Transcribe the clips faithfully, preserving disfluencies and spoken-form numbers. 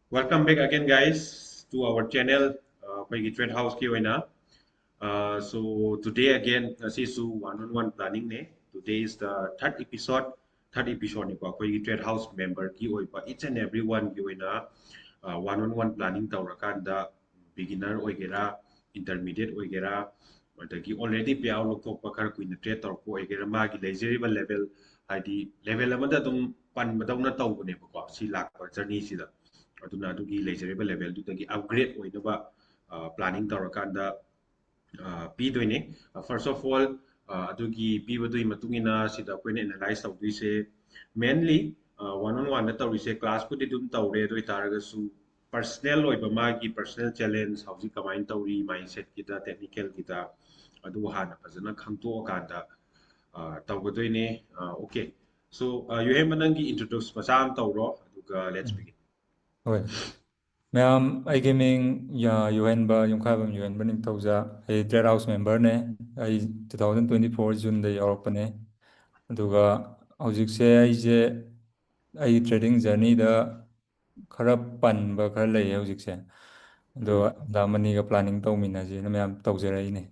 Welcome back again, guys, to our channel. Uh, ꯑꯩꯈꯣꯏꯒꯤ Trade House ꯀꯤ ꯑꯣꯏꯅ, uh, so today again, ꯉꯁꯤꯁꯨ one on one planning ꯅꯦ. Today is the third episode. Third episode ꯅꯤꯀꯣ, ꯑꯩꯈꯣꯏꯒꯤ Trade House member ꯀꯤ ꯑꯣꯏꯕ each and every one ꯒꯤ ꯑꯣꯏꯅ, uh, one on one planning ꯇꯧꯔꯀꯥꯟꯗ, beginner ꯑꯣꯏꯒꯦꯔꯥ, intermediate ꯑꯣꯏꯒꯦꯔꯥ, ꯑꯗꯒꯤ already payout ꯂꯧꯊꯣꯛꯄ, ꯈꯔ ꯀꯨꯏꯅ trade ꯇꯧꯔꯛꯄ ꯑꯣꯏꯒꯦꯔꯥ, ꯃꯥꯒꯤ ꯂꯩꯖꯔꯤꯕ level, ꯍꯥꯏꯗꯤ level ꯑꯃꯗ ꯑꯗꯨꯝ ꯄꯟꯕꯗꯧꯅ ꯇꯧꯕꯅꯦꯕꯀꯣ, ꯁꯤ ꯂꯥꯛꯄ journey ꯁꯤꯗ. ꯑꯗꯨꯅ ꯑꯗꯨꯒꯤ ꯂꯩꯖꯔꯤꯕ level ꯗꯨꯗꯒꯤ upgrade ꯑꯣꯏꯅꯕ, ꯑ, planning ꯇꯧꯔꯀꯥꯟꯗ, ꯑ, ꯄꯤꯗꯣꯏꯅꯦ. ꯑ, first of all, ꯑ, ꯑꯗꯨꯒꯤ ꯄꯤꯕꯗꯨꯒꯤ ꯃꯇꯨꯡ ꯏꯟꯅ ꯁꯤꯗ ꯑꯩꯈꯣꯏꯅ analyze ꯇꯧꯗꯣꯏꯁꯦ mainly, ꯑ, one on one ꯗ ꯇꯧꯔꯤꯁꯦ, class ꯄꯨꯗꯤ ꯑꯗꯨꯝ ꯇꯧꯔꯦ, ꯑꯗꯨ ꯑꯣꯏꯇꯥꯔꯒꯁꯨ personal ꯑꯣꯏꯕ ꯃꯥꯒꯤ personal challenge, ꯍꯧꯖꯤꯛ ꯀꯃꯥꯏꯅ ꯇꯧꯔꯤ, mindset ꯀꯤꯗ, technical ꯒꯤꯗ, ꯑꯗꯨ ꯍꯥꯟꯅ ꯐꯖꯅ ꯈꯪꯗꯣꯛꯑꯀꯥꯟꯗ, ꯑ, ꯇꯧꯒꯗꯣꯏꯅꯦ. ꯑ, okay, so, ꯑ, ꯌꯨꯍꯦꯟꯕ, ꯅꯪꯒꯤ introduce ꯃꯆꯥ ꯑꯃ ꯇꯧꯔꯣ, ꯑꯗꯨꯒ let's begin. ꯍꯣꯏ꯫ ꯃꯌꯥꯝ, ꯑꯩꯒꯤ ꯃꯤꯡ ꯌꯥ-, ꯌꯨꯍꯦꯟꯕ, ꯌꯨꯝꯈꯥꯏꯕꯝ ꯌꯨꯍꯦꯟꯕ ꯅꯤꯡꯊꯧꯖꯥ꯫ ꯑꯩ Trade House member ꯅꯦ꯫ ꯑꯩ two thousand twenty four June ꯗ ꯌꯥꯎꯔꯛꯄꯅꯦ꯫ ꯑꯗꯨꯒ ꯍꯧꯖꯤꯛꯁꯦ ꯑꯩꯁꯦ, ꯑꯩ trading journey ꯗ ꯈꯔ ꯄꯟꯕ ꯈꯔ ꯂꯩꯌꯦ ꯍꯧꯖꯤꯛꯁꯦ꯫ ꯑꯗꯣ ꯎꯝ꯫ ꯃꯦꯗꯥꯝ ꯑꯅꯤꯒ planning ꯇꯧꯃꯤꯟꯅꯁꯦꯅ ꯃꯌꯥꯝ ꯇꯧꯖꯔꯛꯏꯅꯦ꯫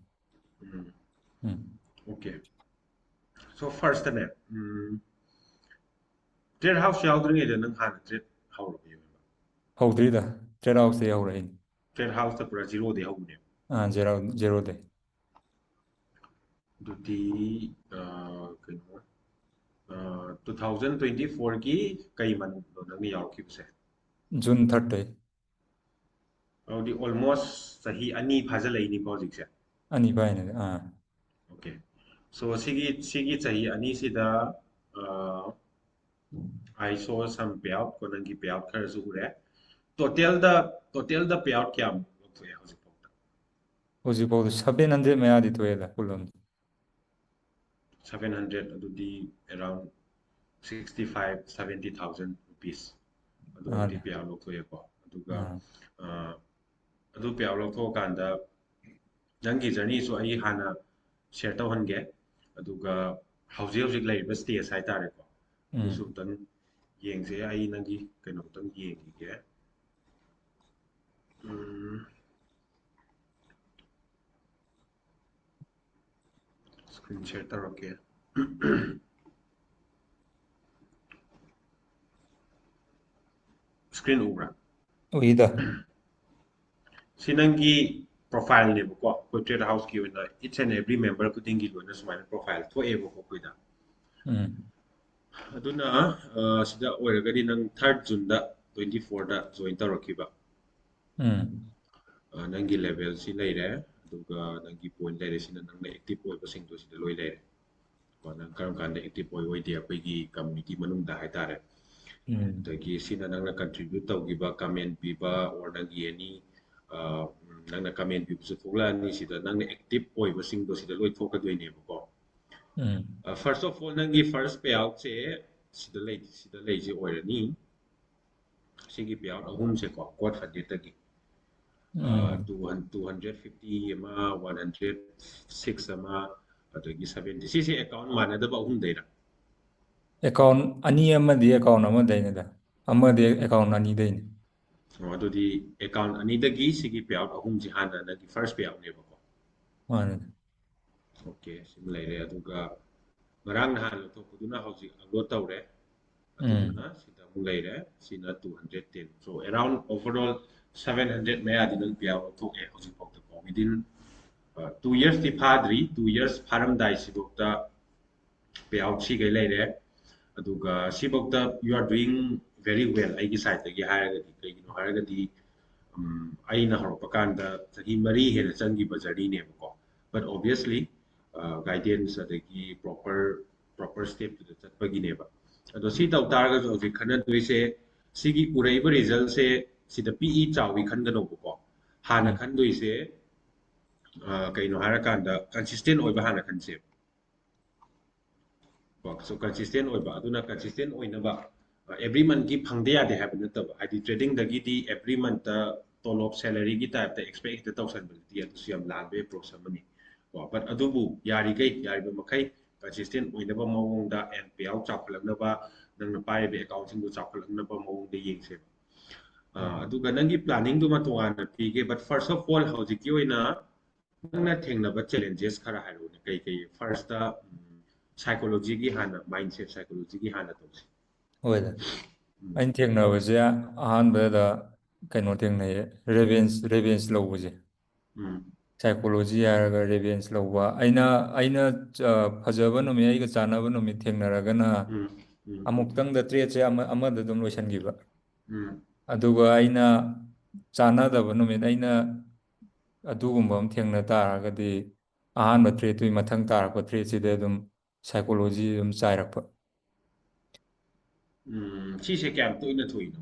ꯎꯝ꯫ ꯎꯝ꯫ Okay. So first ꯅꯦ, ꯎꯝ, Trade House ꯌꯥꯎꯗ꯭ꯔꯤꯉꯩꯗ ꯅꯪ ꯍꯥꯟꯅ trade ꯍꯧꯔꯕ, ꯌꯨꯍꯦꯟꯕ? ꯍꯧꯗ꯭ꯔꯤꯗ, Trade House ꯇꯩ ꯍꯧꯔꯛꯏꯅꯦ꯫ Trade House ꯇ ꯄꯨꯔꯥ zero ꯗꯩ ꯍꯧꯕꯅꯦꯕ? ꯑꯥ, zero, zero ꯗꯩ꯫ ꯑꯗꯨꯗꯤ, ꯑ, ꯀꯩꯅꯣ, ꯑ, two thousand twenty four ꯒꯤ ꯀꯩ month ꯅꯣ ꯅꯪꯅ ꯌꯥꯎꯔꯛꯈꯤꯕꯁꯦ? June third ꯇꯩ꯫ ꯑꯗꯨꯗꯤ almost ꯆꯍꯤ ꯑꯅꯤ ꯐꯥꯖꯤꯜꯂꯛꯏꯅꯤꯀꯣ ꯍꯧꯖꯤꯛꯁꯦ? ꯑꯅꯤ ꯐꯥꯏꯅꯦ, ꯑꯥ꯫ Okay. So, ꯁꯤꯒꯤ, ꯁꯤꯒꯤ ꯆꯍꯤ ꯑꯅꯤꯁꯤꯗ, ꯑ, I saw some payout ꯀꯣ, ꯅꯪꯒꯤ payout ꯈꯔꯁꯨ ꯎꯔꯦ꯫ Total ꯗ, total ꯗ payout ꯀꯌꯥꯃꯨꯛ ꯂꯧꯊꯣꯛꯑꯦ ꯍꯧꯖꯤꯛꯐꯥꯎꯗ? ꯍꯧꯖꯤꯛꯐꯥꯎꯗ seven hundred ꯃꯌꯥꯗꯤ ꯊꯣꯛꯑꯦꯗ, ꯄꯨꯂꯞ꯫ Seven hundred, ꯑꯗꯨꯗꯤ around sixty five, seventy thousand rupees ꯑꯗꯨꯃꯨꯛꯇꯤ ꯑꯥ꯫ Payout ꯂꯧꯊꯣꯛꯑꯦꯀꯣ꯫ ꯑꯗꯨꯒ, ꯑꯥ꯫ ꯑ, ꯑꯗꯨ payout ꯂꯧꯊꯣꯛꯑꯀꯥꯟꯗ ꯅꯪꯒꯤ journey ꯁꯨ ꯑꯩ ꯍꯥꯟꯅ share ꯇꯧꯍꯟꯒꯦ꯫ ꯑꯗꯨꯒ ꯍꯧꯖꯤꯛ ꯍꯧꯖꯤꯛ ꯂꯩꯔꯤꯕ stage ꯍꯥꯏꯇꯥꯔꯦꯀꯣ, ꯎꯝ꯫ ꯑꯗꯨꯁꯨ ꯑꯝꯇꯪ ꯌꯦꯡꯁꯦ꯫ ꯑꯩ ꯅꯪꯒꯤ ꯀꯩꯅꯣ ꯑꯝꯇꯪ ꯌꯦꯡꯈꯤꯒꯦ꯫ ꯎꯝ, screen share ꯇꯧꯔꯛꯀꯦ꯫ Screen ꯎꯕ꯭ꯔꯥ? ꯎꯏꯗ꯫ ꯁꯤ ꯅꯪꯒꯤ profile ꯅꯦꯕꯀꯣ꯫ ꯑꯩꯈꯣꯏ Trade House ꯀꯤ ꯑꯣꯏꯅ each and every member ꯈꯨꯗꯤꯡꯒꯤ ꯂꯣꯏꯅ ꯁꯨꯃꯥꯏꯅ profile ꯊꯣꯛꯑꯦꯕꯀꯣ ꯑꯩꯈꯣꯏꯗ꯫ ꯎꯝ꯫ ꯑꯗꯨꯅ, ꯑ, ꯁꯤꯗ ꯑꯣꯏꯔꯒꯗꯤ ꯅꯪ third June ꯗ twenty four ꯗ join ꯇꯧꯔꯛꯈꯤꯕ꯫ ꯎꯝ꯫ ꯑ, ꯅꯪꯒꯤ level ꯁꯤ ꯂꯩꯔꯦ, ꯑꯗꯨꯒ ꯅꯪꯒꯤ point ꯂꯩꯔꯦ, ꯁꯤꯅ ꯅꯪꯅ active ꯑꯣꯏꯕꯁꯤꯡꯗꯣ ꯁꯤꯗ ꯂꯣꯏ ꯂꯩꯔꯦ꯫ ꯀꯣ, ꯅꯪ ꯀꯔꯝ ꯀꯥꯟꯗ active ꯑꯣꯏ ꯑꯣꯏꯗꯦ ꯑꯩꯈꯣꯏꯒꯤ community ꯃꯅꯨꯡꯗ ꯍꯥꯏꯇꯥꯔꯦ꯫ ꯎꯝ꯫ ꯑꯗꯒꯤ ꯁꯤꯅ ꯅꯪꯅ contribute ꯇꯧꯈꯤꯕ, comment ꯄꯤꯕ, or ꯅꯪꯒꯤ any, ꯑ, ꯎꯝ, ꯅꯪꯅ comment ꯄꯤꯕꯁꯨ ꯊꯣꯛꯂꯛꯑꯅꯤ ꯁꯤꯗ, ꯅꯪꯅ active ꯑꯣꯏꯕꯁꯤꯡꯗꯣ ꯁꯤꯗ ꯂꯣꯏ ꯊꯣꯛꯀꯗꯣꯏꯅꯦꯕꯀꯣ꯫ ꯎꯝ꯫ ꯑ, first of all, ꯅꯪꯒꯤ first payout ꯁꯦ ꯁꯤꯗ ꯂꯩ, ꯁꯤꯗ ꯂꯩꯁꯦ ꯑꯣꯏꯔꯅꯤ꯫ ꯁꯤꯒꯤ payout ꯑꯍꯨꯝꯁꯦꯀꯣ, ꯀꯣꯠ ꯐꯟꯗꯦꯠꯇꯒꯤ꯫ ꯎꯝ꯫ Two hundred fifty ꯑꯃ, one hundred six ꯑꯃ, ꯑꯗꯒꯤ seventy꯫ ꯁꯤꯁꯦ account ꯃꯥꯟꯅꯗꯕ ꯑꯍꯨꯝꯗꯩꯔ? Account ꯑꯅꯤ ꯑꯃꯗꯤ account ꯑꯃꯗꯩꯅꯤꯗ, ꯑꯃꯗꯤ account ꯑꯅꯤꯗꯩꯅꯤ꯫ ꯑꯣ, ꯑꯗꯨꯗꯤ account ꯑꯅꯤꯗꯒꯤ ꯁꯤꯒꯤ payout ꯑꯍꯨꯝꯁꯤ ꯍꯥꯟꯅ ꯅꯪꯒꯤ first payout ꯅꯦꯕꯀꯣ꯫ ꯃꯥꯅꯦ꯫ Okay, ꯁꯤꯃ ꯂꯩꯔꯦ꯫ ꯑꯗꯨꯒ ꯉꯔꯥꯡ ꯅꯍꯥꯟ ꯂꯧꯊꯣꯛꯄꯗꯨꯅ ꯍꯧꯖꯤꯛ upload ꯇꯧꯔꯦ꯫ ꯑꯗꯨꯗꯨꯅ ꯁꯤꯗ ꯑꯃꯨꯛ ꯂꯩꯔꯦ꯫ ꯁꯤꯅ two hundred ten꯫ So around overall seven hundred ꯃꯌꯥꯗꯤ ꯅꯪ payout ꯂꯧꯊꯣꯛꯑꯦ ꯍꯧꯖꯤꯛꯐꯥꯎꯗꯀꯣ꯫ Within, ꯑ, two years ꯇꯤ ꯐꯥꯗ꯭ꯔꯤ꯫ Two years ꯐꯥꯔꯝꯗꯥꯏꯁꯤꯐꯥꯎꯗ payout ꯁꯤꯈꯩ ꯂꯩꯔꯦ꯫ ꯑꯗꯨꯒ ꯁꯤꯐꯥꯎꯗ you are doing very well ꯑꯩꯒꯤ side ꯇꯒꯤ ꯍꯥꯏꯔꯒꯗꯤ꯫ ꯀꯩꯒꯤꯅꯣ ꯍꯥꯏꯔꯒꯗꯤ, ꯎꯝ, ꯑꯩꯅ ꯍꯧꯔꯛꯄ ꯀꯥꯟꯗ ꯆꯍꯤ ꯃꯔꯤ ꯍꯦꯟꯅ ꯆꯪꯈꯤꯕ journey ꯅꯦꯕꯀꯣ꯫ But obviously, ꯑ, guidance ꯑꯗꯒꯤ proper, proper step ꯇꯨꯗ ꯆꯠꯄꯒꯤꯅꯦꯕ꯫ ꯑꯗꯣ ꯁꯤ ꯇꯧ ꯇꯥꯔꯒꯁꯨ ꯍꯧꯖꯤꯛ ꯈꯟꯅꯗꯣꯏꯁꯦ, ꯁꯤꯒꯤ ꯎꯔꯛꯏꯕ result ꯁꯦ ꯁꯤꯗ ꯄꯤꯛꯏ ꯆꯥꯎꯏ ꯈꯟꯒꯅꯣꯕꯀꯣ꯫ ꯍꯥꯟꯅ ꯎꯝ꯫ ꯈꯟꯗꯣꯏꯁꯦ, ꯑ, ꯀꯩꯅꯣ ꯍꯥꯏꯔꯀꯥꯟꯗ consistent ꯑꯣꯏꯕ ꯍꯥꯟꯅ ꯈꯟꯁꯦꯕ꯫ ꯀꯣ, so consistent ꯑꯣꯏꯕ, ꯑꯗꯨꯅ consistent ꯑꯣꯏꯅꯕ, ꯑ, every month ꯀꯤ ꯐꯪꯗ ꯌꯥꯗꯦ ꯍꯥꯏꯕ ꯅꯠꯇꯕ, ꯍꯥꯏꯗꯤ trading ꯗꯒꯤꯗꯤ every month ꯇ ꯇꯣꯂꯣꯞ, salary ꯒꯤ type ꯇ expect ꯍꯦꯛꯇ ꯇꯧꯁꯟꯕꯗꯨꯗꯤ ꯑꯗꯨꯁꯨ ꯌꯥꯝ ꯂꯥꯟꯕ approach ꯑꯃꯅꯤ꯫ ꯀꯣ, but ꯑꯗꯨꯕꯨ ꯌꯥꯔꯤꯈꯩ, ꯌꯥꯔꯤꯕ ꯃꯈꯩ consistent ꯑꯣꯏꯅꯕ ꯃꯑꯣꯡꯗ and payout ꯆꯥꯎꯈꯠꯂꯛꯅꯕ, ꯅꯪꯅ ꯄꯥꯏꯔꯤꯕ account ꯁꯤꯡꯗꯣ ꯆꯥꯎꯈꯠꯂꯛꯅꯕ ꯃꯑꯣꯡꯗ ꯌꯦꯡꯁꯦꯕ꯫ ꯑꯥ, ꯑꯗꯨꯒ ꯅꯪꯒꯤ planning ꯗꯨꯃ ꯇꯣꯉꯥꯟꯅ ꯄꯤꯒꯦ, but first of all ꯍꯧꯖꯤꯛꯀꯤ ꯑꯣꯏꯅ ꯅꯪꯅ ꯊꯦꯡꯅꯕ challenges ꯈꯔ ꯍꯥꯏꯔꯛꯎꯅꯦ꯫ ꯀꯩ ꯀꯩ? First ꯇ psychology ꯒꯤ ꯍꯥꯟꯅ, mindset psychology ꯒꯤ ꯍꯥꯟꯅ ꯇꯧꯁꯤ꯫ ꯍꯣꯏꯗ꯫ ꯑꯩꯅ ꯊꯦꯡꯅꯕꯁꯦ ꯑꯍꯥꯟꯕꯗ ꯀꯩꯅꯣ ꯊꯦꯡꯅꯩꯌꯦ, revenge revenge ꯂꯧꯕꯁꯦ꯫ ꯎꯝ꯫ Psychology ꯍꯥꯏꯔꯒ revenge ꯂꯧꯕ꯫ ꯑꯩꯅ ꯑꯩꯅ ꯑ, ꯐꯖꯕ ꯅꯨꯃꯤꯠ, ꯑꯩꯒ ꯆꯥꯟꯅꯕ ꯅꯨꯃꯤꯠ ꯊꯦꯡꯅꯔꯒꯅ ꯎꯝ꯫ ꯎꯝ꯫ ꯑꯃꯨꯛꯇꯪꯗ trade ꯁꯦ ꯑꯃ ꯑꯃꯗ ꯑꯗꯨꯝ ꯂꯣꯏꯁꯤꯟꯈꯤꯕ꯫ ꯎꯝ꯫ ꯑꯗꯨꯒ ꯑꯩꯅ ꯆꯥꯟꯅꯗꯕ ꯅꯨꯃꯤꯠ, ꯑꯩꯅ ꯑꯗꯨꯒꯨꯝꯕ ꯑꯃ ꯊꯦꯡꯅ ꯇꯥꯔꯒꯗꯤ ꯑꯍꯥꯟꯕ trade ꯇꯨꯒꯤ ꯃꯊꯪ ꯇꯥꯔꯛꯄ trade ꯁꯤꯗ ꯑꯗꯨꯝ psychology ꯑꯗꯨꯝ ꯆꯥꯏꯔꯛꯄ꯫ ꯎꯝ, ꯁꯤꯁꯦ ꯀꯌꯥꯝ ꯇꯣꯏꯅ ꯊꯣꯛꯏꯅꯣ?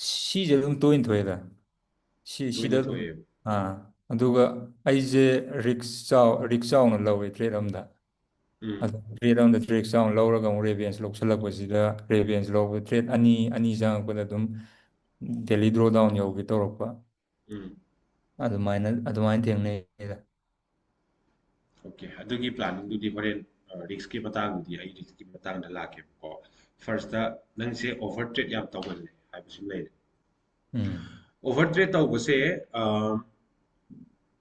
ꯁꯤꯁꯦ ꯑꯗꯨꯝ ꯇꯣꯏꯅ ꯊꯣꯛꯑꯦꯗ꯫ ꯁꯤ ꯁꯤꯗ ꯇꯣꯏꯅ ꯑꯗꯨꯝ ꯊꯣꯛꯑꯦꯕ꯫ ꯑꯥ ꯑꯗꯨꯒ ꯑꯩꯁꯦ risk ꯆꯥꯎ risk ꯆꯥꯎꯅ ꯂꯧꯋꯦ trade ꯑꯝꯗ꯫ ꯎꯝ꯫ ꯑꯗꯨ trade ꯑꯃꯗ risk ꯆꯥꯎꯅ ꯂꯧꯔꯒ ꯑꯃꯨꯛ revenge ꯂꯧꯁꯜꯂꯛꯄꯁꯤꯗ, revenge ꯂꯧꯕ trade ꯑꯅꯤ ꯑꯅꯤ ꯆꯪꯉꯛꯄꯗ ꯑꯗꯨꯝ daily drawdown ꯌꯧꯒꯦ ꯇꯧꯔꯛꯄ꯫ ꯎꯝ꯫ ꯑꯗꯨꯃꯥꯏꯅ ꯑꯗꯨꯃꯥꯏꯅ ꯊꯦꯡꯅꯩꯗ꯫ Okay, ꯑꯗꯨꯒꯤ planning ꯗꯨꯗꯤ ꯍꯣꯔꯦꯟ, ꯑ, risk ꯀꯤ ꯃꯇꯥꯡꯗꯨꯗꯤ ꯑꯩ risk ꯀꯤ ꯃꯇꯥꯡꯗ ꯂꯥꯛꯀꯦꯕꯀꯣ꯫ First ꯇ ꯅꯪꯁꯦ over trade ꯌꯥꯝ ꯇꯧꯒꯜꯂꯦ ꯍꯥꯏꯕꯁꯤꯃ ꯂꯩꯔꯦ꯫ ꯎꯝ꯫ Over trade ꯇꯧꯕꯁꯦ, ꯑ,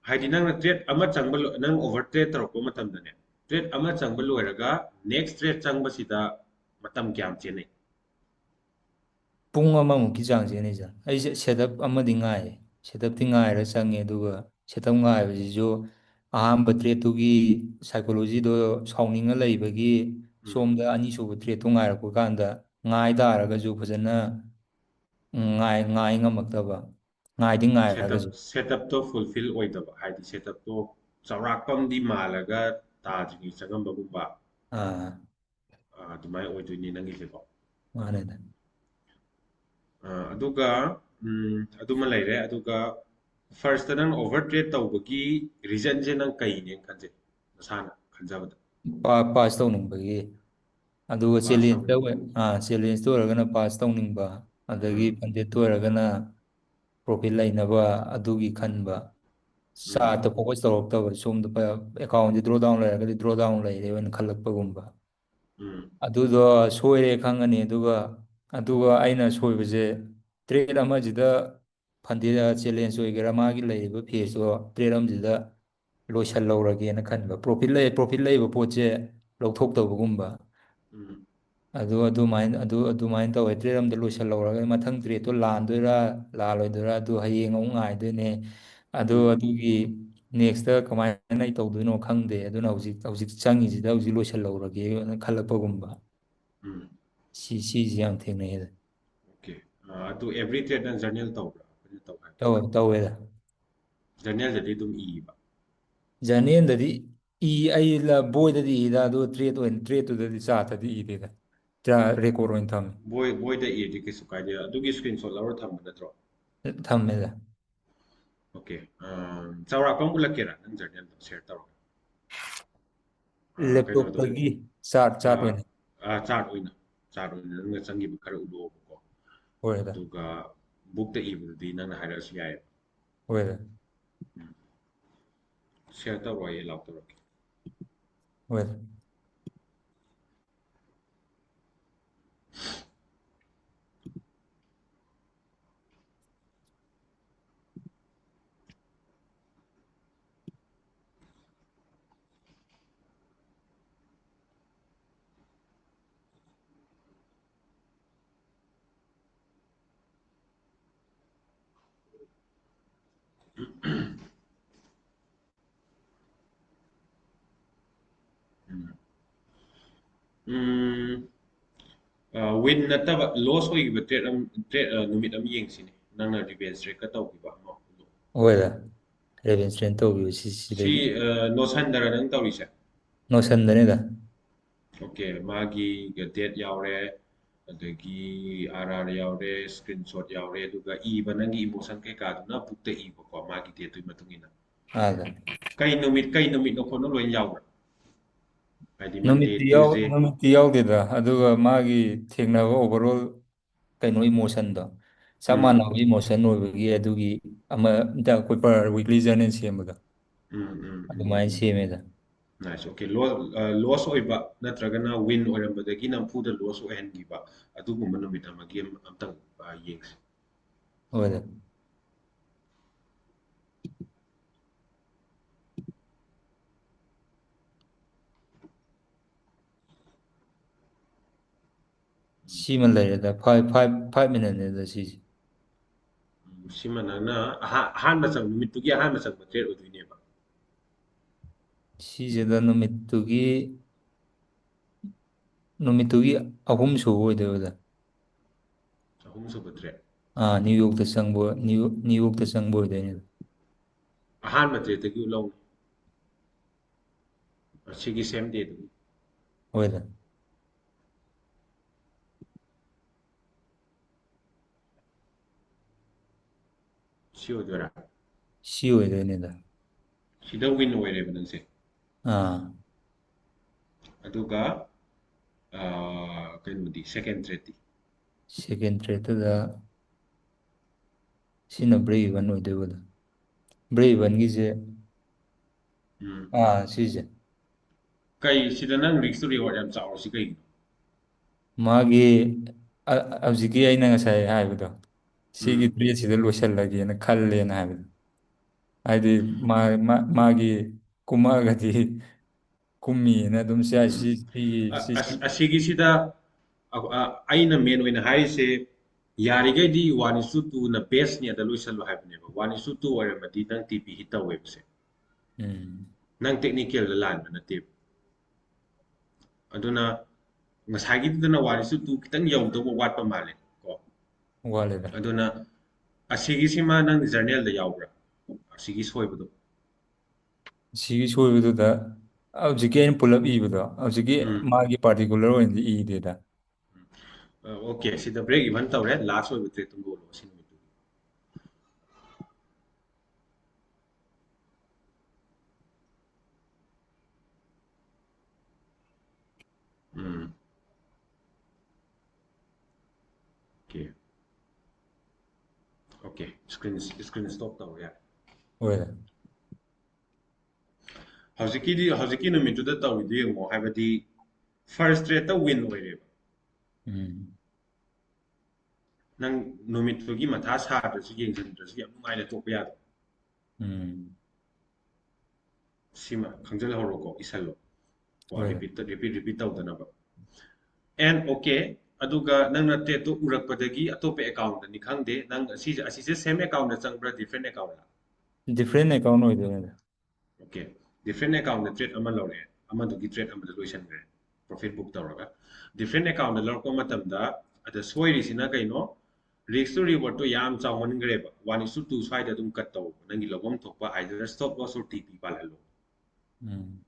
ꯍꯥꯏꯗꯤ ꯅꯪꯅ trade ꯑꯃ ꯆꯪꯕ ꯂꯣ-, ꯅꯪ over trade ꯇꯧꯔꯛꯄ ꯃꯇꯝꯗꯅꯦ, trade ꯑꯃ ꯆꯪꯕ ꯂꯣꯏꯔꯒ next trade ꯆꯪꯕꯁꯤꯗ ꯃꯇꯝ ꯀꯌꯥꯝ ꯆꯦꯟꯅꯩ? ꯄꯨꯡ ꯑꯃꯃꯨꯛꯀꯤ ꯆꯥꯡ ꯆꯦꯟꯅꯩ sir꯫ ꯑꯩꯁꯦ setup ꯑꯃꯗꯤ ꯉꯥꯏꯌꯦ꯫ Setup ꯇꯤ ꯉꯥꯏꯔ ꯆꯪꯉꯦ, ꯑꯗꯨꯒ setup ꯉꯥꯏꯕꯁꯤꯁꯨ ꯑꯍꯥꯟꯕ trade ꯇꯨꯒꯤ psychology ꯗꯣ ꯁꯥꯎꯅꯤꯡꯉ ꯂꯩꯕꯒꯤ ꯎꯝ꯫ ꯁꯣꯝꯗ ꯑꯅꯤꯁꯨꯕ trade ꯇꯨ ꯉꯥꯏꯔꯛꯄ ꯀꯥꯟꯗ ꯉꯥꯏ ꯇꯥꯔꯒꯁꯨ ꯐꯖꯅ ꯉꯥꯏ ꯉꯥꯏ ꯉꯝꯃꯛꯇꯕ꯫ ꯉꯥꯏꯗꯤ ꯉꯥꯏꯔꯒꯁꯨ꯫ Setup, setup ꯇꯣ fulfill ꯑꯣꯏꯗꯕ, ꯍꯥꯏꯗꯤ setup ꯇꯣ ꯆꯥꯎꯔꯥꯛꯄ ꯑꯃꯗꯤ ꯃꯥꯜꯂꯒ ꯇꯥꯗ꯭ꯔꯤꯉꯩ ꯆꯪꯉꯝꯕꯒꯨꯝꯕ, ꯑꯥ꯫ ꯑ, ꯑꯗꯨꯃꯥꯏꯅ ꯑꯣꯏꯗꯣꯏꯅꯤ ꯅꯪꯒꯤꯁꯦꯀꯣ꯫ ꯃꯥꯅꯦꯗ꯫ ꯑ, ꯑꯗꯨꯒ, ꯎꯝ, ꯑꯗꯨꯃ ꯂꯩꯔꯦ꯫ ꯑꯗꯨꯒ first ꯇ ꯅꯪ over trade ꯇꯧꯕꯒꯤ reason ꯁꯦ ꯅꯪ ꯀꯩꯅꯦꯅ ꯈꯟꯖꯩ, ꯅꯁꯥꯅ ꯈꯟꯖꯕꯗ? ꯄꯥ-, pass ꯇꯧꯅꯤꯡꯕꯒꯤ꯫ ꯑꯗꯨꯒ Pass challenge ꯇ ꯇꯧꯅꯤꯡꯕ꯫ ꯑꯣꯏ-, ꯑꯥ, challenge ꯇ ꯑꯣꯏꯔꯒꯅ pass ꯇꯧꯅꯤꯡꯕ, ꯑꯗꯒꯤ ꯎꯝ꯫ funded ꯇ ꯑꯣꯏꯔꯒꯅ profit ꯂꯩꯅꯕ ꯑꯗꯨꯒꯤ ꯈꯟꯕ꯫ ꯎꯝ꯫ Chart ꯇ focus ꯇꯧꯔꯛꯇꯕ, ꯁꯣꯝꯗ ꯄ-, account ꯁꯦ drawdown ꯂꯩꯔꯒꯗꯤ drawdown ꯂꯩꯔꯦ ꯑꯣꯏꯅ ꯈꯜꯂꯛꯄꯒꯨꯝꯕ꯫ ꯎꯝ꯫ ꯑꯗꯨꯗꯣ ꯁꯣꯏꯔꯦ ꯈꯪꯉꯅꯤ, ꯑꯗꯨꯒ, ꯑꯗꯨꯒ ꯑꯩꯅ ꯁꯣꯏꯕꯁꯦ ꯇ꯭ꯔꯦꯠ ꯑꯃꯁꯤꯗ ꯐꯟꯗꯦ ꯆꯦꯂꯦꯟꯖ ꯑꯣꯏꯒꯦꯔꯥ, ꯃꯥꯒꯤ ꯂꯩꯔꯤꯕ ꯐꯦꯁꯇꯣ ꯇ꯭ꯔꯦꯠ ꯑꯃꯁꯤꯗ ꯂꯣꯏꯁꯤꯜꯍꯧꯔꯒꯦꯅ ꯈꯟꯕ, ꯄ꯭ꯔꯣꯐꯤꯠ ꯂꯩ, ꯄ꯭ꯔꯣꯐꯤꯠ ꯂꯩꯕ ꯄꯣꯠꯁꯦ ꯂꯧꯊꯣꯛꯇꯕꯒꯨꯝꯕ꯫ ꯎꯝ꯫ ꯑꯗꯨ ꯑꯗꯨꯃꯥꯏꯅ ꯑꯗꯨ ꯑꯗꯨꯃꯥꯏꯅ ꯇꯧꯋꯦ꯫ ꯇ꯭ꯔꯦꯠ ꯑꯃꯗ ꯂꯣꯏꯁꯤꯜꯍꯧꯔꯒ ꯃꯊꯪ ꯇ꯭ꯔꯦꯠꯇꯣ ꯂꯥꯟꯗꯣꯏꯔꯥ ꯂꯥꯜꯂꯣꯏꯗꯣꯏꯔꯥ ꯑꯗꯨ ꯍꯌꯦꯡ ꯑꯃꯨꯛ ꯉꯥꯏꯗꯣꯏꯅꯦ꯫ ꯑꯗꯨ ꯎꯝ꯫ ꯑꯗꯨꯒꯤ ꯅꯦꯛꯁꯇ ꯀꯃꯥꯏꯅ ꯑꯩ ꯇꯧꯗꯣꯏꯅꯣ ꯈꯪꯗꯦ꯫ ꯑꯗꯨꯅ ꯍꯧꯖꯤꯛ ꯍꯧꯖꯤꯛ ꯆꯪꯉꯤꯁꯤꯗ ꯍꯧꯖꯤꯛ ꯂꯣꯏꯁꯤꯜꯍꯧꯔꯒꯦꯅ ꯈꯜꯂꯛꯄꯒꯨꯝꯕ꯫ ꯎꯝ꯫ ꯁꯤ ꯁꯤꯁꯤ ꯌꯥꯝ ꯊꯦꯡꯅꯩ꯫ ꯑꯣꯀꯦ꯫ ꯑꯗꯨ ꯑꯦꯚ꯭ꯔꯤ ꯇ꯭ꯔꯦꯠ ꯅꯪ ꯖꯔꯅꯦꯜ ꯇꯧꯕ꯭ꯔꯥ? ꯑꯩꯈꯣꯏꯅ ꯇꯧ ꯍꯥꯏꯕ꯫ ꯇꯧꯋꯦ ꯇꯧꯋꯦꯗ꯫ ꯖꯔꯅꯦꯜꯗꯗꯤ ꯑꯗꯨꯝ ꯏꯕ? ꯖꯔꯅꯦꯜꯗꯗꯤ ꯏ ꯑꯩ ꯕꯣꯏꯗꯗꯤ ꯏꯗ, ꯑꯗꯨ ꯇ꯭ꯔꯦꯠ ꯑꯣꯏꯅ ꯇ꯭ꯔꯦꯠꯇꯨꯗꯗꯤ ꯆꯥꯠꯇꯗꯤ ꯏꯗꯦꯗ꯫ ꯔꯦꯀꯣꯔꯠ ꯑꯣꯏꯅ ꯊꯝꯃꯦ꯫ ꯕꯣꯏ ꯕꯣꯏꯗ ꯏꯔꯗꯤ ꯀꯩꯁꯨ ꯀꯥꯏꯗꯦ꯫ ꯑꯗꯨꯒꯤ ꯁ꯭ꯀ꯭ꯔꯤꯟ ꯁꯣꯠ ꯂꯧꯔ ꯊꯝꯕ ꯅꯠꯇ꯭ꯔꯣ? ꯊꯝꯃꯦꯗ꯫ ꯑꯣꯀꯦ꯫ ꯆꯥꯎꯔꯥꯛꯄ ꯑꯃ ꯎꯠꯂꯛꯀꯦꯔꯥ ꯅꯪ ꯖꯔꯅꯦꯜꯗꯣ ꯁꯤꯌꯔ ꯇꯧꯔꯒ? ꯑ, ꯀꯩꯅꯣꯗꯣ ꯂꯦꯞꯇꯣꯞꯇꯒꯤ ꯆꯥꯔꯠ ꯆꯥꯔꯠ ꯑꯣꯏꯅ꯫ ꯆꯥꯔꯠ ꯑꯣꯏꯅ, ꯆꯥꯔꯠ ꯑꯣꯏꯅ ꯅꯪꯅ ꯆꯪꯈꯤꯕ ꯈꯔ ꯎꯠꯂꯛꯑꯣꯕꯀꯣ꯫ ꯍꯣꯏ ꯑꯗ꯫ ꯑꯗꯨꯒ ꯕꯨꯛꯇ ꯏꯕꯗꯨꯗꯤ ꯅꯪꯅ ꯍꯥꯏꯔꯛꯑꯁꯨ ꯌꯥꯏꯌꯦꯕ꯫ ꯍꯣꯏ ꯑꯗ꯫ ꯁꯤꯌꯔ ꯇꯧꯔꯣ, ꯑꯩ ꯑꯦꯂꯥꯎ ꯇꯧꯔꯛꯀꯦ꯫ ꯍꯣꯏ ꯑꯗ꯫ ꯎꯝ꯫ ꯎꯝ꯫ ꯋꯤꯟ ꯅꯠꯇꯕ ꯂꯣꯁ ꯑꯣꯏꯈꯤꯕ ꯇ꯭ꯔꯦꯠ ꯑꯃ, ꯇ꯭ꯔꯦꯠ, ꯅꯨꯃꯤꯠ ꯑꯃ ꯌꯦꯡꯁꯤꯅꯦ, ꯅꯪꯅ ꯔꯤꯚꯦꯟꯖ ꯇ꯭ꯔꯦꯠꯀ ꯇꯧꯈꯤꯕ ꯑꯃ꯫ ꯍꯣꯏꯗ, ꯔꯤꯚꯦꯟꯖ ꯇ꯭ꯔꯦꯠ ꯇꯧꯈꯤꯕ ꯁꯤ ꯁꯤ ꯁꯤꯗꯒꯤ꯫ ꯅꯣꯁꯟꯗꯔ ꯅꯪ ꯇꯧꯔꯤꯁꯦ? ꯅꯣꯁꯟꯗꯅꯤꯗ꯫ ꯑꯣꯀꯦ, ꯃꯥꯒꯤ ꯗꯦꯠ ꯌꯥꯎꯔꯦ, ꯑꯗꯒꯤ ꯑꯥꯔ ꯑꯥꯔ ꯌꯥꯎꯔꯦ, ꯁ꯭ꯀ꯭ꯔꯤꯟ ꯁꯣꯠ ꯌꯥꯎꯔꯦ, ꯑꯗꯨꯒ ꯏꯕ ꯅꯪꯒꯤ ꯏꯃꯣꯁꯟ ꯀꯩꯀꯥꯗꯨꯅ ꯕꯨꯛꯇ ꯏꯕꯀꯣ, ꯃꯥꯒꯤ ꯗꯦꯠꯇꯨꯒꯤ ꯃꯇꯨꯡ ꯏꯟꯅ꯫ ꯑꯥꯗ꯫ ꯀꯩ ꯅꯨꯃꯤꯠ, ꯀꯩ ꯅꯨꯃꯤꯠꯅꯣ ꯈꯣꯠꯅꯣ ꯂꯣꯏ ꯌꯥꯎꯕ꯭ꯔꯥ? ꯍꯥꯏꯗꯤ Monday, ꯅꯨꯃꯤꯠꯇꯤ ꯌꯥꯎ Tuesday? ꯅꯨꯃꯤꯠꯇꯤ ꯌꯥꯎꯗꯦꯗ, ꯑꯗꯨꯒ ꯃꯥꯒꯤ ꯊꯦꯡꯅꯕ ꯑꯣꯚꯔꯑꯣꯜ ꯀꯩꯅꯣ ꯏꯃꯣꯁꯟꯗꯣ ꯆꯞ ꯎꯝ꯫ ꯃꯥꯟꯅꯕ ꯏꯃꯣꯁꯟ ꯑꯣꯏꯕꯒꯤ ꯑꯗꯨꯒꯤ ꯑꯃ ꯑꯩꯈꯣꯏ ꯄꯔ ꯋꯤꯛꯂꯤ ꯖꯔꯅꯦꯜ ꯁꯦꯝꯕꯗꯣ꯫ ꯎꯝ, ꯎꯝ, ꯎꯝ, ꯑꯗꯨꯃꯥꯏꯅ ꯎꯝ꯫ ꯁꯦꯝꯃꯦꯗ꯫ Nice. Okay. ꯂꯣ-, ꯑ, ꯂꯣꯁ ꯑꯣꯏꯕ ꯅꯠꯇ꯭ꯔꯒꯅ ꯋꯤꯟ ꯑꯣꯏꯔꯝꯕꯗꯒꯤ ꯅꯝꯐꯨꯗ ꯂꯣꯁ ꯑꯣꯏꯍꯟꯈꯤꯕ ꯑꯗꯨꯒꯨꯝꯕ ꯅꯨꯃꯤꯠ ꯑꯃꯒꯤ ꯑꯝ-, ꯑꯝꯇꯪ, ꯑ, ꯌꯦꯡꯁꯤ꯫ ꯍꯣꯏꯗ꯫ ꯁꯤꯃ ꯂꯩꯔꯦꯗ, five, five, five minute ꯅꯦꯗ ꯁꯤꯁꯦ꯫ ꯎꯝ, ꯁꯤꯃ ꯅꯪꯅ ꯑꯍꯥ- ꯑꯍꯥꯟꯕ ꯆꯪ ꯅꯨꯃꯤꯠꯇꯨꯒꯤ ꯑꯍꯥꯟꯕ ꯆꯪꯕ trade ꯑꯣꯏꯗꯣꯏꯅꯦꯕ꯫ ꯁꯤꯁꯤꯗ ꯅꯨꯃꯤꯠꯇꯨꯒꯤ ꯅꯨꯃꯤꯠꯇꯨꯒꯤ ꯑꯍꯨꯝ ꯁꯨꯕ ꯑꯣꯏꯗꯣꯏꯕꯗ꯫ ꯑꯍꯨꯝ ꯁꯨꯕ trade꯫ ꯑꯥ, ꯅ꯭ꯌꯨ ꯌꯣꯛꯇ ꯆꯪꯕ, ꯅ꯭ꯌꯨ ꯅ꯭ꯌꯨ ꯌꯣꯛꯇ ꯆꯪꯕ ꯑꯣꯏꯗꯣꯏꯅꯦ꯫ ꯑꯍꯥꯟꯕ trade ꯇꯒꯤ ꯂꯧꯅꯤ꯫ ꯑꯁꯤꯒꯤ same day ꯗꯨꯒꯤ꯫ ꯍꯣꯏꯗ꯫ ꯁꯤ ꯑꯣꯏꯗꯣꯏꯔꯥ? ꯁꯤ ꯑꯣꯏꯗꯣꯏꯅꯤꯗ꯫ ꯁꯤꯗ win ꯑꯣꯏꯔꯦꯕ ꯅꯪꯁꯦ꯫ ꯑꯥ꯫ ꯑꯗꯨꯒ ꯑꯥ, ꯀꯩꯅꯣꯗꯤ, second trade T? Second trade ꯇꯨꯗ ꯁꯤꯅ break even ꯑꯣꯏꯗꯣꯏꯕꯗ꯫ Break even ꯒꯤꯁꯦ, ꯎꯝ꯫ ꯑꯥ, ꯁꯤꯁꯦ꯫ ꯀꯩ ꯁꯤꯗ ꯅꯪ risk to reward ꯌꯥꯝ ꯆꯥꯎꯔꯤꯁꯤ ꯀꯩꯒꯤꯅꯣ? ꯃꯥꯒꯤ ꯑ- ꯍꯧꯖꯤꯛꯀꯤ ꯑꯩꯅ ꯉꯁꯥꯏ ꯍꯥꯏꯕꯗꯣ, ꯁꯤꯒꯤ ꯎꯝ꯫ Trade ꯁꯤꯗ ꯂꯣꯏꯁꯤꯜꯂꯒꯦꯅ ꯈꯜꯂꯦꯅ ꯍꯥꯏꯕꯗꯣ, ꯍꯥꯏꯗꯤ ꯃꯥ- ꯃꯥ- ꯃꯥꯒꯤ ꯀꯨꯝꯃꯛꯑꯒꯗꯤ ꯀꯨꯝꯃꯤꯅ ꯑꯗꯨꯝ ꯁꯤ ꯁꯤ ꯁꯤꯒꯤ ꯑ- ꯁꯤ ꯑꯁ- ꯑꯁꯤꯒꯤꯁꯤꯗ ꯑ- ꯑ- ꯑꯩꯅ main ꯑꯣꯏꯅ ꯍꯥꯏꯔꯤꯁꯦ, ꯌꯥꯔꯤꯈꯩꯗꯤ one is to two ꯅ best ꯅꯤ, ꯑꯗ ꯂꯣꯏꯁꯜꯂꯨ ꯍꯥꯏꯕꯅꯦꯕ꯫ One is to two ꯑꯣꯏꯔꯝꯃꯗꯤ ꯅꯪ TP hit ꯇꯧꯋꯦꯕꯁꯦ꯫ ꯎꯝ꯫ ꯅꯪ technical ꯗ ꯂꯥꯟꯕ ꯅꯠꯇꯦꯕ꯫ ꯑꯗꯨꯅ ꯉꯁꯥꯏꯒꯤꯗꯨꯗꯅ one is to two ꯈꯤꯇꯪ ꯌꯧꯗꯧꯕ ꯋꯥꯠꯄ ꯃꯥꯜꯂꯦ ꯀꯣ꯫ ꯋꯥꯠꯂꯦꯗ꯫ ꯑꯗꯨꯅ ꯑꯁꯤꯒꯤꯁꯤꯃ ꯅꯪ journal ꯗ ꯌꯥꯎꯕ꯭ꯔꯥ? ꯑꯁꯤꯒꯤ ꯁꯣꯏꯕꯗꯣ꯫ ꯁꯤꯒꯤ ꯁꯣꯏꯕꯗꯨꯗ ꯍꯧꯖꯤꯛꯀꯤ ꯑꯩꯅ ꯄꯨꯂꯞ ꯏꯕꯗꯣ, ꯍꯧꯖꯤꯛꯀꯤ ꯎꯝ꯫ ꯃꯥꯒꯤ particular ꯑꯣꯏꯅꯗꯤ ꯏꯗꯦꯗ꯫ ꯑ, okay, ꯁꯤꯗ break even ꯇꯧꯔꯦ, last ꯑꯣꯏꯕ trade ꯇꯨꯝ ꯒꯣꯜꯂꯣ ꯁꯤ ꯅꯨꯃꯤꯠꯇꯨꯒꯤ꯫ ꯎꯝ꯫ Okay꯫ Okay, screen screen stop ꯇꯧꯔꯣ, ꯌꯥꯔꯦ꯫ ꯍꯣꯏ꯫ ꯍꯧꯖꯤꯛꯀꯤꯗꯤ, ꯍꯧꯖꯤꯛꯀꯤ ꯅꯨꯃꯤꯠꯇꯨꯗ ꯇꯧꯔꯤꯗꯨ ꯌꯦꯡꯉꯣ, ꯍꯥꯏꯕꯗꯤ first trade ꯇ win ꯑꯣꯏꯔꯦꯕ꯫ ꯎꯝ꯫ ꯅꯪ ꯅꯨꯃꯤꯠꯇꯨꯒꯤ ꯃꯊꯥ ꯁꯥꯗ꯭ꯔꯁꯨ ꯌꯦꯡꯁꯤꯟꯗ꯭ꯔꯁꯨ ꯌꯥꯝ ꯅꯨꯡꯉꯥꯏꯅ ꯇꯣꯛꯄ ꯌꯥꯗ꯭ꯔꯣ? ꯎꯝ ꯁꯤꯃ ꯈꯪꯖꯤꯜꯍꯧꯔꯣꯀꯣ, ꯏꯁꯜꯂꯣ꯫ ꯀꯣ ꯍꯣꯏ repeat repeat repeat ꯇꯧꯗꯅꯕ꯫ And okay, ꯑꯗꯨꯒ ꯅꯪꯅ trade ꯇꯣ ꯎꯔꯛꯄꯗꯒꯤ ꯑꯇꯣꯞꯄ account ꯅꯤ ꯈꯪꯗꯦ, ꯅꯪ ꯑꯁꯤꯁꯦ ꯑꯁꯤꯁꯦ same account ꯆꯪꯕ꯭ꯔꯥ different account ꯂ? Different account ꯑꯣꯏꯗꯣꯏꯅꯦ꯫ Okay, different account ꯗ trade ꯑꯃ ꯂꯧꯔꯛꯑꯦ, ꯑꯃꯗꯨꯒꯤ trade ꯑꯃꯗ ꯂꯣꯏꯁꯟꯈ꯭ꯔꯦ, profit book ꯇꯧꯔꯒ꯫ Different account ꯗ ꯂꯧꯔꯛꯄ ꯃꯇꯝꯗ ꯑꯗ ꯁꯣꯏꯔꯤꯁꯤꯅ ꯀꯩꯅꯣ? Risk to reward ꯇꯣ ꯌꯥꯝ ꯆꯥꯎꯃꯟꯈ꯭ꯔꯦꯕ, one is to two ꯁ꯭ꯋꯥꯏꯗ ꯑꯗꯨꯝ cut ꯇꯧ, ꯅꯪꯒꯤ ꯂꯧꯐꯝ ꯊꯣꯛꯄ either stop loss or T P ꯄꯥꯜꯍꯜꯂꯣ꯫ Um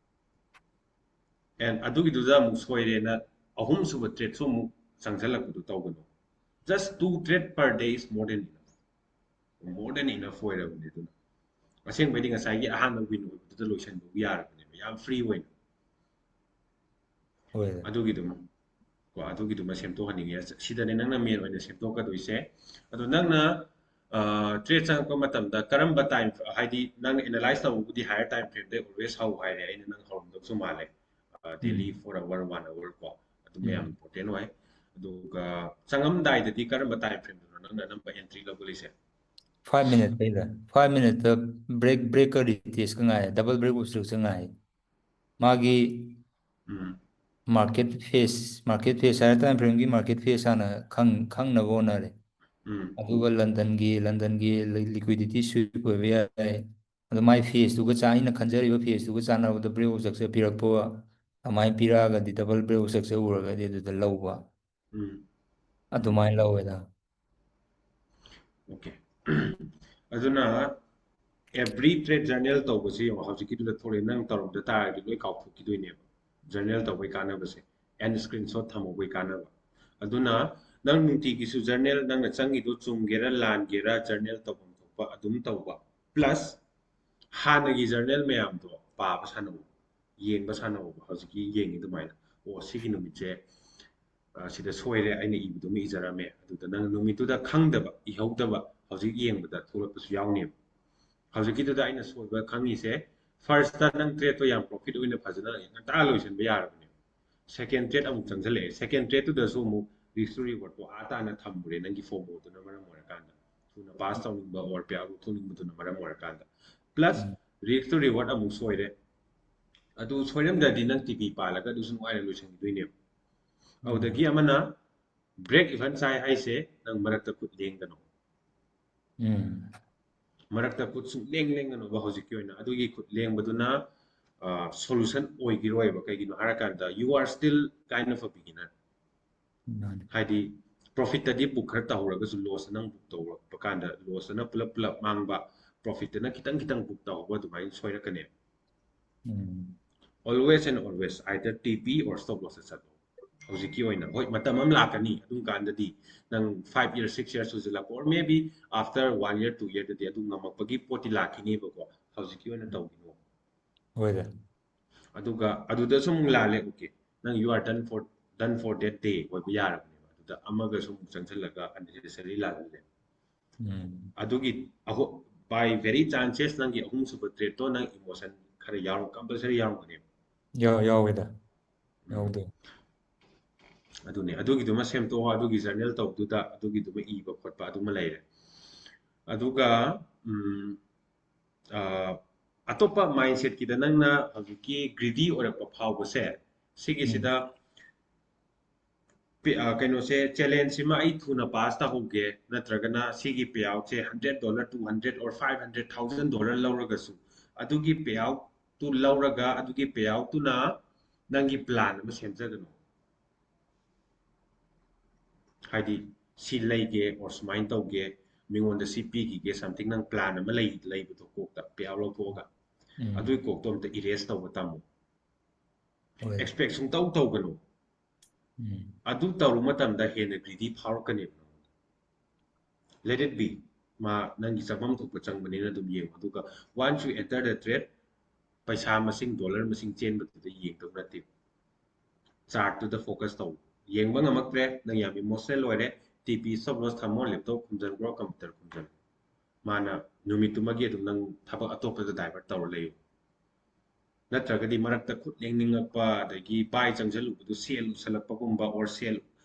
And ꯑꯗꯨꯒꯤꯗꯨꯗ ꯑꯃꯨꯛ ꯁꯣꯏꯔꯦꯅ ꯑꯍꯨꯝꯁꯨꯕ trade ꯁꯨ ꯑꯃꯨꯛ ꯆꯪꯁꯤꯜꯂꯛꯄꯗꯣ ꯇꯧꯒꯅꯨ꯫ Just two trade per day is more than enough, more than enough ꯑꯣꯏꯔꯕꯅꯦ꯫ ꯑꯗꯨꯅ ꯑꯁꯦꯡꯕꯩꯗꯤ ꯉꯁꯥꯏꯒꯤ ꯑꯍꯥꯟꯕ win ꯑꯣꯏꯕꯗꯨꯗ ꯂꯣꯏꯁꯤꯟꯕ ꯌꯥꯔꯕꯅꯦꯕ, ꯌꯥꯝ free ꯑꯣꯏꯅ꯫ ꯍꯣꯏ ꯑꯗꯨꯒꯤꯗꯨꯃ ꯀꯣ ꯑꯗꯨꯒꯤꯗꯨꯃ ꯁꯦꯝꯗꯣꯛꯍꯟꯅꯤꯡꯉꯦ꯫ ꯁꯤꯗꯅꯦ ꯅꯪꯅ main ꯑꯣꯏꯅ ꯁꯦꯝꯗꯣꯛꯀꯗꯣꯏꯁꯦ꯫ ꯑꯗꯣ ꯅꯪꯅ trade ꯆꯪꯉꯛꯄ ꯃꯇꯝꯗ ꯀꯔꯝꯕ time, ꯍꯥꯏꯗꯤ ꯅꯪꯅ analyze ꯇꯧꯕꯕꯨꯗꯤ higher time frame ꯗꯩ always ꯍꯧ ꯍꯥꯏꯔꯦ, ꯑꯩꯅ ꯅꯪ ꯍꯧꯔꯝꯗꯧꯁꯨ ꯃꯥꯜꯂꯦ꯫ Daily, four hour, one hour ꯀꯣ, ꯑꯗꯨꯝ ꯌꯥꯝ important ꯑꯣꯏ꯫ ꯑꯗꯨꯒ ꯆꯪꯉꯝꯗꯥꯏꯗꯗꯤ ꯀꯔꯝꯕ time frame ꯗꯅꯣ ꯅꯪꯅ ꯑꯅꯝꯕ entry ꯂꯧꯒꯜꯂꯤꯁꯦ? Five minute ꯇꯩꯗ, five minute ꯇ break, breaker retest ꯀ ꯉꯥꯏ, double breakout structure ꯉꯥꯏ꯫ ꯃꯥꯒꯤ ꯎꯝ market phase, market phase ꯍꯥꯏꯔ time frame ꯒꯤ market phase ꯍꯥꯟꯅ ꯈꯪ ꯈꯪꯅꯕ ꯍꯣꯠꯅꯔꯦ꯫ ꯎꯝ ꯑꯗꯨꯒ London ꯒꯤ, London ꯒꯤ li- liquidity sweep ꯑꯣꯏꯕ ꯌꯥꯏ꯫ ꯑꯗꯣ ꯃꯥꯏ phase ꯇꯨꯒ ꯆꯥ ꯑꯩꯅ ꯈꯟꯖꯔꯤꯕ phase ꯇꯨꯒ ꯆꯥꯟꯅꯕꯗ breakout structure ꯄꯤꯔꯛꯄ, ꯑꯗꯨꯃꯥꯏꯅ ꯄꯤꯔꯛꯑꯒꯗꯤ, double breakout structure ꯎꯔꯒꯗꯤ ꯑꯗꯨꯗ ꯂꯧꯕ꯫ ꯎꯝ ꯑꯗꯨꯃꯥꯏꯅ ꯂꯧꯋꯦꯗ꯫ Okay, ꯑꯗꯨꯅ every trade journal ꯇꯧꯕꯁꯤ ꯌꯦꯡꯉꯣ, ꯍꯧꯖꯤꯛꯀꯤꯗꯨꯗ ꯊꯣꯛꯂꯛꯑꯦ, ꯅꯪ ꯇꯧꯔꯝꯗ ꯇꯥꯔꯗꯤ ꯂꯣꯏ ꯀꯥꯎꯊꯣꯛꯈꯤꯗꯣꯏꯅꯦꯕ꯫ Journal ꯇꯧꯕꯩ ꯀꯥꯟꯅꯕꯁꯦ and screenshot ꯊꯝꯍꯧꯕꯩ ꯀꯥꯟꯅꯕ꯫ ꯑꯗꯨꯅ ꯅꯪ ꯅꯨꯡꯇꯤꯒꯤꯁꯨ journal, ꯅꯪꯅ ꯆꯪꯉꯤꯗꯣ ꯆꯨꯝꯒꯦꯔꯥ ꯂꯥꯟꯒꯦꯔꯥ, journal ꯇꯧꯐꯝ ꯊꯣꯛꯄ ꯑꯗꯨꯝ ꯇꯧꯕ, plus ꯍꯥꯟꯅꯒꯤ journal ꯃꯌꯥꯝꯗꯣ ꯄꯥꯕ ꯁꯥꯟꯅꯧ, ꯌꯦꯡꯕ ꯁꯥꯟꯅꯧꯕ꯫ ꯍꯧꯖꯤꯛꯀꯤ ꯌꯦꯡꯉꯤ ꯑꯗꯨꯃꯥꯏꯅ, ꯑꯣ ꯁꯤꯒꯤ ꯅꯨꯃꯤꯠꯁꯦ ꯑ, ꯁꯤꯗ ꯁꯣꯏꯔꯦ, ꯑꯩꯅ ꯏꯕꯗꯨꯃ ꯏꯖꯔꯝꯃꯦ꯫ ꯑꯗꯨꯗ ꯅꯪ ꯅꯨꯃꯤꯠꯇꯨꯗ ꯈꯪꯗꯕ, ꯏꯍꯧꯗꯕ ꯍꯧꯖꯤꯛ ꯌꯦꯡꯕꯗ ꯊꯣꯛꯂꯛꯄꯁꯨ ꯌꯥꯎꯅꯦꯕ꯫ ꯍꯧꯖꯤꯛꯀꯤꯗꯨꯗ ꯑꯩꯅ ꯁꯣꯏꯕ ꯈꯪꯉꯤꯁꯦ, first ꯇ ꯅꯪ trade ꯇꯣ ꯌꯥꯝ profit ꯑꯣꯏꯅ ꯐꯖꯅ ꯉꯟꯇꯥ ꯂꯣꯏꯁꯤꯟꯕ ꯌꯥꯔꯕꯅꯦꯕ꯫ Second trade ꯑꯃꯨꯛ ꯆꯪꯁꯤꯜꯂꯛꯑꯦ, second trade ꯇꯨꯗꯁꯨ ꯑꯃꯨꯛ risk to reward ꯇꯣ ꯑꯥ ꯇꯥꯅ ꯊꯝꯃꯨꯔꯦ ꯅꯪꯒꯤ FOMO ꯗꯨꯅ ꯃꯔꯝ ꯑꯣꯏꯔꯀꯥꯟꯗ, ꯊꯨꯅ pass ꯇꯧꯅꯤꯡꯕ or payout ꯂꯧꯊꯣꯛꯅꯤꯡꯕꯗꯨꯅ ꯃꯔꯝ ꯑꯣꯏꯔꯀꯥꯟꯗ, plus um. risk to reward ꯑꯃꯨꯛ ꯁꯣꯏꯔꯦ꯫ ꯑꯗꯨ ꯁꯣꯏꯔꯝꯗ꯭ꯔꯗꯤ ꯅꯪ ꯇꯤꯚꯤ ꯄꯥꯜꯂꯒ ꯑꯗꯨꯁꯨ ꯅꯨꯡꯉꯥꯏꯅ ꯂꯣꯏꯁꯤꯟꯈꯤꯗꯣꯏꯅꯦꯕ꯫ ꯎꯝ. ꯑꯗꯨꯗꯒꯤ ꯑꯃꯅ break even ꯆꯥꯏ ꯍꯥꯏꯁꯦ ꯅꯪ ꯃꯔꯛꯇ ꯈꯨꯠ ꯂꯦꯡꯒꯅꯣ꯫ ꯎꯝ. ꯃꯔꯛꯇ ꯈꯨꯠ ꯁꯨꯡ ꯂꯦꯡ ꯂꯦꯡꯒꯅꯣꯕ ꯍꯧꯖꯤꯛꯀꯤ ꯑꯣꯏꯅ꯫ ꯑꯗꯨꯒꯤ ꯈꯨꯠ ꯂꯦꯡꯕꯗꯨꯅ solution ꯑꯣꯏꯈꯤꯔꯣꯏꯕ꯫ ꯀꯩꯒꯤꯅꯣ ꯍꯥꯏꯔꯀꯥꯟꯗ you are still kind of a beginner꯫ ꯃꯥꯅꯤ. ꯍꯥꯏꯗꯤ profit ꯇꯗꯤ book ꯈꯔ ꯇꯧꯍꯧꯔꯒꯁꯨ loss ꯅꯪ book ꯇꯧꯔꯛꯄ ꯀꯥꯟꯗ loss ꯅ ꯄꯨꯂꯞ ꯄꯨꯂꯞ ꯃꯥꯡꯕ, profit ꯇꯅ ꯈꯤꯇꯪ ꯈꯤꯇꯪ book ꯇꯧꯍꯧꯕ ꯑꯗꯨꯃꯥꯏꯅ ꯁꯣꯏꯔꯛꯀꯅꯦꯕ꯫ ꯎꯝ. Always and always either TP or stop loss ꯇ ꯆꯠꯂꯣ꯫ ꯍꯧꯖꯤꯛꯀꯤ ꯑꯣꯏꯅ ꯍꯣꯏ ꯃꯇꯝ ꯑꯃ ꯂꯥꯛꯀꯅꯤ, ꯑꯗꯨꯝ ꯀꯥꯟꯗꯗꯤ ꯅꯪ five year six year ꯁꯨꯖꯤꯜꯂꯛꯄ or maybe after one year two year ꯗꯗꯤ ꯑꯗꯨꯝ ꯉꯝꯃꯛꯄꯒꯤ ꯄꯣꯠꯇꯤ ꯂꯥꯛꯈꯤꯅꯦꯕꯀꯣ꯫ ꯍꯧꯖꯤꯛꯀꯤ ꯑꯣꯏꯅ ꯇꯧꯈꯤꯅꯣ꯫ ꯍꯣꯏꯗ. ꯑꯗꯨꯒ ꯑꯗꯨꯗꯁꯨ ꯑꯃꯨꯛ ꯂꯥꯜꯂꯦ꯫ Okay, ꯅꯪ you are done for, done for that day ꯑꯣꯏꯕ ꯌꯥꯔꯕꯅꯦꯕ꯫ ꯑꯗꯨꯗ ꯑꯃꯒꯁꯨ ꯑꯃꯨꯛ ꯆꯪꯁꯤꯜꯂꯒ unnecessary ꯂꯥꯜꯍꯜꯂꯦ꯫ ꯎꯝ. ꯑꯗꯨꯒꯤ ꯑꯍꯨ-, by very chances ꯅꯪꯒꯤ ꯑꯍꯨꯝꯁꯨꯕ trade ꯇꯣ ꯅꯪ emotion ꯈꯔ ꯌꯥꯎꯔ, compulsory ꯌꯥꯎꯔꯝꯒꯅꯦꯕ꯫ ꯌꯥꯎ ꯌꯥꯎꯋꯦꯗ. ꯎꯝ. ꯌꯥꯎꯗꯦ. ꯑꯗꯨꯅꯦ, ꯑꯗꯨꯒꯤꯗꯨꯃ ꯁꯦꯝꯗꯣꯛꯑꯣ, ꯑꯗꯨꯒꯤ journal ꯇꯧꯕꯗꯨꯗ ꯑꯗꯨꯒꯤꯗꯨꯃ ꯏꯕ ꯈꯣꯠꯄ ꯑꯗꯨꯃ ꯂꯩꯔꯦ꯫ ꯑꯗꯨꯒ ꯎꯝ, ꯑ, ꯑꯇꯣꯞꯄ mindset ꯀꯤꯗ ꯅꯪꯅ ꯍꯧꯖꯤꯛꯀꯤ greedy ꯑꯣꯏꯔꯛꯄ ꯐꯥꯎꯕꯁꯦ, ꯎꯝ. ꯁꯤꯒꯤꯁꯤꯗ ꯄꯤ-, ꯑ, ꯀꯩꯅꯣꯁꯦ, challenge ꯁꯤꯃ ꯑꯩ ꯊꯨꯅ pass ꯇꯧꯍꯧꯒꯦ, ꯅꯠꯇ꯭ꯔꯒꯅ ꯁꯤꯒꯤ payout say hundred dollar, two hundred or five hundred thousand dollar ꯂꯧꯔꯒꯁꯨ, ꯑꯗꯨꯒꯤ payout ꯇꯨ ꯂꯧꯔꯒ ꯑꯗꯨꯒꯤ payout ꯇꯨꯅ ꯅꯪꯒꯤ plan ꯑꯃ ꯁꯦꯝꯖꯒꯅꯨ꯫ ꯍꯥꯏꯗꯤ ꯁꯤ ꯂꯩꯒꯦ or ꯁꯨꯃꯥꯏꯅ ꯇꯧꯒꯦ, ꯃꯤꯉꯣꯟꯗ ꯁꯤ ꯄꯤꯈꯤꯒꯦ, something ꯅꯪ plan ꯑꯃ ꯂꯩ, ꯂꯩꯕꯗꯣ ꯀꯣꯛꯇ payout ꯂꯧꯊꯣꯛꯑꯒ, ꯎꯝ. ꯑꯗꯨꯒꯤ ꯀꯣꯛꯇꯣ ꯑꯝꯇ erase ꯇꯧꯕ ꯇꯝꯃꯨ꯫ ꯍꯣꯏ. Expect ꯁꯨꯡꯇꯧ ꯇꯧꯒꯅꯨ꯫ ꯎꯝ. ꯑꯗꯨ ꯇꯧꯔꯨ ꯃꯇꯝꯗ ꯍꯦꯟꯅ greedy ꯐꯥꯎꯔꯛꯀꯅꯦꯕ꯫ Let it be꯫ ꯃꯥ ꯅꯪꯒꯤ ꯆꯪꯐꯝ ꯊꯣꯛꯄ ꯆꯪꯕꯅꯤꯅ ꯑꯗꯨꯝ ꯌꯦꯡꯉꯣ꯫ ꯑꯗꯨꯒ once you enter the trade, ꯄꯩꯁꯥ ꯃꯁꯤꯡ, dollar ꯃꯁꯤꯡ ꯆꯦꯟꯕꯗꯨꯗ ꯌꯦꯡꯗꯧ ꯅꯠꯇꯦ꯫ Chart ꯇꯨꯗ focus ꯇꯧ꯫ ꯌꯦꯡꯕ ꯉꯝꯃꯛꯇ꯭ꯔꯦ, ꯅꯪ ꯌꯥꯝ emotional ꯑꯣꯏꯔꯦ, TP stop loss ꯊꯝꯃꯣ, laptop ꯈꯨꯝꯖꯤꯟꯈ꯭ꯔꯣ, computer ꯈꯨꯝꯖꯤꯟꯈ꯭ꯔꯣ꯫ ꯃꯥꯅ ꯅꯨꯃꯤꯠꯇꯨꯃꯒꯤ ꯑꯗꯨꯝ ꯅꯪ ꯊꯕꯛ ꯑꯇꯣꯞꯄꯗ divert ꯇꯧꯔ ꯂꯩꯌꯨ꯫ ꯅꯠꯇ꯭ꯔꯒꯗꯤ ꯃꯔꯛꯇ ꯈꯨꯠ ꯂꯦꯡꯅꯤꯡꯉꯛꯄ, ꯑꯗꯒꯤ buy ꯆꯪꯁꯤꯜꯂꯨꯕꯗꯨ sell ꯎꯁꯜꯂꯛꯄꯒꯨꯝꯕ or sell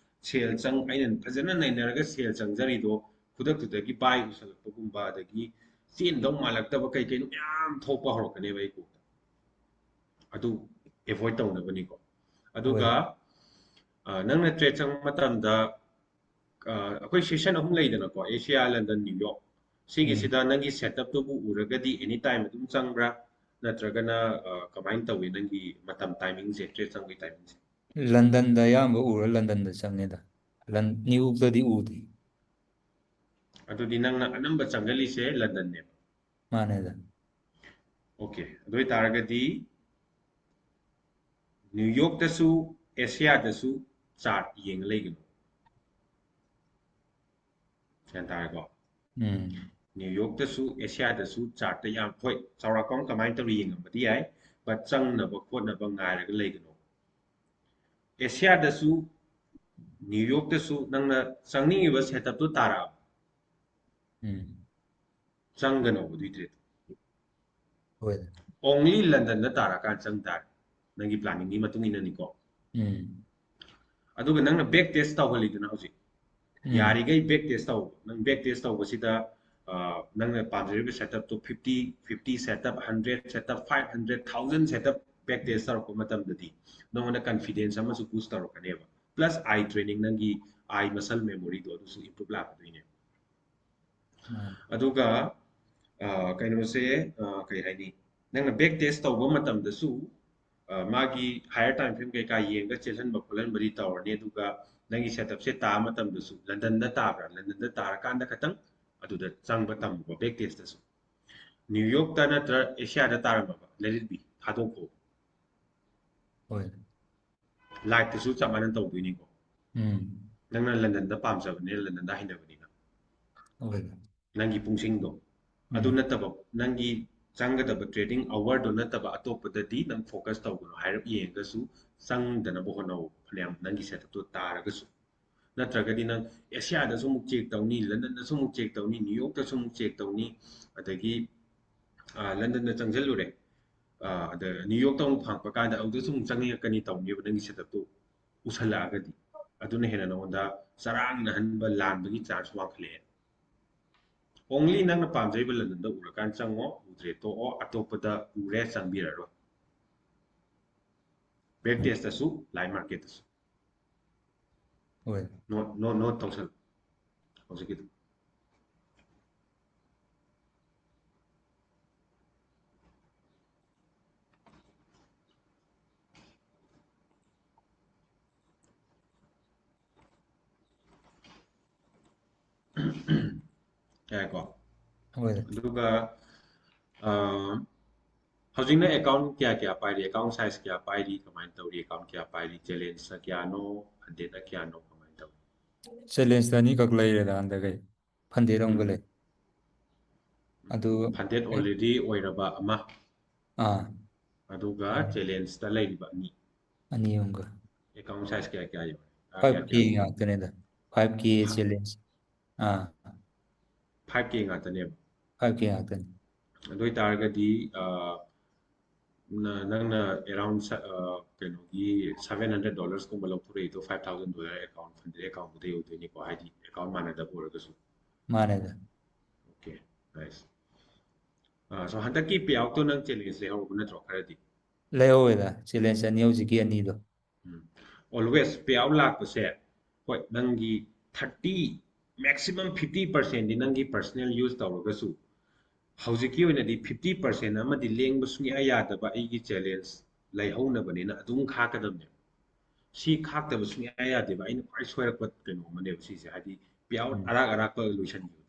ꯁꯦꯜ ꯆꯪ ꯑꯩꯅ ꯐꯖꯅ ꯅꯩꯅꯔꯒ ꯁꯦꯜ ꯆꯪꯖꯔꯤꯗꯣ ꯈꯨꯗꯛꯇꯨꯗꯒꯤ ꯕꯥꯏ ꯎꯁꯜꯂꯛꯄꯒꯨꯝꯕ, ꯑꯗꯒꯤ ꯆꯦꯟꯗꯧ ꯃꯥꯜꯂꯛꯇꯕ ꯀꯩ ꯀꯩꯅꯣ ꯃꯌꯥꯝ ꯊꯣꯛꯄ ꯍꯧꯔꯛꯀꯅꯦꯕ ꯑꯩ ꯀꯣꯛꯇ꯫ ꯑꯗꯨ ꯑꯦꯚꯣꯏꯗ ꯇꯧꯅꯕꯅꯤꯀꯣ꯫ ꯑꯗꯨꯒ ꯍꯣꯏ꯫ ꯑ, ꯅꯪꯅ ꯇ꯭ꯔꯦꯠ ꯆꯪꯕ ꯃꯇꯝꯗ, ꯑ, ꯑꯩꯈꯣꯏ ꯁꯦꯁꯟ ꯑꯍꯨꯝ ꯂꯩꯗꯅꯀꯣ, ꯑꯦꯁꯤꯌꯥ, ꯂꯟꯗꯟ, ꯅ꯭ꯌꯨ ꯌꯣꯔꯛ꯫ ꯎꯝ꯫ ꯁꯤꯒꯤꯁꯤꯗ ꯅꯪꯒꯤ ꯁꯦꯠꯑꯞꯇꯨꯕꯨ ꯎꯔꯒꯗꯤ ꯑꯦꯅꯤ ꯇꯥꯏꯝ ꯑꯗꯨꯝ ꯆꯪꯕ꯭ꯔꯥ, ꯅꯠꯇ꯭ꯔꯒꯅ, ꯑ, ꯀꯃꯥꯏꯅ ꯇꯧꯏ ꯅꯪꯒꯤ ꯃꯇꯝ ꯇꯥꯏꯃꯤꯡꯁꯦ, ꯇ꯭ꯔꯦꯠ ꯆꯪꯕꯒꯤ ꯇꯥꯏꯃꯤꯡꯁꯦ? ꯂꯟꯗꯟꯗ ꯑꯌꯥꯝꯕ ꯎꯔ ꯂꯟꯗꯟꯗ ꯆꯪꯉꯦꯗ꯫ ꯂꯟ-, ꯅ꯭ꯌꯨ ꯌꯣꯔꯛꯇꯗꯤ ꯎꯗꯦ꯫ ꯑꯗꯨꯗꯤ ꯅꯪꯅ ꯑꯅꯝꯕ ꯆꯪꯒꯜꯂꯤꯁꯦ ꯂꯟꯗꯟꯅꯦꯕ꯫ ꯃꯥꯅꯦꯗ꯫ ꯑꯣꯀꯦ, ꯑꯗꯨ ꯑꯣꯏꯇꯥꯔꯒꯗꯤ ꯅ꯭ꯌꯨ ꯌꯣꯔꯛꯇꯁꯨ ꯑꯦꯁꯤꯌꯥꯗꯁꯨ ꯆꯥꯔꯠ ꯌꯦꯡꯉ ꯂꯩꯒꯅꯨ꯫ ꯒ꯭ꯌꯥꯟ ꯇꯥꯔꯦꯀꯣ? ꯎꯝ꯫ ꯅ꯭ꯌꯨ ꯌꯣꯔꯛꯇꯁꯨ ꯑꯦꯁꯤꯌꯥꯗꯁꯨ ꯆꯥꯔꯠꯇ ꯌꯥꯝ, ꯍꯣꯏ, ꯆꯥꯎꯔꯥꯛꯄ ꯑꯃ ꯀꯃꯥꯏꯅ ꯇꯧꯔꯤ ꯌꯦꯡꯉꯝꯕꯗꯤ ꯌꯥꯏ, ꯕꯠ ꯆꯪꯅꯕ ꯈꯣꯠꯅꯕ ꯉꯥꯏꯔꯒ ꯂꯩꯒꯅꯨ꯫ ꯑꯦꯁꯤꯌꯥꯗꯁꯨ, ꯅ꯭ꯌꯨ ꯌꯣꯔꯛꯇꯁꯨ ꯅꯪꯅ ꯆꯪꯅꯤꯡꯉꯤꯕ ꯁꯦꯠꯑꯞꯇꯣ ꯇꯥꯔꯛꯑꯕ, ꯎꯝ꯫ ꯆꯪꯒꯅꯣꯕ ꯑꯗꯨꯏ ꯇ꯭ꯔꯦꯠ꯫ ꯍꯣꯏ꯫ ꯑꯣꯡꯂꯤ ꯂꯟꯗꯟꯗ ꯇꯥꯔꯀꯥꯟꯗ ꯆꯪ ꯇꯥꯔꯦ, ꯅꯪꯒꯤ ꯄ꯭ꯂꯥꯅꯤꯡꯒꯤ ꯃꯇꯨꯡ ꯏꯟꯅꯅꯤꯀꯣ꯫ ꯎꯝ꯫ ꯑꯗꯨꯒ ꯅꯪꯅ ꯕꯦꯛ ꯇꯦꯁ ꯇꯧꯍꯜꯂꯤꯗꯅ ꯍꯧꯖꯤꯛ, ꯎꯝ꯫ ꯌꯥꯔꯤꯈꯩ ꯕꯦꯛ ꯇꯦꯁ ꯇꯧ꯫ ꯅꯪ ꯕꯦꯛ ꯇꯦꯁ ꯇꯧꯕꯁꯤꯗ, ꯑ, ꯅꯪꯅ ꯄꯥꯝꯖꯔꯤꯕ ꯁꯦꯠꯑꯞꯇꯣ fifty, fifty setup, hundred setup, five hundred, thousand setup back test ꯇꯧꯔꯛꯄ ꯃꯇꯝꯗꯗꯤ ꯅꯉꯣꯟꯗ ꯀꯟꯐꯤꯗꯦꯟꯁ ꯑꯃꯁꯨ ꯕꯨꯁ ꯇꯧꯔꯛꯀꯅꯦꯕ꯫ ꯄ꯭ꯂꯁ ꯑꯥꯏ ꯇ꯭ꯔꯦꯅꯤꯡ, ꯅꯪꯒꯤ ꯑꯥꯏ ꯃꯁꯜ ꯃꯦꯃꯣꯔꯤꯗꯣ ꯑꯗꯨꯁꯨ ꯏꯝꯄ꯭ꯔꯨꯞ ꯂꯥꯛꯀꯗꯣꯏꯅꯦꯕ꯫ ꯎꯝ꯫ ꯑꯗꯨꯒ, ꯑ, ꯀꯩꯅꯣꯁꯦ, ꯑ, ꯀꯩ ꯍꯥꯏꯅꯤ, ꯅꯪꯅ ꯕꯦꯛ ꯇꯦꯁ ꯇꯧꯕ ꯃꯇꯝꯗꯁꯨ, ꯑ, ꯃꯥꯒꯤ ꯍꯥꯌꯔ ꯇꯥꯏꯝ ꯐ꯭ꯔꯦꯝ ꯀꯩꯀꯥ ꯌꯦꯡꯉꯒ ꯆꯦꯜꯍꯟꯕ ꯈꯣꯠꯍꯟꯕꯗꯤ ꯇꯧꯔꯅꯤ꯫ ꯑꯗꯨꯒ ꯅꯪꯒꯤ ꯁꯦꯠꯑꯞꯁꯦ ꯇꯥꯕ ꯃꯇꯝꯗꯁꯨ ꯂꯟꯗꯟꯗ ꯇꯥꯕ꯭ꯔꯥ, ꯂꯟꯗꯟꯗ ꯇꯥꯔꯀꯥꯟꯗ ꯈꯇꯪ ꯑꯗꯨꯗ ꯆꯪꯕ ꯇꯝꯃꯨꯀꯣ, ꯕꯦꯛ ꯇꯦꯁꯇꯁꯨ꯫ ꯅ꯭ꯌꯨ ꯌꯣꯔꯛꯇ ꯅꯠꯇ꯭ꯔ ꯑꯦꯁꯤꯌꯥꯗ ꯇꯥꯔꯝꯃꯕ, let it be, ꯊꯥꯗꯣꯛꯈꯣ꯫ ꯍꯣꯏ꯫ ꯂꯥꯏꯐꯇꯁꯨ ꯆꯞ ꯃꯥꯟꯅ ꯇꯧꯗꯣꯏꯅꯤꯀꯣ꯫ ꯎꯝ꯫ ꯅꯪꯅ ꯂꯟꯗꯟꯗ ꯄꯥꯝꯖꯕꯅꯤꯅ, ꯂꯟꯗꯟꯗ ꯍꯩꯅꯕꯅꯤꯅ, ꯍꯣꯏ꯫ ꯅꯪꯒꯤ ꯄꯨꯡꯁꯤꯡꯗꯣ ꯑꯗꯨ ꯎꯝ꯫ ꯅꯠꯇꯕ, ꯅꯪꯒꯤ ꯆꯪꯒꯗꯕ ꯇ꯭ꯔꯦꯗꯤꯡ ꯑꯋꯥꯔꯗꯣ ꯅꯠꯇꯕ ꯑꯇꯣꯞꯄꯗꯗꯤ ꯅꯪ ꯐꯣꯀꯁ ꯇꯧꯒꯅꯨ꯫ ꯍꯥꯏꯔꯞ ꯌꯦꯡꯉꯒꯁꯨ ꯆꯪꯗꯅꯕ ꯍꯣꯠꯅꯧ, ꯐꯅꯌꯥꯝ ꯅꯪꯒꯤ ꯁꯦꯠꯑꯞꯇꯣ ꯇꯥꯔꯒꯁꯨ꯫ ꯅꯠꯇ꯭ꯔꯒꯗꯤ ꯅꯪ ꯑꯦꯁꯤꯌꯥꯗꯁꯨ ꯑꯃꯨꯛ ꯆꯦꯛ ꯇꯧꯅꯤ, ꯂꯟꯗꯟꯗꯁꯨ ꯑꯃꯨꯛ ꯆꯦꯛ ꯇꯧꯅꯤ, ꯅ꯭ꯌꯨ ꯌꯣꯔꯛꯇꯁꯨ ꯑꯃꯨꯛ ꯆꯦꯛ ꯇꯧꯅꯤ, ꯑꯗꯒꯤ, ꯑ, ꯂꯟꯗꯟꯗ ꯆꯪꯁꯤꯜꯂꯨꯔꯦ, ꯑ, ꯑꯗ ꯅ꯭ꯌꯨ ꯌꯣꯔꯛꯇ ꯑꯃꯨꯛ ꯐꯪꯉꯛꯄ ꯀꯥꯟꯗ ꯑꯗꯨꯗꯁꯨ ꯑꯃꯨꯛ ꯆꯪꯅꯤꯡꯉꯛꯀꯅꯤ ꯇꯧꯅꯦꯕ, ꯅꯪꯒꯤ ꯁꯦꯠꯑꯞꯇꯣ ꯎꯁꯜꯂꯛꯑꯒꯗꯤ꯫ ꯑꯗꯨꯅ ꯍꯦꯟꯅ ꯅꯉꯣꯟꯗ ꯆꯔꯥꯡꯅꯍꯟꯕ, ꯂꯥꯟꯕꯒꯤ ꯆꯥꯟꯁ ꯋꯥꯡꯈꯠꯂꯛꯑꯦ꯫ ꯑꯣꯡꯂꯤ ꯅꯪꯅ ꯄꯥꯝꯖꯔꯤꯕ ꯂꯟꯗꯟꯗ ꯎꯔꯀꯥꯟꯗ ꯆꯪꯉꯣ, ꯎꯗ꯭ꯔꯦ ꯇꯣꯛꯑꯣ, ꯑꯇꯣꯞꯄꯗ ꯎꯔꯦ ꯆꯪꯕꯤꯔꯔꯣꯏ꯫ Bag ꯇꯦꯁꯇꯁꯨ, life ꯃꯥꯔꯀꯦꯠꯇꯁꯨ꯫ ꯍꯣꯏ꯫ ꯅꯣꯠ ꯅꯣꯠ ꯅꯣꯠ ꯇꯧꯁꯜꯂꯨ ꯍꯧꯖꯤꯛꯀꯤꯗꯣ꯫ ꯌꯥꯏꯀꯣ? ꯍꯣꯏ꯫ ꯑꯗꯨꯒ ꯑ, ꯍꯧꯖꯤꯛꯅ ꯑꯦꯀꯥꯎꯟ ꯀꯌꯥ ꯀꯌꯥ ꯄꯥꯏꯔꯤ? ꯑꯦꯀꯥꯎꯟ ꯁꯥꯏꯖ ꯀꯌꯥ ꯄꯥꯏꯔꯤ? ꯀꯃꯥꯏꯅ ꯇꯧꯔꯤ? ꯑꯦꯀꯥꯎꯟ ꯀꯌꯥ ꯄꯥꯏꯔꯤ? ꯆꯦꯂꯦꯟꯖꯅ ꯀꯌꯥꯅꯣ? ꯐꯟꯗꯦꯗꯅ ꯀꯌꯥꯅꯣ? ꯀꯃꯥꯏꯅ ꯇꯧꯔꯤ? ꯆꯦꯂꯦꯟꯖꯇ ꯑꯅꯤꯈꯛ ꯂꯩꯔꯦꯗ ꯍꯟꯗꯛ ꯑꯩ꯫ ꯐꯟꯗꯦꯗ ꯑꯃꯒ ꯎꯝ꯫ ꯂꯩ꯫ ꯑꯗꯨ ꯐꯟꯗꯦꯗ ꯑꯣꯜꯔꯦꯗꯤ ꯑꯣꯏꯔꯕ ꯑꯃ, ꯑꯥ ꯑꯗꯨꯒ ꯑꯥ꯫ ꯆꯦꯂꯦꯟꯖꯇ ꯂꯩꯔꯤꯕ ꯑꯅꯤ꯫ ꯑꯅꯤ ꯑꯃꯒ꯫ ꯑꯦꯀꯥꯎꯟ ꯁꯥꯏꯖ ꯀꯌꯥ ꯀꯌꯥ ꯌꯧꯔꯦ? ꯑꯥ, ꯐꯥꯏꯚ ꯀꯌꯥ ꯀꯦ ꯀꯌꯥ? ꯉꯥꯛꯇꯅꯦꯗ꯫ ꯐꯥꯏꯚ ꯀꯦ ꯆꯦꯂꯦꯟꯖ꯫ ꯑꯥ꯫ ꯐꯥꯏꯚ ꯀꯦ ꯉꯥꯛꯇꯅꯦꯕ꯫ ꯐꯥꯏꯚ ꯀꯦ ꯉꯥꯛꯇꯅꯤ꯫ ꯑꯗꯨ ꯑꯣꯏꯇꯥꯔꯒꯗꯤ ꯑ, ꯅ- ꯅꯪꯅ ꯑꯦꯔꯥꯎꯟ ꯀꯩꯅꯣꯒꯤ ꯁꯚꯦꯟ ꯍꯟꯗ꯭ꯔꯦꯠ ꯗꯣꯂꯔꯁꯀꯨꯝꯕ ꯂꯧꯊꯣꯔꯛꯏꯗꯣ five thousand dollar account, funded ꯑꯦꯀꯥꯎꯟꯗꯨꯗꯩ ꯑꯣꯏꯗꯣꯏꯅꯤꯀꯣ, ꯍꯥꯏꯗꯤ ꯑꯦꯀꯥꯎꯟ ꯃꯥꯟꯅꯗꯕ ꯑꯣꯏꯔꯒꯁꯨ꯫ ꯃꯥꯅꯦꯗ꯫ Okay, nice. ꯁꯣ ꯍꯟꯗꯛꯀꯤ ꯄꯦ ꯑꯥꯎꯠꯇꯣ ꯅꯪ ꯆꯦꯂꯦꯟꯖ ꯂꯩꯍꯧꯔꯕ ꯅꯠꯇ꯭ꯔꯣ ꯈꯔꯗꯤ? ꯂꯩꯍꯧꯋꯦꯗ, ꯆꯦꯂꯦꯟꯖ ꯑꯅꯤ ꯍꯧꯖꯤꯛꯀꯤ ꯑꯅꯤꯗꯣ꯫ ꯎꯝ꯫ ꯑꯣꯜꯋꯦꯁ ꯄꯦ ꯑꯥꯎꯠ ꯂꯥꯛꯄꯁꯦ, ꯍꯣꯏ, ꯅꯪꯒꯤ ꯊꯥꯔꯇꯤ, ꯃꯦꯛꯁꯤꯃꯝ ꯐꯤꯐꯇꯤ ꯄꯥꯔꯁꯦꯟꯗꯤ ꯅꯪꯒꯤ ꯄꯔꯁꯅꯦꯜ ꯌꯨꯁ ꯇꯧꯔꯒꯁꯨ, ꯍꯧꯖꯤꯛꯀꯤ ꯑꯣꯏꯅꯗꯤ ꯐꯤꯐꯇꯤ ꯄꯥꯔꯁꯦꯟ ꯑꯃꯗꯤ ꯂꯦꯡꯕ ꯁꯨꯡꯌꯥ ꯌꯥꯗꯕ ꯑꯩꯒꯤ ꯆꯦꯂꯦꯟꯖ ꯂꯩꯍꯧꯅꯕꯅꯤꯅ ꯑꯗꯨꯝ ꯈꯥꯛꯀꯗꯕꯅꯦꯕ꯫ ꯁꯤ ꯈꯥꯛꯇꯕ ꯁꯨꯡꯌꯥ ꯌꯥꯗꯦꯕ꯫ ꯑꯩꯅ ꯈ꯭ꯋꯥꯏ ꯁꯣꯏꯔꯛꯄ ꯀꯩꯅꯣ ꯑꯃꯅꯦꯕ ꯁꯤꯁꯦ, ꯍꯥꯏꯗꯤ ꯄꯦ ꯑꯥꯎꯠ ꯎꯝ꯫ ꯑꯔꯥꯛ ꯑꯔꯥꯛꯄ ꯂꯣꯏꯁꯤꯟꯈꯤꯕꯗꯣ꯫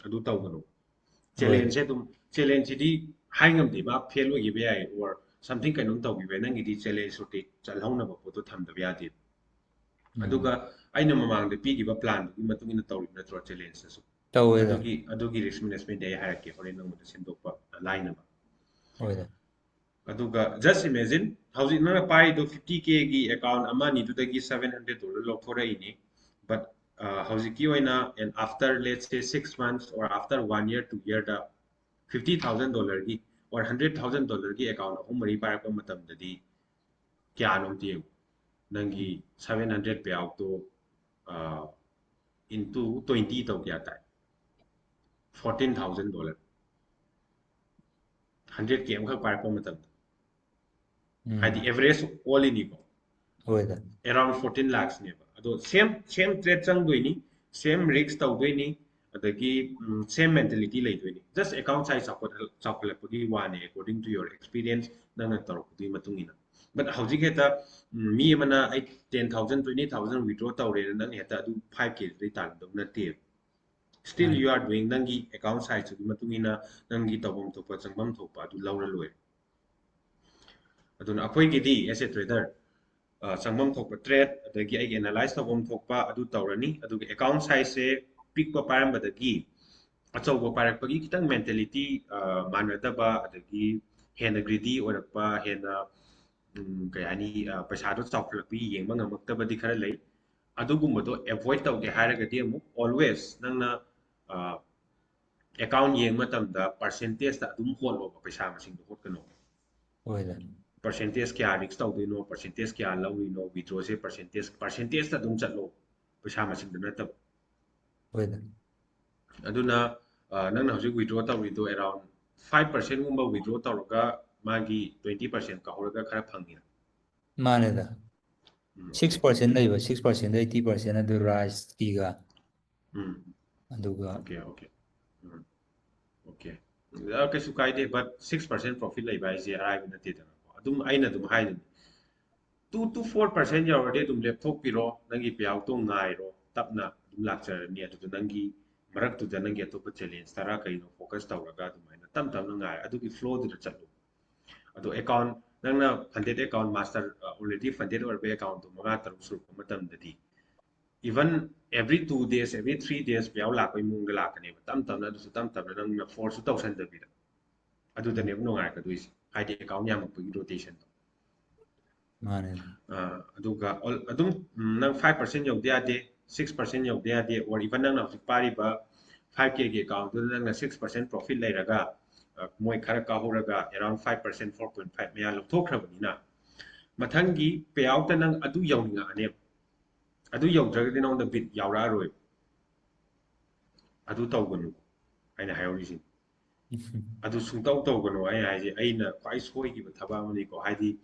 ꯑꯗꯨ ꯇꯧꯒꯅꯣ꯫ ꯍꯣꯏ꯫ ꯆꯦꯂꯦꯟꯖꯁꯦ ꯑꯗꯨꯝ, ꯆꯦꯂꯦꯟꯖꯁꯤꯗꯤ ꯍꯥꯏ ꯉꯝꯗꯦ, ꯃꯥ ꯐꯦꯜ ꯑꯣꯏꯈꯤꯕ ꯌꯥꯏ, ꯑꯣꯔ ꯁꯝꯊꯤꯡ ꯀꯩꯅꯣꯝ ꯇꯧꯈꯤꯕ ꯌꯥꯏ꯫ ꯅꯪꯒꯤꯗꯤ ꯆꯦꯂꯦꯟꯖ ꯔꯣꯇꯦꯠ ꯆꯠꯍꯧꯅꯕ ꯄꯣꯠꯇꯣ ꯊꯝꯗꯕ ꯌꯥꯗꯦ꯫ ꯎꯝ꯫ ꯑꯗꯨꯒ ꯑꯩꯅ ꯃꯃꯥꯡꯗ ꯄꯤꯈꯤꯕ ꯄ꯭ꯂꯥꯟꯗꯨꯒꯤ ꯃꯇꯨꯡ ꯏꯟꯅ ꯇꯧꯔꯤꯕ ꯅꯠꯇ꯭ꯔꯣ ꯆꯦꯂꯦꯟꯖꯇꯁꯨ? ꯇꯧꯋꯦꯗ꯫ ꯑꯗꯨꯒꯤ, ꯑꯗꯨꯒꯤ ꯔꯤꯁꯛ ꯃꯦꯅꯦꯖꯃꯦꯟꯗꯤ ꯑꯩ ꯍꯥꯏꯔꯛꯀꯦ ꯍꯣꯔꯦꯟ ꯅꯉꯣꯟꯗ ꯁꯦꯝꯗꯣꯛꯄ ꯂꯥꯏꯅꯕ꯫ ꯍꯣꯏꯗ꯫ ꯑꯗꯨꯒ just imagine, ꯍꯧꯖꯤꯛ ꯅꯪꯅ ꯄꯥꯏꯔꯤꯗꯣ ꯐꯤꯐꯇꯤ ꯀꯦꯒꯤ ꯑꯦꯀꯥꯎꯟ ꯑꯃ ꯑꯅꯤꯗꯨꯗꯒꯤ ꯁꯚꯦꯟ ꯍꯟꯗ꯭ꯔꯦꯠ ꯗꯣꯂꯔ ꯂꯧꯊꯣꯔꯛꯏꯅꯤ, but ꯍꯧꯖꯤꯛꯀꯤ ꯑꯣꯏꯅ, and after, let's say, six months or after one year, two yearꯗ ꯐꯤꯐꯇꯤ ꯊꯥꯎꯖꯟ ꯗꯣꯂꯔꯒꯤ or ꯍꯟꯗ꯭ꯔꯦꯠ ꯊꯥꯎꯖꯟ ꯗꯣꯂꯔꯒꯤ ꯑꯦꯀꯥꯎꯟ ꯑꯍꯨꯝ ꯃꯔꯤ ꯄꯥꯏꯔꯛꯄ ꯃꯇꯝꯗꯗꯤ ꯀꯌꯥꯅꯣ ꯑꯝꯇ ꯌꯦꯡꯉꯨ꯫ ꯅꯪꯒꯤ seven hundred payout ꯇꯣ into twenty ꯇꯧ ꯀꯌꯥ ꯇꯥꯏ? Fourteen thousand dollar. Hundred K ꯑꯃꯈꯛ ꯄꯥꯏꯔꯛꯄ ꯃꯇꯝꯗ, ꯍꯥꯏꯗꯤ average ꯑꯣꯜꯂꯤꯅꯤꯀꯣ, ꯍꯣꯏꯗ꯫ Around fourteen lakhs ꯅꯦꯕ꯫ ꯑꯗꯣ same same trade ꯆꯪꯗꯣꯏꯅꯤ, same risk ꯇꯧꯗꯣꯏꯅꯤ, ꯑꯗꯒꯤ same mentality ꯂꯩꯗꯣꯏꯅꯤ꯫ Just account size ꯆꯥꯎꯈꯠ ꯆꯥꯎꯈꯠꯂꯛꯄꯒꯤ ꯋꯥꯅꯦ, according to your experience, ꯅꯪꯅ ꯇꯧꯔꯛꯄꯗꯨꯒꯤ ꯃꯇꯨꯡ ꯏꯟꯅ꯫ But ꯍꯧꯖꯤꯛ ꯍꯦꯛꯇ ꯃꯤ ꯑꯃꯅ ꯑꯩ ten thousand, twenty thousand withdraw ꯇꯧꯔꯦꯅ ꯅꯪ ꯍꯦꯛꯇ ꯑꯗꯨ five K ꯗꯨꯗꯩ ꯇꯥꯟꯗꯧ ꯅꯠꯇꯦꯕ꯫ Still you are doing, ꯅꯪꯒꯤ account size ꯇꯨꯒꯤ ꯃꯇꯨꯡ ꯏꯟꯅ ꯅꯪꯒꯤ ꯇꯧꯐꯝ ꯊꯣꯛꯄ, ꯆꯪꯐꯝ ꯊꯣꯛꯄ ꯑꯗꯨ ꯂꯧꯔ ꯂꯣꯏꯔꯦ꯫ ꯑꯗꯨꯅ ꯑꯩꯈꯣꯏꯒꯤꯗꯤ as a trader, ꯆꯪꯐꯝ ꯊꯣꯛꯄ trade, ꯑꯗꯒꯤ ꯑꯩꯒꯤ analyze ꯇꯧꯐꯝ ꯊꯣꯛꯄ ꯑꯗꯨ ꯇꯧꯔꯅꯤ꯫ ꯑꯗꯨꯒ account size ꯁꯦ ꯄꯤꯛꯄ ꯄꯥꯏꯔꯝꯕꯗꯒꯤ ꯑꯆꯧꯕ ꯄꯥꯏꯔꯛꯄꯒꯤ ꯈꯤꯇꯪ mentality ꯃꯥꯟꯅꯗꯕ, ꯑꯗꯒꯤ ꯍꯦꯟꯅ greedy ꯑꯣꯏꯔꯛꯄ, ꯍꯦꯟꯅ ꯀꯩ ꯍꯥꯏꯅꯤ, ꯄꯩꯁꯥꯗꯣ ꯆꯥꯎꯈꯠꯂꯛꯄꯒꯤ ꯌꯦꯡꯕ ꯉꯝꯃꯛꯇꯕꯗꯤ ꯈꯔ ꯂꯩ꯫ ꯑꯗꯨꯒꯨꯝꯕꯗꯣ avoid ꯇꯧꯒꯦ ꯍꯥꯏꯔꯒꯗꯤ ꯑꯃꯨꯛ always ꯅꯪꯅ account ꯌꯦꯡꯕ ꯃꯇꯝꯗ percentage ꯇ ꯑꯗꯨꯝ ꯍꯣꯠꯂꯣꯕ, ꯄꯩꯁꯥ ꯃꯁꯤꯡꯗꯣ ꯍꯣꯠꯀꯅꯣ꯫ ꯍꯣꯏꯗ꯫ Percentage ꯀꯌꯥ risk ꯇꯧꯗꯣꯏꯅꯣ, percentage ꯀꯌꯥ ꯂꯧꯔꯤꯅꯣ, withdrawꯁꯦ percentage, percentage ꯇ ꯑꯗꯨꯝ ꯆꯠꯂꯣ, ꯄꯩꯁꯥ ꯃꯁꯤꯡꯗ ꯅꯠꯇꯕ꯫ ꯍꯣꯏꯗ꯫ ꯑꯗꯨꯅ ꯅꯪꯅ ꯍꯧꯖꯤꯛ withdraw ꯇꯧꯔꯤꯗꯣ around five percent ꯒꯨꯝꯕ withdraw ꯇꯧꯔꯒ ꯃꯥꯒꯤ twenty percent ꯀꯥꯍꯧꯔꯒ ꯈꯔ ꯐꯪꯉꯤꯅ꯫ ꯃꯥꯅꯦꯗ꯫ Six percent ꯂꯩꯕ, six percent eighty percent ꯑꯗꯨ rise ꯀꯤꯒ꯫ ꯎꯝ꯫ ꯑꯗꯨꯒ Okay, okay. ꯎꯝ꯫ Okay꯫ ꯑ, ꯀꯩꯁꯨ ꯀꯥꯏꯗꯦ, but six percent profit ꯂꯩꯕ ꯍꯥꯏꯁꯦ ꯑꯔꯥꯏꯕ ꯅꯠꯇꯦꯗꯅꯀꯣ꯫ ꯑꯗꯨꯝ ꯑꯩꯅ ꯑꯗꯨꯝ ꯍꯥꯏꯗꯨꯅꯤ, two to four percent ꯌꯧꯔꯗꯤ ꯑꯗꯨꯝ ꯂꯦꯞꯊꯣꯛꯄꯤꯔꯣ, ꯅꯪꯒꯤ payout ꯇꯣ ꯉꯥꯏꯔꯣ, ꯇꯞꯅ ꯑꯗꯨꯝ ꯂꯥꯛꯆꯔꯅꯤ꯫ ꯑꯗꯨꯗ ꯅꯪꯒꯤ ꯃꯔꯛꯇꯨꯗ ꯅꯪꯒꯤ ꯑꯇꯣꯞꯄ challenge ꯇꯔꯥ ꯀꯩꯅꯣ focus ꯇꯧꯔꯒ ꯑꯗꯨꯃꯥꯏꯅ ꯇꯞ ꯇꯞꯅ ꯉꯥꯏꯔ ꯑꯗꯨꯒꯤ flow ꯗꯨꯗ ꯆꯠꯂꯨ꯫ ꯑꯗꯣ account, ꯅꯪꯅ funded account, master, ꯑ, already funded ꯑꯣꯏꯔꯕ account ꯇꯣ ꯃꯉꯥ ꯇꯔꯨꯛ ꯁꯨꯔꯛꯄ ꯃꯇꯝꯗꯗꯤ, even every two days, every three days payout ꯂꯥꯛꯄꯒꯤ ꯃꯑꯣꯡꯗ ꯂꯥꯛꯀꯅꯦꯕ꯫ ꯇꯞ ꯇꯞꯅ, ꯑꯗꯨꯁꯨ ꯇꯞ ꯇꯞꯅ, ꯅꯪꯅ force ꯁꯨ ꯇꯧꯁꯟꯗꯕꯤꯗ꯫ ꯑꯗꯨꯗꯅꯦꯕ ꯅꯨꯡꯉꯥꯏꯔꯛꯀꯗꯣꯏꯁꯦ, ꯍꯥꯏꯗꯤ account ꯌꯥꯝꯃꯛꯄꯒꯤ rotation ꯗꯣ꯫ ꯃꯥꯅꯦ꯫ ꯑ, ꯑꯗꯨꯒ ꯑꯣꯜ-, ꯑꯗꯨꯝ, ꯎꯝ, ꯅꯪ five percent ꯌꯧꯗ ꯌꯥꯗꯦ, six percent ꯌꯧꯗ ꯌꯥꯗꯦ, or even ꯅꯪꯅ ꯍꯧꯖꯤꯛ ꯄꯥꯏꯔꯤꯕ five K ꯒꯤ account ꯇꯨꯗ ꯅꯪꯅ six percent profit ꯂꯩꯔꯒ, ꯑ, ꯃꯣꯏ ꯈꯔ ꯀꯥꯍꯧꯔꯒ around five percent, four point five ꯃꯌꯥ ꯂꯧꯊꯣꯛꯈ꯭ꯔꯕꯅꯤꯅ, ꯃꯊꯪꯒꯤ payout ꯇ ꯅꯪ ꯑꯗꯨ ꯌꯧꯅꯤꯡꯉꯛꯑꯅꯦꯕ꯫ ꯑꯗꯨ ꯌꯧꯗ꯭ꯔꯒꯗꯤ ꯅꯉꯣꯟꯗ bit ꯌꯥꯎꯔꯛꯑꯔꯣꯏꯕ꯫ ꯑꯗꯨ ꯇꯧꯒꯅꯨ, ꯑꯩꯅ ꯍꯥꯏꯍꯧꯔꯤꯁꯤꯅꯤ꯫ ꯑꯗꯨ ꯁꯨꯡꯇꯧ ꯇꯧꯒꯅꯨ꯫ ꯑꯩ ꯍꯥꯏꯁꯦ, ꯑꯩꯅ ꯈ꯭ꯋꯥꯏ ꯁꯣꯏꯈꯤꯕ ꯊꯕꯛ ꯑꯃꯅꯤꯀꯣ꯫ ꯍꯥꯏꯗꯤ,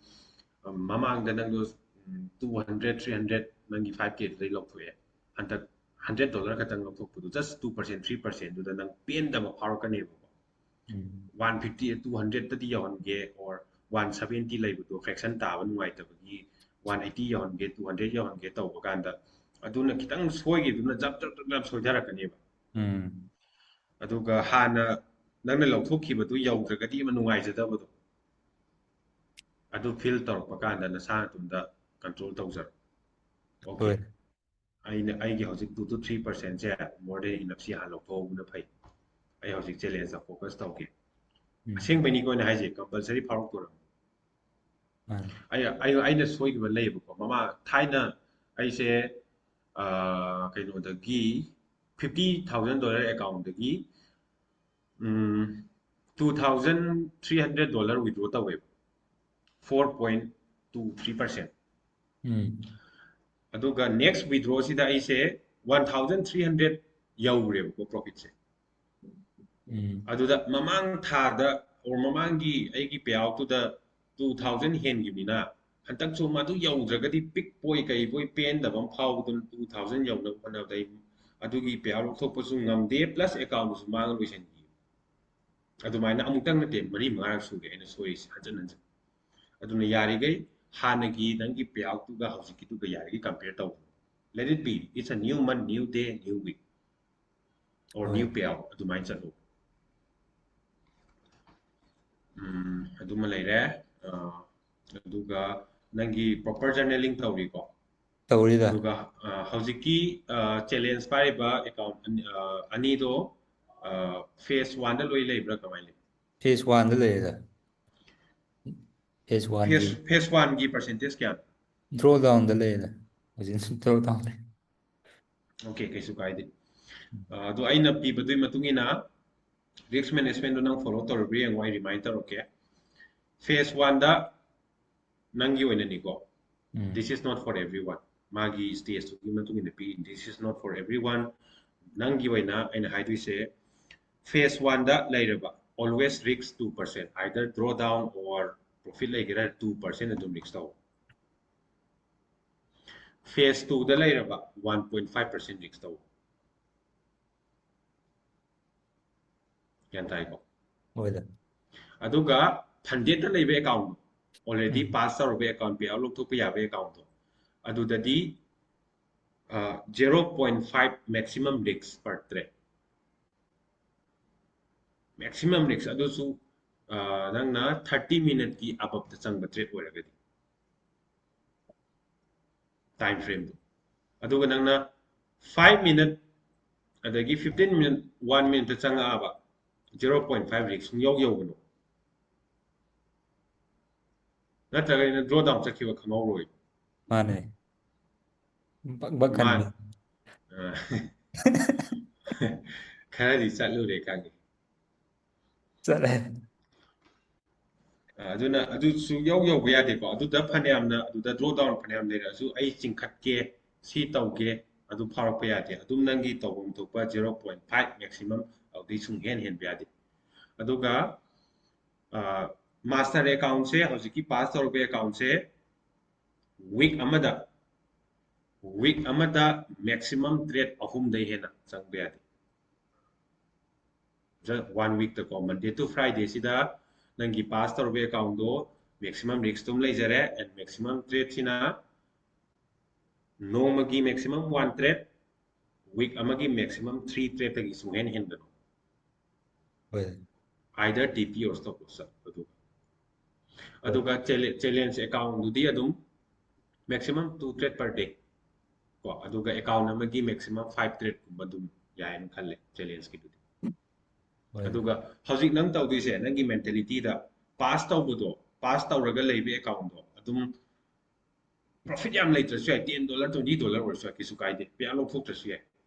ꯎꯝ, ꯃꯃꯥꯡꯗ ꯅꯪꯗꯣ, ꯎꯝ, two hundred, three hundred ꯅꯪꯒꯤ five K ꯗꯨꯗꯩ ꯂꯧꯊꯣꯛꯑꯦ꯫ ꯍꯟꯗꯛ hundred dollar ꯈꯛꯇꯪ ꯂꯧꯊꯣꯛꯄꯗꯣ, just two percent, three percent ꯗꯨꯗ ꯅꯪ ꯄꯦꯟꯗꯕ ꯐꯥꯎꯔꯛꯀꯅꯦꯕꯀꯣ꯫ ꯎꯝ. One fifty, two hundred ꯇꯗꯤ ꯌꯧꯍꯟꯒꯦ, or one seventy ꯂꯩꯕꯗꯣ fraction ꯇꯥꯕ ꯅꯨꯡꯉꯥꯏꯇꯕꯒꯤ one eighty ꯌꯧꯍꯟꯒꯦ, two hundred ꯌꯧꯍꯟꯒꯦ ꯇꯧꯕ ꯀꯥꯟꯗ, ꯑꯗꯨꯅ ꯈꯤꯇꯪ ꯁꯣꯏꯈꯤꯕꯗꯨꯅ ꯖꯞ ꯖꯞ ꯖꯞ ꯖꯞ ꯁꯣꯏꯊꯔꯛꯀꯅꯦꯕ꯫ ꯎꯝ. ꯑꯗꯨꯒ ꯍꯥꯟꯅ ꯅꯪꯅ ꯂꯧꯊꯣꯛꯈꯤꯕꯗꯨ ꯌꯧꯗ꯭ꯔꯒꯗꯤ ꯑꯃ ꯅꯨꯡꯉꯥꯏꯖꯗꯕꯗꯣ, ꯑꯗꯨ feel ꯇꯧꯔꯛꯄ ꯀꯥꯟꯗ ꯅꯁꯥ ꯅꯇꯣꯝꯇ control ꯇꯧꯖꯔꯣ꯫ Okay, ꯍꯣꯏ. ꯑꯩꯅ, ꯑꯩꯒꯤ ꯍꯧꯖꯤꯛ two to three percent say more than enough ꯁꯤ ꯍꯥꯟꯅ ꯂꯧꯊꯣꯛꯍꯧꯕꯅ ꯐꯩ꯫ ꯑꯩ ꯍꯧꯖꯤꯛ challenge ꯇ focus ꯇꯧꯒꯦ꯫ ꯎꯝ. ꯑꯁꯦꯡꯕꯩꯅꯤꯀꯣ ꯑꯩꯅ ꯍꯥꯏꯁꯦ, compulsory ꯐꯥꯎꯔꯛꯇꯣꯔꯕꯅꯤ꯫ ꯃꯥꯅꯦ. ꯑꯩ, ꯑꯩ, ꯑꯩꯅ ꯁꯣꯏꯈꯤꯕ ꯂꯩꯌꯦꯕꯀꯣ꯫ ꯃꯃꯥ, ꯊꯥꯏꯅ ꯑꯩꯁꯦ, ꯑ, ꯀꯩꯅꯣꯗꯒꯤ, fifty thousand dollar account ꯗꯒꯤ, ꯎꯝ, two thousand three hundred dollar withdraw ꯇꯧꯋꯦꯕ, four point two three percent꯫ ꯎꯝ. ꯑꯗꯨꯒ next withdraw ꯁꯤꯗ ꯑꯩꯁꯦ one thousand three hundred ꯌꯧꯔꯦꯕꯀꯣ profit ꯁꯦ꯫ ꯎꯝ. ꯑꯗꯨꯗ ꯃꯃꯥꯡ ꯊꯥꯗ, or ꯃꯃꯥꯡꯒꯤ ꯑꯩꯒꯤ payout ꯇꯨꯗ two thousand ꯍꯦꯟꯈꯤꯕꯅꯤꯅ, ꯍꯟꯗꯛꯁꯨ ꯃꯗꯨ ꯌꯧꯗ꯭ꯔꯒꯗꯤ ꯄꯤꯛꯄꯣꯏ ꯀꯩꯕꯣꯏ ꯄꯦꯟꯗꯕ ꯑꯃ ꯐꯥꯎꯕꯗꯨꯅ two thousand ꯌꯧꯅꯕ ꯍꯣꯠꯅꯕꯗ ꯑꯩ ꯑꯗꯨꯒꯤ payout ꯂꯧꯊꯣꯛꯄꯁꯨ ꯉꯝꯗꯦ, plus account ꯗꯨꯁꯨ ꯃꯥꯡꯉ ꯂꯣꯏꯁꯤꯟꯈꯤ꯫ ꯑꯗꯨꯃꯥꯏꯅ ꯑꯃꯨꯛꯇꯪ ꯅꯠꯇꯦ, ꯃꯔꯤ ꯃꯉꯥꯔꯛ ꯁꯨꯔꯦ ꯑꯩꯅ ꯁꯣꯏꯔꯤꯁꯦ, ꯍꯟꯖꯤꯟ ꯍꯟꯖꯤꯟ꯫ ꯑꯗꯨꯅ ꯌꯥꯔꯤꯈꯩ ꯍꯥꯟꯅꯒꯤ ꯅꯪꯒꯤ payout ꯇꯨꯒ ꯍꯧꯖꯤꯛꯀꯤꯗꯨꯒ ꯌꯥꯔꯤꯈꯩ compare ꯇꯧ꯫ Let it be, it's a new month, new day, new week, or ꯍꯣꯏ. new payout, ꯑꯗꯨꯃꯥꯏꯅ ꯆꯠꯂꯨ꯫ ꯎꯝ, ꯑꯗꯨꯃ ꯂꯩꯔꯦ꯫ ꯑ, ꯑꯗꯨꯒ ꯅꯪꯒꯤ proper journaling ꯇꯧꯔꯤꯀꯣ? ꯇꯧꯔꯤꯗ. ꯑꯗꯨꯒ, ꯑ, ꯍꯧꯖꯤꯛꯀꯤ, ꯑ, challenge ꯄꯥꯏꯔꯤꯕ account ꯑꯅꯤ, ꯑ, ꯑꯅꯤꯗꯣ, ꯑ, phase one ꯗ ꯂꯣꯏ ꯂꯩꯕ꯭ꯔꯥ, ꯀꯃꯥꯏꯅ ꯂꯩ? Phase one ꯗ ꯂꯩꯔꯦꯗ꯫ Phase one ꯒꯤ Phase, phase one ꯒꯤ percentage ꯀꯌꯥ? Drawdown ꯗ ꯂꯩꯔꯦꯗ꯫ ꯍꯧꯖꯤꯛ drawdown ꯂꯩ꯫ Okay, ꯀꯩꯁꯨ ꯀꯥꯏꯗꯦ꯫ ꯑ, ꯑꯗꯣ ꯑꯩꯅ ꯄꯤꯕꯗꯨꯒꯤ ꯃꯇꯨꯡ ꯏꯟꯅ risk management ꯗꯣ ꯅꯪ follow ꯇꯧꯔꯤꯕ꯭ꯔꯥ ꯌꯦꯡꯉꯣ, ꯑꯩ remind ꯇꯧꯔꯛꯀꯦ꯫ Phase one ꯗ ꯅꯪꯒꯤ ꯑꯣꯏꯅꯅꯤꯀꯣ, ꯎꯝ. This is not for everyone. ꯃꯥꯒꯤ stageꯇꯨꯒꯤ ꯃꯇꯨꯡ ꯏꯟꯅ ꯄꯤ, this is not for everyone. ꯅꯪꯒꯤ ꯑꯣꯏꯅ ꯑꯩꯅ ꯍꯥꯏꯗꯣꯏꯁꯦ, phase oneꯗ ꯂꯩꯔꯕ always risk two percent, either draw down or profit ꯂꯩꯒꯦꯔꯥ two percent ꯑꯗꯨꯝ risk ꯇꯧ. Phase twoꯗ ꯂꯩꯔꯕ one point five percent risk ꯇꯧ. ꯒ꯭ꯌꯥꯟ ꯇꯥꯏꯀꯣ? ꯍꯣꯏꯗ. ꯑꯗꯨꯒ fundedꯇ ꯂꯩꯕ account, already ꯎꯝ. pass ꯇꯧꯔꯕ account, payout ꯂꯧꯊꯣꯛꯄ ꯌꯥꯕ accountꯇꯣ, ꯑꯗꯨꯗꯗꯤ zero point five maximum risk per trade. Maximum risk ꯑꯗꯨꯁꯨ, ꯑ, ꯅꯪꯅ thirty minuteꯀꯤ aboveꯇ ꯆꯪꯕ trade ꯑꯣꯏꯔꯒꯗꯤ, time frameꯗꯣ. ꯑꯗꯨꯒ ꯅꯪꯅ five minute ꯑꯗꯒꯤ fifteen minute, one minuteꯇ ꯆꯪꯉꯛꯑꯕ, zero point five risk ꯁꯨꯡꯌꯧ ꯌꯧꯒꯅꯨ. ꯅꯠꯇ꯭ꯔꯒꯗꯤ ꯅꯪ draw down ꯆꯠꯈꯤꯕ ꯈꯪꯍꯧꯔꯣꯏ. ꯃꯥꯅꯦ. ꯕꯛ ꯕꯛ ꯃꯥ-, ꯈꯟꯕꯤ. ꯑ, ꯈꯔꯗꯤ ꯆꯠꯂꯨꯔꯦ ꯈꯪꯉꯦ. ꯆꯠꯂꯦ. ꯑ, ꯑꯗꯨꯅ ꯑꯗꯨꯁꯨ ꯌꯧ ꯌꯧꯕ ꯌꯥꯗꯦꯀꯣ. ꯑꯗꯨꯗ ꯐꯅꯌꯥꯝꯅ, ꯑꯗꯨꯗ draw down ꯐꯅꯌꯥꯝ ꯂꯩꯔꯛꯑꯁꯨ, "ꯑꯩ ꯆꯤꯡꯈꯠꯀꯦ, ꯁꯤ ꯇꯧꯒꯦ, ꯑꯗꯨ ꯐꯥꯎꯔꯛꯄ ꯌꯥꯗꯦ"꯫ ꯑꯗꯨꯝ ꯅꯪꯒꯤ ꯇꯧꯐꯝ ꯊꯣꯛꯄ zero point five maximum, ꯑꯗꯨꯗꯩ ꯁꯨꯡ ꯍꯦꯟ ꯍꯦꯟꯕ ꯌꯥꯗꯦ꯫ ꯑꯗꯨꯒ, ꯑ, master accountꯁꯦ, ꯍꯧꯖꯤꯛꯀꯤ pass ꯇꯧꯔꯕ accountꯁꯦ, week ꯑꯃꯗ, week ꯑꯃꯗ maximum trade ꯑꯍꯨꯝꯗꯩ ꯍꯦꯟꯅ ꯆꯪꯕ ꯌꯥꯗꯦ꯫ Just one weekꯇꯀꯣ, Monday to Fridayꯁꯤꯗ ꯅꯪꯒꯤ pass ꯇꯧꯔꯕ accountꯗꯣ maximum risk ꯑꯗꯨꯝ ꯂꯩꯖꯔꯦ, and maximum tradeꯁꯤꯅ ꯅꯣꯡꯃꯒꯤ maximum one trade, week ꯑꯃꯒꯤ maximum three tradeꯇꯒꯤ ꯁꯨꯡꯍꯦꯟ ꯍꯦꯟꯒꯅꯨ꯫ ꯍꯣꯏ. Either TP or stop loss ꯆꯠꯄꯗꯨ꯫ ꯑꯗꯨꯒ challenge, challenge accountꯗꯨꯗꯤ ꯑꯗꯨꯝ maximum two trade per day ꯀꯣ, ꯑꯗꯨꯒ account ꯑꯃꯒꯤ maximum five tradeꯀꯨꯝꯕ ꯑꯗꯨꯝ ꯌꯥꯏꯅ ꯈꯜꯂꯦ challengeꯀꯤꯗꯨꯗꯤ꯫ ꯍꯣꯏ. ꯑꯗꯨꯒ ꯍꯧꯖꯤꯛ ꯅꯪ ꯇꯧꯗꯣꯏꯁꯦ, ꯅꯪꯒꯤ mentalityꯗ pass ꯇꯧꯕꯗꯣ, pass ꯇꯧꯔꯒ ꯂꯩꯕ accountꯗꯣ ꯑꯗꯨꯝ profit ꯌꯥꯝ ꯂꯩꯇ꯭ꯔꯁꯨ ꯌꯥꯏ, ten dollar, twenty dollar ꯑꯣꯏꯔꯁꯨ ꯌꯥꯏ, ꯀꯩꯁꯨ ꯀꯥꯏꯗꯦ, payout ꯂꯧꯊꯣꯛꯇ꯭ꯔꯁꯨ ꯌꯥꯏ,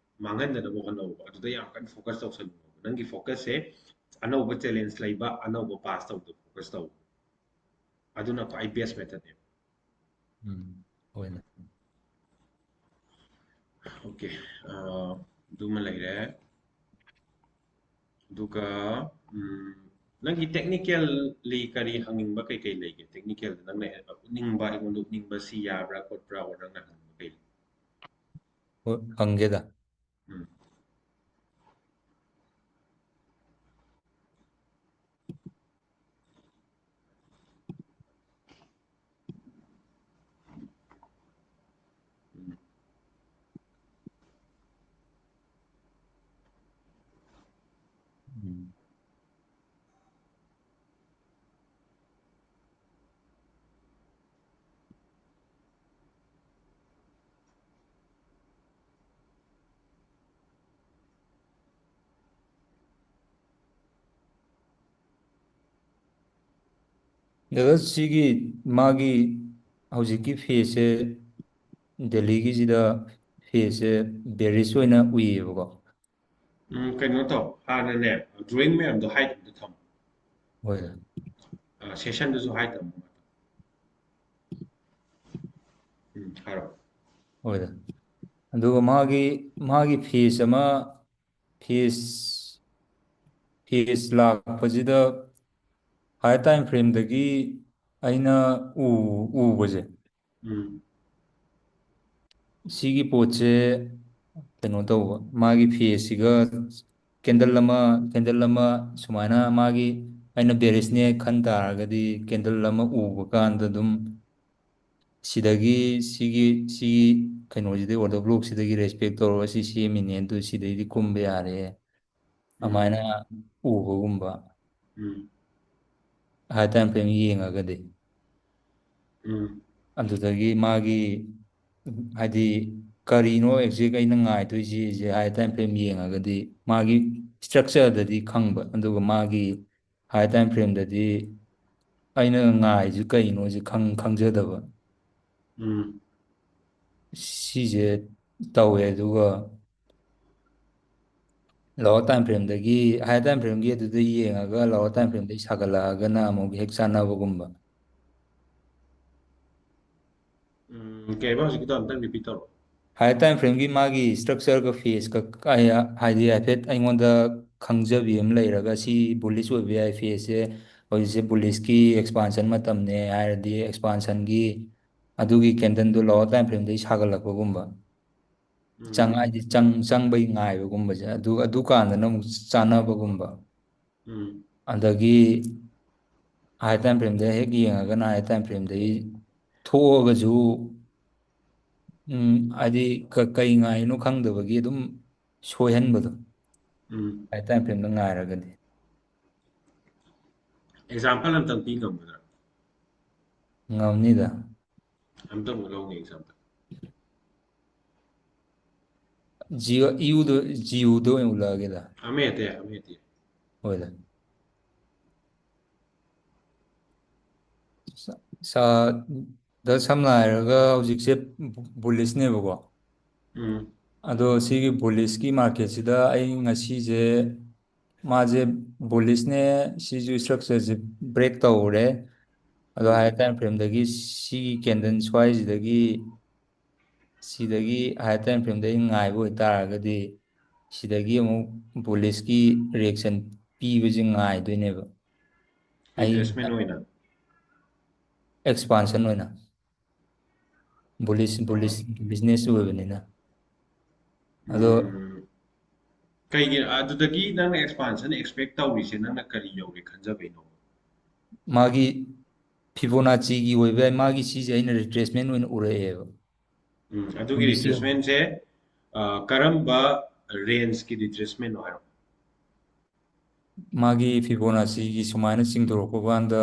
ꯃꯥꯡꯍꯟꯗꯅꯕ ꯍꯣꯠꯅꯧꯕ꯫ ꯑꯗꯨꯗ ꯌꯥꯝ ꯀꯟꯅ focus ꯇꯧꯁꯜꯂꯨꯅꯣꯕ꯫ ꯅꯪꯒꯤ focusꯁꯦ ꯑꯅꯧꯕ challenge ꯂꯩꯕ, ꯑꯅꯧꯕ pass ꯇꯧꯕꯗ focus ꯇꯧ꯫ ꯑꯗꯨꯅ ꯈ꯭ꯋꯥꯏ best method ꯅꯦ꯫ ꯎꯝ, ꯍꯣꯏꯅꯦ꯫ Okay, ꯑꯗꯨꯃ ꯂꯩꯔꯦ꯫ ꯑꯗꯨꯒ ꯎꯝ, ꯅꯪꯒꯤ technically ꯀꯔꯤ ꯍꯪꯅꯤꯡꯕ ꯀꯩꯀꯩ ꯂꯩꯒꯦ? Technical ꯗ ꯅꯪꯅ ꯎꯠꯅꯤꯡꯕ, ꯑꯩꯉꯣꯟꯗ ꯎꯠꯅꯤꯡꯕ, ꯁꯤ ꯌꯥꯕ꯭ꯔꯥ ꯈꯣꯠꯄ꯭ꯔꯥ, or ꯅꯪꯅ ꯍꯪꯅꯤꯡꯕ ꯀꯩ ꯂꯩ? ꯍꯣꯏ, ꯍꯪꯒꯦꯗ꯫ ꯎꯝ꯫ ꯎꯝ꯫ ꯎꯝ꯫ ꯗꯥꯗꯥ, ꯁꯤꯒꯤ ꯃꯥꯒꯤ ꯍꯧꯖꯤꯛꯀꯤ phase ꯁꯦ, ꯗꯦꯜꯂꯤꯒꯤꯁꯤꯗ phase ꯁꯦ bearish ꯑꯣꯏꯅ ꯎꯏꯌꯦꯕꯀꯣ꯫ ꯎꯝ, ꯀꯩꯅꯣ ꯇꯧ, ꯍꯥꯟꯅꯅꯦ, drawing ꯃꯌꯥꯝꯗꯣ hide ꯑꯝꯇ ꯊꯝꯃꯣ꯫ ꯍꯣꯏ꯫ ꯑ, session ꯗꯁꯨ hide ꯊꯝꯃꯣ꯫ ꯎꯝ, ꯍꯥꯏꯔꯣ꯫ ꯍꯣꯏꯗ꯫ ꯑꯗꯨꯒ ꯃꯥꯒꯤ, ꯃꯥꯒꯤ phase ꯑꯃ, phase, phase ꯂꯥꯛꯄꯁꯤꯗ higher time frame ꯗꯒꯤ ꯑꯩꯅ ꯎ-, ꯎꯕꯁꯦ, ꯎꯝ꯫ ꯁꯤꯒꯤ ꯄꯣꯠꯁꯦ ꯀꯩꯅꯣ ꯇꯧꯕ, ꯃꯥꯒꯤ phase ꯁꯤꯒ candle ꯑꯃ, candle ꯑꯃ ꯁꯨꯃꯥꯏꯅ ꯃꯥꯒꯤ, ꯑꯩꯅ bearish ꯅꯦ ꯈꯟ ꯇꯥꯔꯒꯗꯤ candle ꯑꯃ ꯎꯕ ꯀꯥꯟꯗ ꯑꯗꯨꯝ ꯁꯤꯗꯒꯤ ꯁꯤꯒꯤ, ꯁꯤꯒꯤ ꯀꯩꯅꯣꯁꯤꯗꯒꯤ, order block ꯁꯤꯗꯒꯤ respect ꯇꯧꯔꯒ ꯁꯤ ꯁꯦꯝꯃꯤꯅꯦ, ꯑꯗꯨ ꯁꯤꯗꯩꯗꯤ ꯀꯨꯝꯕ ꯌꯥꯔꯦ, ꯎꯝ꯫ ꯑꯗꯨꯃꯥꯏꯅ ꯎꯕꯒꯨꯝꯕ, ꯎꯝ꯫ higher time frame ꯌꯦꯡꯉꯒꯗꯤ꯫ ꯎꯝ꯫ ꯑꯗꯨꯗꯒꯤ ꯃꯥꯒꯤ, ꯍꯥꯏꯗꯤ, ꯀꯔꯤꯅꯣ exact ꯑꯩꯅ ꯉꯥꯏꯗꯣꯏꯁꯦ, ꯁꯦ higher time frame ꯌꯦꯡꯉꯒꯗꯤ ꯃꯥꯒꯤ structure ꯗꯗꯤ ꯈꯪꯕ, ꯑꯗꯨꯒ ꯃꯥꯒꯤ higher time frame ꯗꯗꯤ ꯑꯩꯅ ꯉꯥꯏꯁꯦ ꯀꯩꯅꯣꯁꯦ ꯈꯪ-, ꯈꯪꯖꯗꯕ꯫ ꯎꯝ꯫ ꯁꯤꯁꯦ ꯇꯧꯋꯦ, ꯑꯗꯨꯒ lower time frame ꯗꯒꯤ higher time frame ꯒꯤ ꯑꯗꯨꯗ ꯌꯦꯡꯉꯒ lower time frame ꯗꯒꯤ ꯁꯥꯒꯠꯂꯛꯑꯒꯅ ꯑꯃꯨꯛ ꯍꯦꯛ ꯆꯥꯟꯅꯕꯒꯨꯝꯕ꯫ ꯎꯝ, ꯀꯩ ꯍꯥꯏꯕ ꯍꯧꯖꯤꯛꯀꯤꯗꯣ ꯑꯝꯇꯪ repeat ꯇꯧꯔꯣ꯫ Higher time frame ꯒꯤ ꯃꯥꯒꯤ structure ꯒ phase ꯀ ꯑꯩ ꯍꯥꯏꯗꯤ ꯍꯥꯏꯐꯦꯠ ꯑꯩꯉꯣꯟꯗ ꯈꯪꯖꯕꯤ ꯑꯃ ꯂꯩꯔꯒ ꯁꯤ bullish ꯑꯣꯏꯕ ꯌꯥꯏ phase ꯁꯦ, ꯍꯧꯖꯤꯛꯁꯦ bullish ꯀꯤ expansion ꯃꯇꯝꯅꯦ ꯍꯥꯏꯔꯗꯤ expansion ꯒꯤ ꯑꯗꯨꯒꯤ candle ꯗꯣ lower time frame ꯗꯒꯤ ꯁꯥꯒꯠꯂꯛꯄꯒꯨꯝꯕ ꯆꯪ ꯎꯝ ꯍꯥꯏꯗꯤ ꯆꯪ ꯆꯪꯕꯩ ꯉꯥꯏꯕꯒꯨꯝꯕꯁꯦ ꯑꯗꯨ ꯑꯗꯨꯀꯥꯟꯗꯅ ꯑꯃꯨꯛ ꯆꯥꯟꯅꯕꯒꯨꯝꯕ ꯎꯝ ꯑꯗꯒꯤ higher time frame ꯗ ꯍꯦꯛ ꯌꯦꯡꯉꯒꯅ higher time frame ꯗꯒꯤ ꯊꯣꯛꯑꯒꯁꯨ ꯎꯝ ꯍꯥꯏꯗꯤ ꯀ- ꯀꯩ ꯉꯥꯏꯅꯣ ꯈꯪꯗꯕꯒꯤ ꯑꯗꯨꯝ ꯁꯣꯏꯍꯟꯕꯗꯣ ꯎꯝ higher time frame ꯗ ꯉꯥꯏꯔꯒꯗꯤ example ꯑꯝꯇꯪ ꯄꯤ ꯉꯝꯒꯗ꯭ꯔꯥ? ꯉꯝꯅꯤꯗ꯫ ꯑꯝꯇꯪ ꯂꯧꯅꯤ example꯫ ꯖꯤꯌꯣ ꯏꯌꯨꯗꯣ ꯖꯤꯌꯣꯗꯣ ꯑꯣꯏꯅ ꯎꯠꯂꯛꯑꯒꯦꯗ꯫ ꯑꯃ ꯍꯦꯛꯇ ꯌꯥꯏ, ꯑꯃ ꯍꯦꯛꯇ ꯌꯥꯏ꯫ ꯍꯣꯏꯗ꯫ ꯁ- ꯁ- ꯗ ꯁꯝꯅ ꯍꯥꯏꯔꯒ ꯍꯧꯖꯤꯛꯁꯦ bullish ꯅꯦꯕꯀꯣ꯫ ꯎꯝ ꯑꯗꯣ ꯁꯤꯒꯤ bullish ꯀꯤ market ꯁꯤꯗ ꯑꯩ ꯉꯁꯤꯁꯦ ꯃꯥꯁꯦ bullish ꯅꯦ, ꯁꯤꯁꯨ structure ꯁꯦ break ꯇꯧꯔꯦ꯫ ꯑꯗꯣ ꯎꯝ higher time frame ꯗꯒꯤ ꯁꯤꯒꯤ candle ꯁ꯭ꯋꯥꯏꯁꯤꯗꯒꯤ ꯁꯤꯗꯒꯤ higher time frame ꯗꯒꯤ ꯉꯥꯏꯕ ꯑꯣꯏꯇꯥꯔꯒꯗꯤ ꯁꯤꯗꯒꯤ ꯑꯃꯨꯛ bullish ꯀꯤ reaction ꯄꯤꯕꯁꯦ ꯉꯥꯏꯗꯣꯏꯅꯦꯕ꯫ ꯑꯩ retracement ꯑꯣꯏꯅ꯫ Expansion ꯑꯣꯏꯅ bullish bullish ꯑꯣ business ꯑꯣꯏꯕꯅꯤꯅ꯫ ꯑꯗꯣ ꯎꯝ ꯀꯩꯒꯤ ꯑꯗꯨꯗꯒꯤ ꯅꯪꯅ expansion expect ꯇꯧꯔꯤꯁꯦ ꯅꯪꯅ ꯀꯔꯤ ꯌꯧꯒꯦ ꯈꯟꯖꯕꯩꯅꯣ? ꯃꯥꯒꯤ Fibonacci ꯒꯤ ꯑꯣꯏꯕ ꯌꯥꯏ, ꯃꯥꯒꯤ ꯁꯤꯁꯦ ꯑꯩꯅ retracement ꯑꯣꯏꯅ ꯎꯔꯛꯑꯦꯕ꯫ ꯎꯝ ꯑꯗꯨꯒꯤ ꯃꯤꯁꯦ retracement ꯁꯦ ꯑ, ꯀꯔꯝꯕ range ꯀꯤ retracement ꯅꯣ ꯍꯥꯏꯔꯣ? ꯃꯥꯒꯤ Fibonacci ꯒꯤ ꯁꯨꯃꯥꯏꯅ ꯆꯤꯡꯊꯣꯔꯛꯄ ꯀꯥꯟꯗ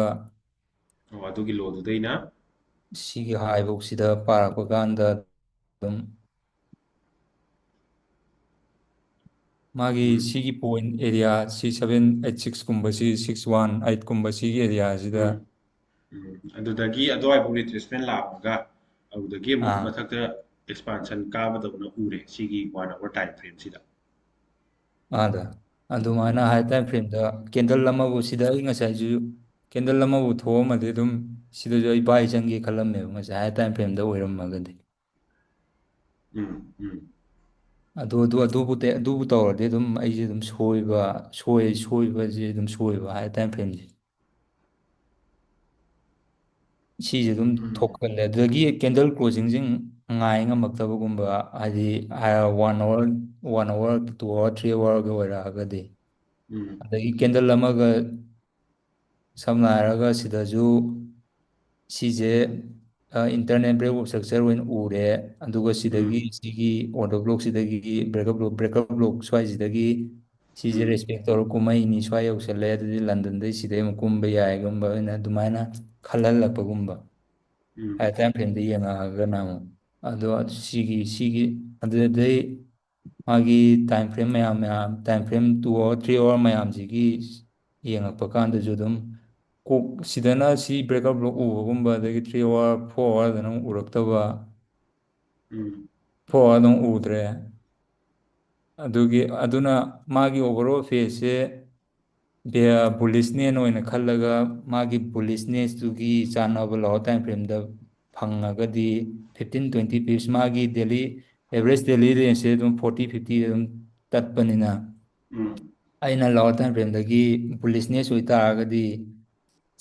ꯑꯣ, ꯑꯗꯨꯒꯤ low ꯗꯨꯗꯩꯅ ꯁꯤꯒꯤ high ꯐꯧꯁꯤꯗ ꯄꯥꯔꯛꯄ ꯀꯥꯟꯗ ꯑꯗꯨꯝ ꯃꯥꯒꯤ ꯎꯝ ꯁꯤꯒꯤ point area ꯁꯤ seven eight six ꯀꯨꯝꯕꯁꯤ, six one eight ꯀꯨꯝꯕ ꯁꯤꯒꯤ area ꯁꯤꯗ ꯎꯝ ꯎꯝ ꯑꯗꯨꯗꯒꯤ ꯑꯗꯨꯋꯥꯏꯕꯨ retracement ꯂꯥꯛꯑꯒ ꯑꯗꯨꯗꯒꯤ ꯑꯃꯨꯛ ꯑꯥ ꯃꯊꯛꯇ expansion ꯀꯥꯕꯗꯧꯅ ꯎꯔꯦ ꯁꯤꯒꯤ one hour time frame ꯁꯤꯗ꯫ ꯑꯥꯗ ꯑꯗꯨꯃꯥꯏꯅ ꯎꯝ high time frame ꯗ candle ꯑꯃꯕꯨ ꯁꯤꯗ ꯑꯩ ꯉꯁꯥꯏꯁꯨ ꯀꯦꯟꯗꯜ ꯑꯃꯕꯨ ꯊꯣꯛꯑꯝꯃꯗꯤ ꯑꯗꯨꯝ ꯁꯤꯗꯁꯨ ꯑꯩ ꯚꯥꯏ ꯆꯪꯒꯦ ꯈꯜꯂꯝꯃꯦꯕ, ꯉꯁꯥꯏ ꯍꯥꯏ ꯇꯥꯏꯝ ꯐ꯭ꯔꯦꯝꯗ ꯑꯣꯏꯔꯝꯃꯒꯗꯤ꯫ ꯎꯝ ꯎꯝ ꯑꯗꯨ ꯑꯗꯨ ꯑꯗꯨꯕꯨ ꯇꯦ- ꯑꯗꯨꯕꯨ ꯇꯧꯔꯗꯤ ꯑꯗꯨꯝ ꯑꯩꯁꯦ ꯑꯗꯨꯝ ꯁꯣꯏꯕ, ꯁꯣꯏ ꯁꯣꯏꯕꯁꯦ ꯑꯗꯨꯝ ꯁꯣꯏꯕ ꯍꯥꯏ ꯇꯥꯏꯝ ꯐ꯭ꯔꯦꯝꯁꯦ꯫ ꯁꯤꯁꯦ ꯑꯗꯨꯝ ꯎꯝ ꯊꯣꯛꯀꯜꯂꯦ꯫ ꯑꯗꯨꯗꯒꯤ ꯀꯦꯟꯗꯜ ꯀ꯭ꯂꯣꯖꯤꯡꯁꯤꯡ ꯉꯥꯏ ꯉꯝꯃꯛꯇꯕꯒꯨꯝꯕ, ꯍꯥꯏꯗꯤ one hour, one hour two hour three ꯑꯋꯥꯔꯒ ꯑꯣꯏꯔꯛꯑꯒꯗꯤ꯫ ꯎꯝ ꯑꯗꯒꯤ ꯀꯦꯟꯗꯜ ꯑꯃꯒ ꯁꯝꯅ ꯍꯥꯏꯔꯒ ꯁꯤꯗꯁꯨ ꯁꯤꯁꯦ ꯏꯟꯇꯔꯅꯦꯜ ꯕ꯭ꯔꯦꯛ ꯑꯣꯐ ꯏꯁꯇ꯭ꯔꯛꯆꯔ ꯑꯣꯏꯅ ꯎꯔꯦ꯫ ꯑꯗꯨꯒ ꯁꯤꯗꯒꯤ ꯎꯝ ꯁꯤꯒꯤ ꯑꯣꯔꯗꯔ ꯕ꯭ꯂꯣꯛꯁꯤꯗꯒꯤ ꯕ꯭ꯔꯦꯛꯀꯞ ꯕ꯭ꯂꯣꯛ, ꯕ꯭ꯔꯦꯛꯀꯞ ꯕ꯭ꯂꯣꯛ ꯁ꯭ꯋꯥꯏꯁꯤꯗꯒꯤ ꯁꯤꯁꯦ ꯎꯝ ꯔꯦꯁꯄꯦꯛ ꯇꯧꯔ ꯀꯨꯝꯃꯛꯏꯅꯤ, ꯁ꯭ꯋꯥꯏ ꯌꯧꯁꯜꯂꯦ, ꯑꯗꯨꯗꯤ ꯂꯟꯗꯟꯗꯩ ꯁꯤꯗꯩ ꯑꯃꯨꯛ ꯀꯨꯝꯕ ꯌꯥꯏꯒꯨꯝꯕ ꯑꯣꯏꯅ ꯑꯗꯨꯃꯥꯏꯅ ꯈꯜꯍꯜꯂꯛꯄꯒꯨꯝꯕ꯫ ꯎꯝ ꯍꯥꯏ ꯇꯥꯏꯝ ꯐ꯭ꯔꯦꯝꯗ ꯌꯦꯡꯉꯛꯑꯒꯅ ꯑꯃꯨꯛ꯫ ꯑꯗꯣ ꯁꯤꯒꯤ ꯁꯤꯒꯤ ꯑꯗꯨꯗꯩ ꯃꯥꯒꯤ ꯇꯥꯏꯝ ꯐ꯭ꯔꯦꯝ ꯃꯌꯥꯝ ꯃꯌꯥꯝ, time frame two hour three hour ꯃꯌꯥꯝꯁꯤꯒꯤ ꯌꯦꯡꯉꯛꯄ ꯀꯥꯟꯗꯁꯨ ꯑꯗꯨꯝ ꯀꯣꯛ ꯁꯤꯗꯅ ꯁꯤ ꯕ꯭ꯔꯦꯛꯀꯞ ꯕ꯭ꯂꯣꯛ ꯎꯕꯒꯨꯝꯕ, ꯑꯗꯒꯤ ꯊ꯭ꯔꯤ ꯑꯋꯥꯔ ꯐꯣꯔ ꯑꯋꯥꯔꯗꯅ ꯑꯃꯨꯛ ꯎꯔꯛꯇꯕ, ꯎꯝ ꯐꯣꯔ ꯑꯋꯥꯔꯗ ꯑꯃꯨꯛ ꯎꯗ꯭ꯔꯦ꯫ ꯑꯗꯨꯒꯤ ꯑꯗꯨꯅ ꯃꯥꯒꯤ ꯑꯣꯚꯔꯑꯣꯜ ꯐꯦꯁꯁꯦ ꯕꯨꯂꯤꯁꯅꯦꯅ ꯑꯣꯏꯅ ꯈꯜꯂꯒ ꯃꯥꯒꯤ ꯕꯨꯂꯤꯁꯅꯦꯁꯇꯨꯒꯤ ꯆꯥꯟꯅꯕ lower time ꯐ꯭ꯔꯦꯝꯗ ꯐꯪꯉꯒꯗꯤ fifteen twenty pips, ꯃꯥꯒꯤ ꯗꯦꯂꯤ ꯑꯦꯚꯔꯦꯖ ꯗꯦꯂꯤ ꯔꯦꯟꯖꯁꯦ ꯑꯗꯨꯝ ꯐꯣꯔꯇꯤ ꯐꯤꯐꯇꯤꯗ ꯑꯗꯨꯝ ꯇꯠꯄꯅꯤꯅ ꯎꯝ ꯑꯩꯅ ꯂꯣꯋꯔ ꯇꯥꯏꯝ ꯐ꯭ꯔꯦꯝꯗꯒꯤ ꯕꯨꯂꯤꯁꯅꯦꯁ ꯑꯣꯏꯇꯥꯔꯒꯗꯤ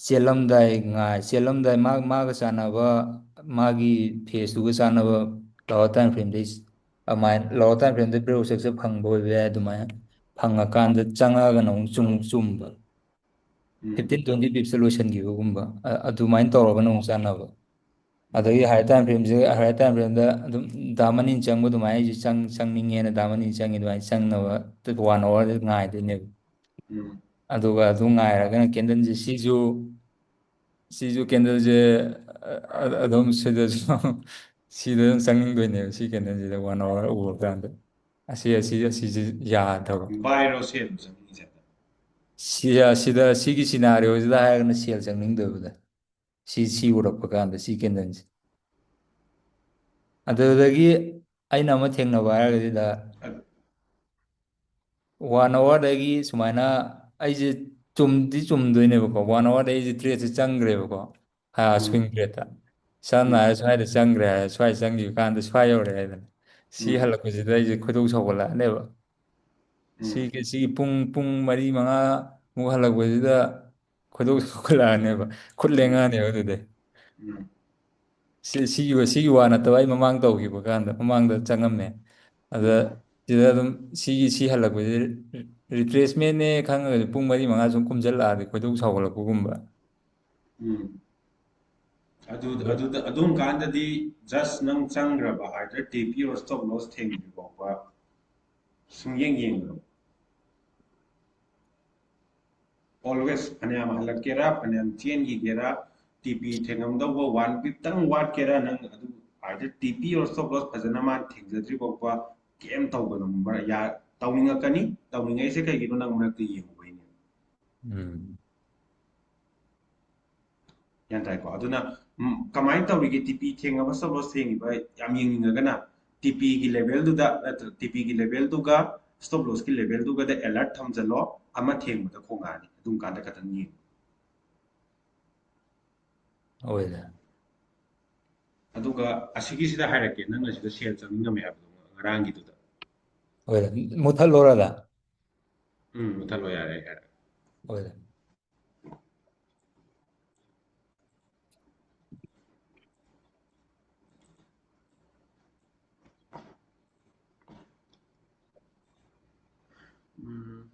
ꯆꯦꯜꯂꯝꯗꯥꯏ ꯉꯥꯏ ꯆꯦꯜꯂꯝꯗꯥꯏ ꯃꯥ ꯃꯥꯒ ꯆꯥꯟꯅꯕ ꯃꯥꯒꯤ ꯐꯦꯁꯇꯨꯒ ꯆꯥꯟꯅꯕ ꯂꯣꯋꯔ ꯇꯥꯏꯝ ꯐ꯭ꯔꯦꯝꯗꯩ ꯑꯗꯨꯃꯥꯏꯅ ꯂꯣꯋꯔ ꯇꯥꯏꯝ ꯐ꯭ꯔꯦꯝꯗ ꯕ꯭ꯔꯦꯛ ꯑꯣꯐ ꯏꯁꯇ꯭ꯔꯛꯆꯔ ꯐꯪꯕ ꯑꯣꯏꯕ ꯌꯥꯏ꯫ ꯑꯗꯨꯃꯥꯏꯅ ꯐꯪꯉꯀꯥꯟꯗ ꯆꯪꯉꯛꯑꯒꯅ ꯑꯃꯨꯛ ꯆꯨꯝ ꯆꯨꯝꯕ ꯎꯝ ꯐꯤꯐꯇꯤꯟ ꯇ꯭ꯋꯦꯟꯇꯤ ꯄꯤꯞꯁꯇ ꯂꯣꯏꯁꯤꯟꯈꯤꯕꯒꯨꯝꯕ ꯑ- ꯑꯗꯨꯃꯥꯏꯅ ꯇꯧꯔꯒꯅ ꯑꯃꯨꯛ ꯆꯥꯟꯅꯕ꯫ ꯑꯗꯒꯤ ꯍꯥꯏꯌꯔ ꯇꯥꯏꯝ ꯐ꯭ꯔꯦꯝꯁꯦ ꯍꯥꯏꯌꯔ ꯇꯥꯏꯝ ꯐ꯭ꯔꯦꯝꯗ ꯑꯗꯨꯝ ꯗꯥ ꯃꯅꯤꯅ ꯆꯪꯕ ꯑꯗꯨꯃꯥꯏꯅ ꯑꯩꯁꯨ ꯆꯪ ꯆꯪꯅꯤꯡꯉꯦꯅ ꯗꯥ ꯃꯅꯤꯅ ꯆꯪꯉꯤ ꯑꯗꯨꯃꯥꯏꯅ ꯆꯪꯅꯕ ꯋꯥꯟ ꯑꯋꯥꯔꯗ ꯉꯥꯏꯗꯣꯏꯅꯦꯕ꯫ ꯎꯝ ꯑꯗꯨꯒ ꯑꯗꯨ ꯉꯥꯏꯔꯒꯅ ꯀꯦꯟꯗꯜꯁꯦ ꯁꯤꯁꯨ ꯁꯤꯁꯨ ꯀꯦꯟꯗꯜꯁꯦ ꯑ- ꯑ- ꯑꯗꯨꯝ ꯁꯤꯗꯁꯨ ꯁꯤꯗ ꯑꯗꯨꯝ ꯆꯪꯅꯤꯡꯗꯣꯏꯅꯦꯕ꯫ ꯁꯤ ꯀꯦꯟꯗꯜꯁꯤꯗ ꯋꯥꯟ ꯑꯋꯥꯔ ꯎꯔꯀꯥꯟꯗ ꯑꯁꯤ ꯑꯁꯤ ꯑꯁꯤꯁꯦ ꯌꯥꯗꯕ꯫ ꯕꯥꯏꯔꯣ ꯁꯦꯜ ꯆꯪꯉꯤꯁꯦ? ꯁꯤ ꯁꯤꯗ ꯁꯤꯒꯤ ꯁꯤꯅꯥꯔꯤꯑꯣꯁꯤꯗ ꯍꯥꯏꯔꯒꯅ ꯁꯦꯜ ꯆꯪꯅꯤꯡꯗꯕꯗ ꯁꯤ ꯁꯤ ꯎꯔꯛꯄ ꯀꯥꯟꯗ ꯁꯤ ꯀꯦꯟꯗꯜꯁꯦ꯫ ꯑꯗꯨꯗꯒꯤ ꯑꯩꯅ ꯑꯃ ꯊꯦꯡꯅꯕ ꯍꯥꯏꯔꯒꯗꯤ ꯗꯥ ꯑꯗꯨ ꯋꯥꯟ ꯑꯋꯥꯔꯗꯒꯤ ꯁꯨꯃꯥꯏꯅ ꯑꯩꯁꯦ ꯆꯨꯝꯗꯤ ꯆꯨꯝꯗꯣꯏꯅꯦꯕꯀꯣ, ꯋꯥꯟ ꯑꯋꯥꯔꯗ ꯑꯩꯁꯦ ꯇ꯭ꯔꯦꯠꯁꯦ ꯆꯪꯈ꯭ꯔꯦꯕꯀꯣ, ꯁ꯭ꯋꯤꯡ ꯇ꯭ꯔꯦꯠꯇ꯫ ꯁꯝꯅ ꯍꯥꯏꯔ ꯁ꯭ꯋꯥꯏꯗ ꯆꯪꯈ꯭ꯔꯦ ꯍꯥꯏꯔꯦ, ꯁ꯭ꯋꯥꯏ ꯆꯪꯈꯤꯕ ꯀꯥꯟꯗ ꯁ꯭ꯋꯥꯏ ꯌꯧꯔꯦ ꯍꯥꯏꯗꯅ, ꯁꯤ ꯍꯜꯂꯛꯄꯁꯤꯗ ꯑꯩꯁꯦ ꯈꯣꯏꯗꯧ ꯁꯥꯎꯒꯠꯂꯛꯑꯅꯦꯕ꯫ ꯁꯤꯒꯤ ꯁꯤꯒꯤ ꯄꯨꯡ ꯄꯨꯡ ꯃꯔꯤ ꯃꯉꯥ ꯃꯨꯛ ꯍꯜꯂꯛꯄꯁꯤꯗ ꯈꯣꯏꯗꯧ ꯁꯥꯎꯒꯠꯂꯛꯑꯅꯦꯕ, ꯈꯨꯠ ꯂꯦꯡꯉꯛꯑꯅꯦꯕ ꯑꯗꯨꯗꯩ꯫ ꯁꯤ ꯁꯤꯒꯤ ꯁꯤꯒꯤ ꯋꯥ ꯅꯠꯇꯕ ꯑꯩ ꯃꯃꯥꯡ ꯇꯧꯈꯤꯕ ꯀꯥꯟꯗ, ꯃꯃꯥꯡꯗ ꯆꯪꯉꯝꯃꯦ꯫ ꯑꯗ ꯁꯤꯗ ꯑꯗꯨꯝ ꯁꯤꯒꯤ ꯁꯤ ꯍꯜꯂꯛꯄꯁꯦ ꯔꯤꯇ꯭ꯔꯦꯁꯃꯦꯟꯅꯦ ꯈꯪꯉꯒꯁꯨ ꯄꯨꯡ ꯃꯔꯤ ꯃꯉꯥ ꯁꯨꯝ ꯀꯨꯝꯁꯤꯜꯂꯛꯑꯗꯤ ꯈꯣꯏꯗꯧ ꯁꯥꯎꯒꯠꯂꯛꯄꯒꯨꯝꯕ꯫ ꯎꯝ꯫ ꯑꯗꯨ ꯑꯗꯨꯗ ꯑꯗꯨꯝ ꯀꯥꯟꯗꯗꯤ just ꯅꯪ ꯆꯪꯈ꯭ꯔꯕ, either T P or stop loss ꯊꯦꯡꯗ꯭ꯔꯤ ꯐꯥꯎꯕ ꯁꯨꯡꯌꯦꯡ ꯌꯦꯡꯒꯅꯨ꯫ Always, ꯐꯅꯌꯥꯝ ꯍꯜꯂꯛꯀꯦꯔꯥ, ꯐꯅꯌꯥꯝ ꯆꯦꯟꯈꯤꯒꯦꯔꯥ, T P ꯊꯦꯡꯉꯝꯗꯧꯕ ꯋꯥꯟ ꯄꯤꯞꯇꯪ ꯋꯥꯠꯀꯦꯔꯥ, ꯅꯪ ꯑꯗꯨ either T P or stop loss ꯐꯖꯅ ꯃꯥ ꯊꯦꯡꯖꯗ꯭ꯔꯤ ꯐꯥꯎꯕ ꯀꯩꯝ ꯇꯧꯒꯅꯨ꯫ ꯃꯔ-, ꯌꯥ-, ꯇꯧꯅꯤꯡꯉꯛꯀꯅꯤ꯫ ꯇꯧꯅꯤꯡꯉꯛꯏꯁꯦ ꯀꯩꯒꯤꯅꯣ? ꯅꯪ ꯃꯔꯛꯇ ꯌꯦꯡꯉꯨꯕꯩꯅꯦ꯫ ꯎꯝ꯫ ꯒ꯭ꯌꯥꯟ ꯇꯥꯏꯀꯣ? ꯑꯗꯨꯅ, ꯎꯝ, ꯀꯃꯥꯏꯅ ꯇꯧꯔꯤꯒꯦ? T P ꯊꯦꯡꯉꯕ, stop loss ꯊꯦꯡꯉꯤꯕ ꯌꯥꯝ ꯌꯦꯡꯅꯤꯡꯉꯒꯅ, T P ꯒꯤ level ꯗꯨꯗ ꯅꯠꯇ꯭ꯔ T P ꯒꯤ level ꯗꯨꯒ stop loss ꯀꯤ level ꯗꯨꯒꯗ alert ꯊꯝꯖꯜꯂꯣ, ꯑꯃ ꯊꯦꯡꯕꯗ ꯈꯣꯡꯉꯛꯑꯅꯤ, ꯑꯗꯨꯝ ꯀꯥꯟꯗ ꯈꯇꯪ ꯌꯦꯡꯉꯨ꯫ ꯑꯣꯏꯔꯦ꯫ ꯑꯗꯨꯒ ꯑꯁꯤꯒꯤꯁꯤꯗ ꯍꯥꯏꯔꯛꯀꯦ, ꯅꯪꯅ ꯁꯤꯗ ꯁꯦꯜ ꯆꯪꯅꯤꯡꯉꯝꯃꯦ ꯍꯥꯏꯕꯗꯣ ꯉꯔꯥꯡꯒꯤꯗꯨꯗ꯫ ꯑꯣꯏꯔꯦ꯫ ꯃꯨꯠꯊꯠꯂꯣꯔꯗ? ꯎꯝ, ꯃꯨꯠꯊꯠꯂꯣ, ꯌꯥꯔꯦ, ꯑꯩ ꯍꯥꯏꯔꯛꯀꯦ꯫ ꯑꯣꯏꯔꯦ꯫ ꯎꯝ꯫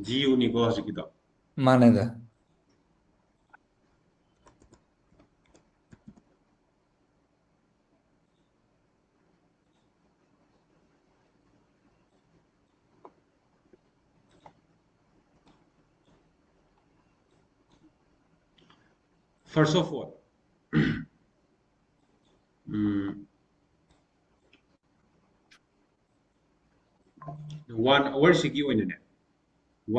G U ꯅꯤꯀꯣ ꯍꯧꯖꯤꯛꯀꯤꯗꯣ? ꯃꯥꯅꯦꯗ꯫ First of all, um, one hour ꯁꯤꯒꯤ ꯑꯣꯏꯅꯅꯦ,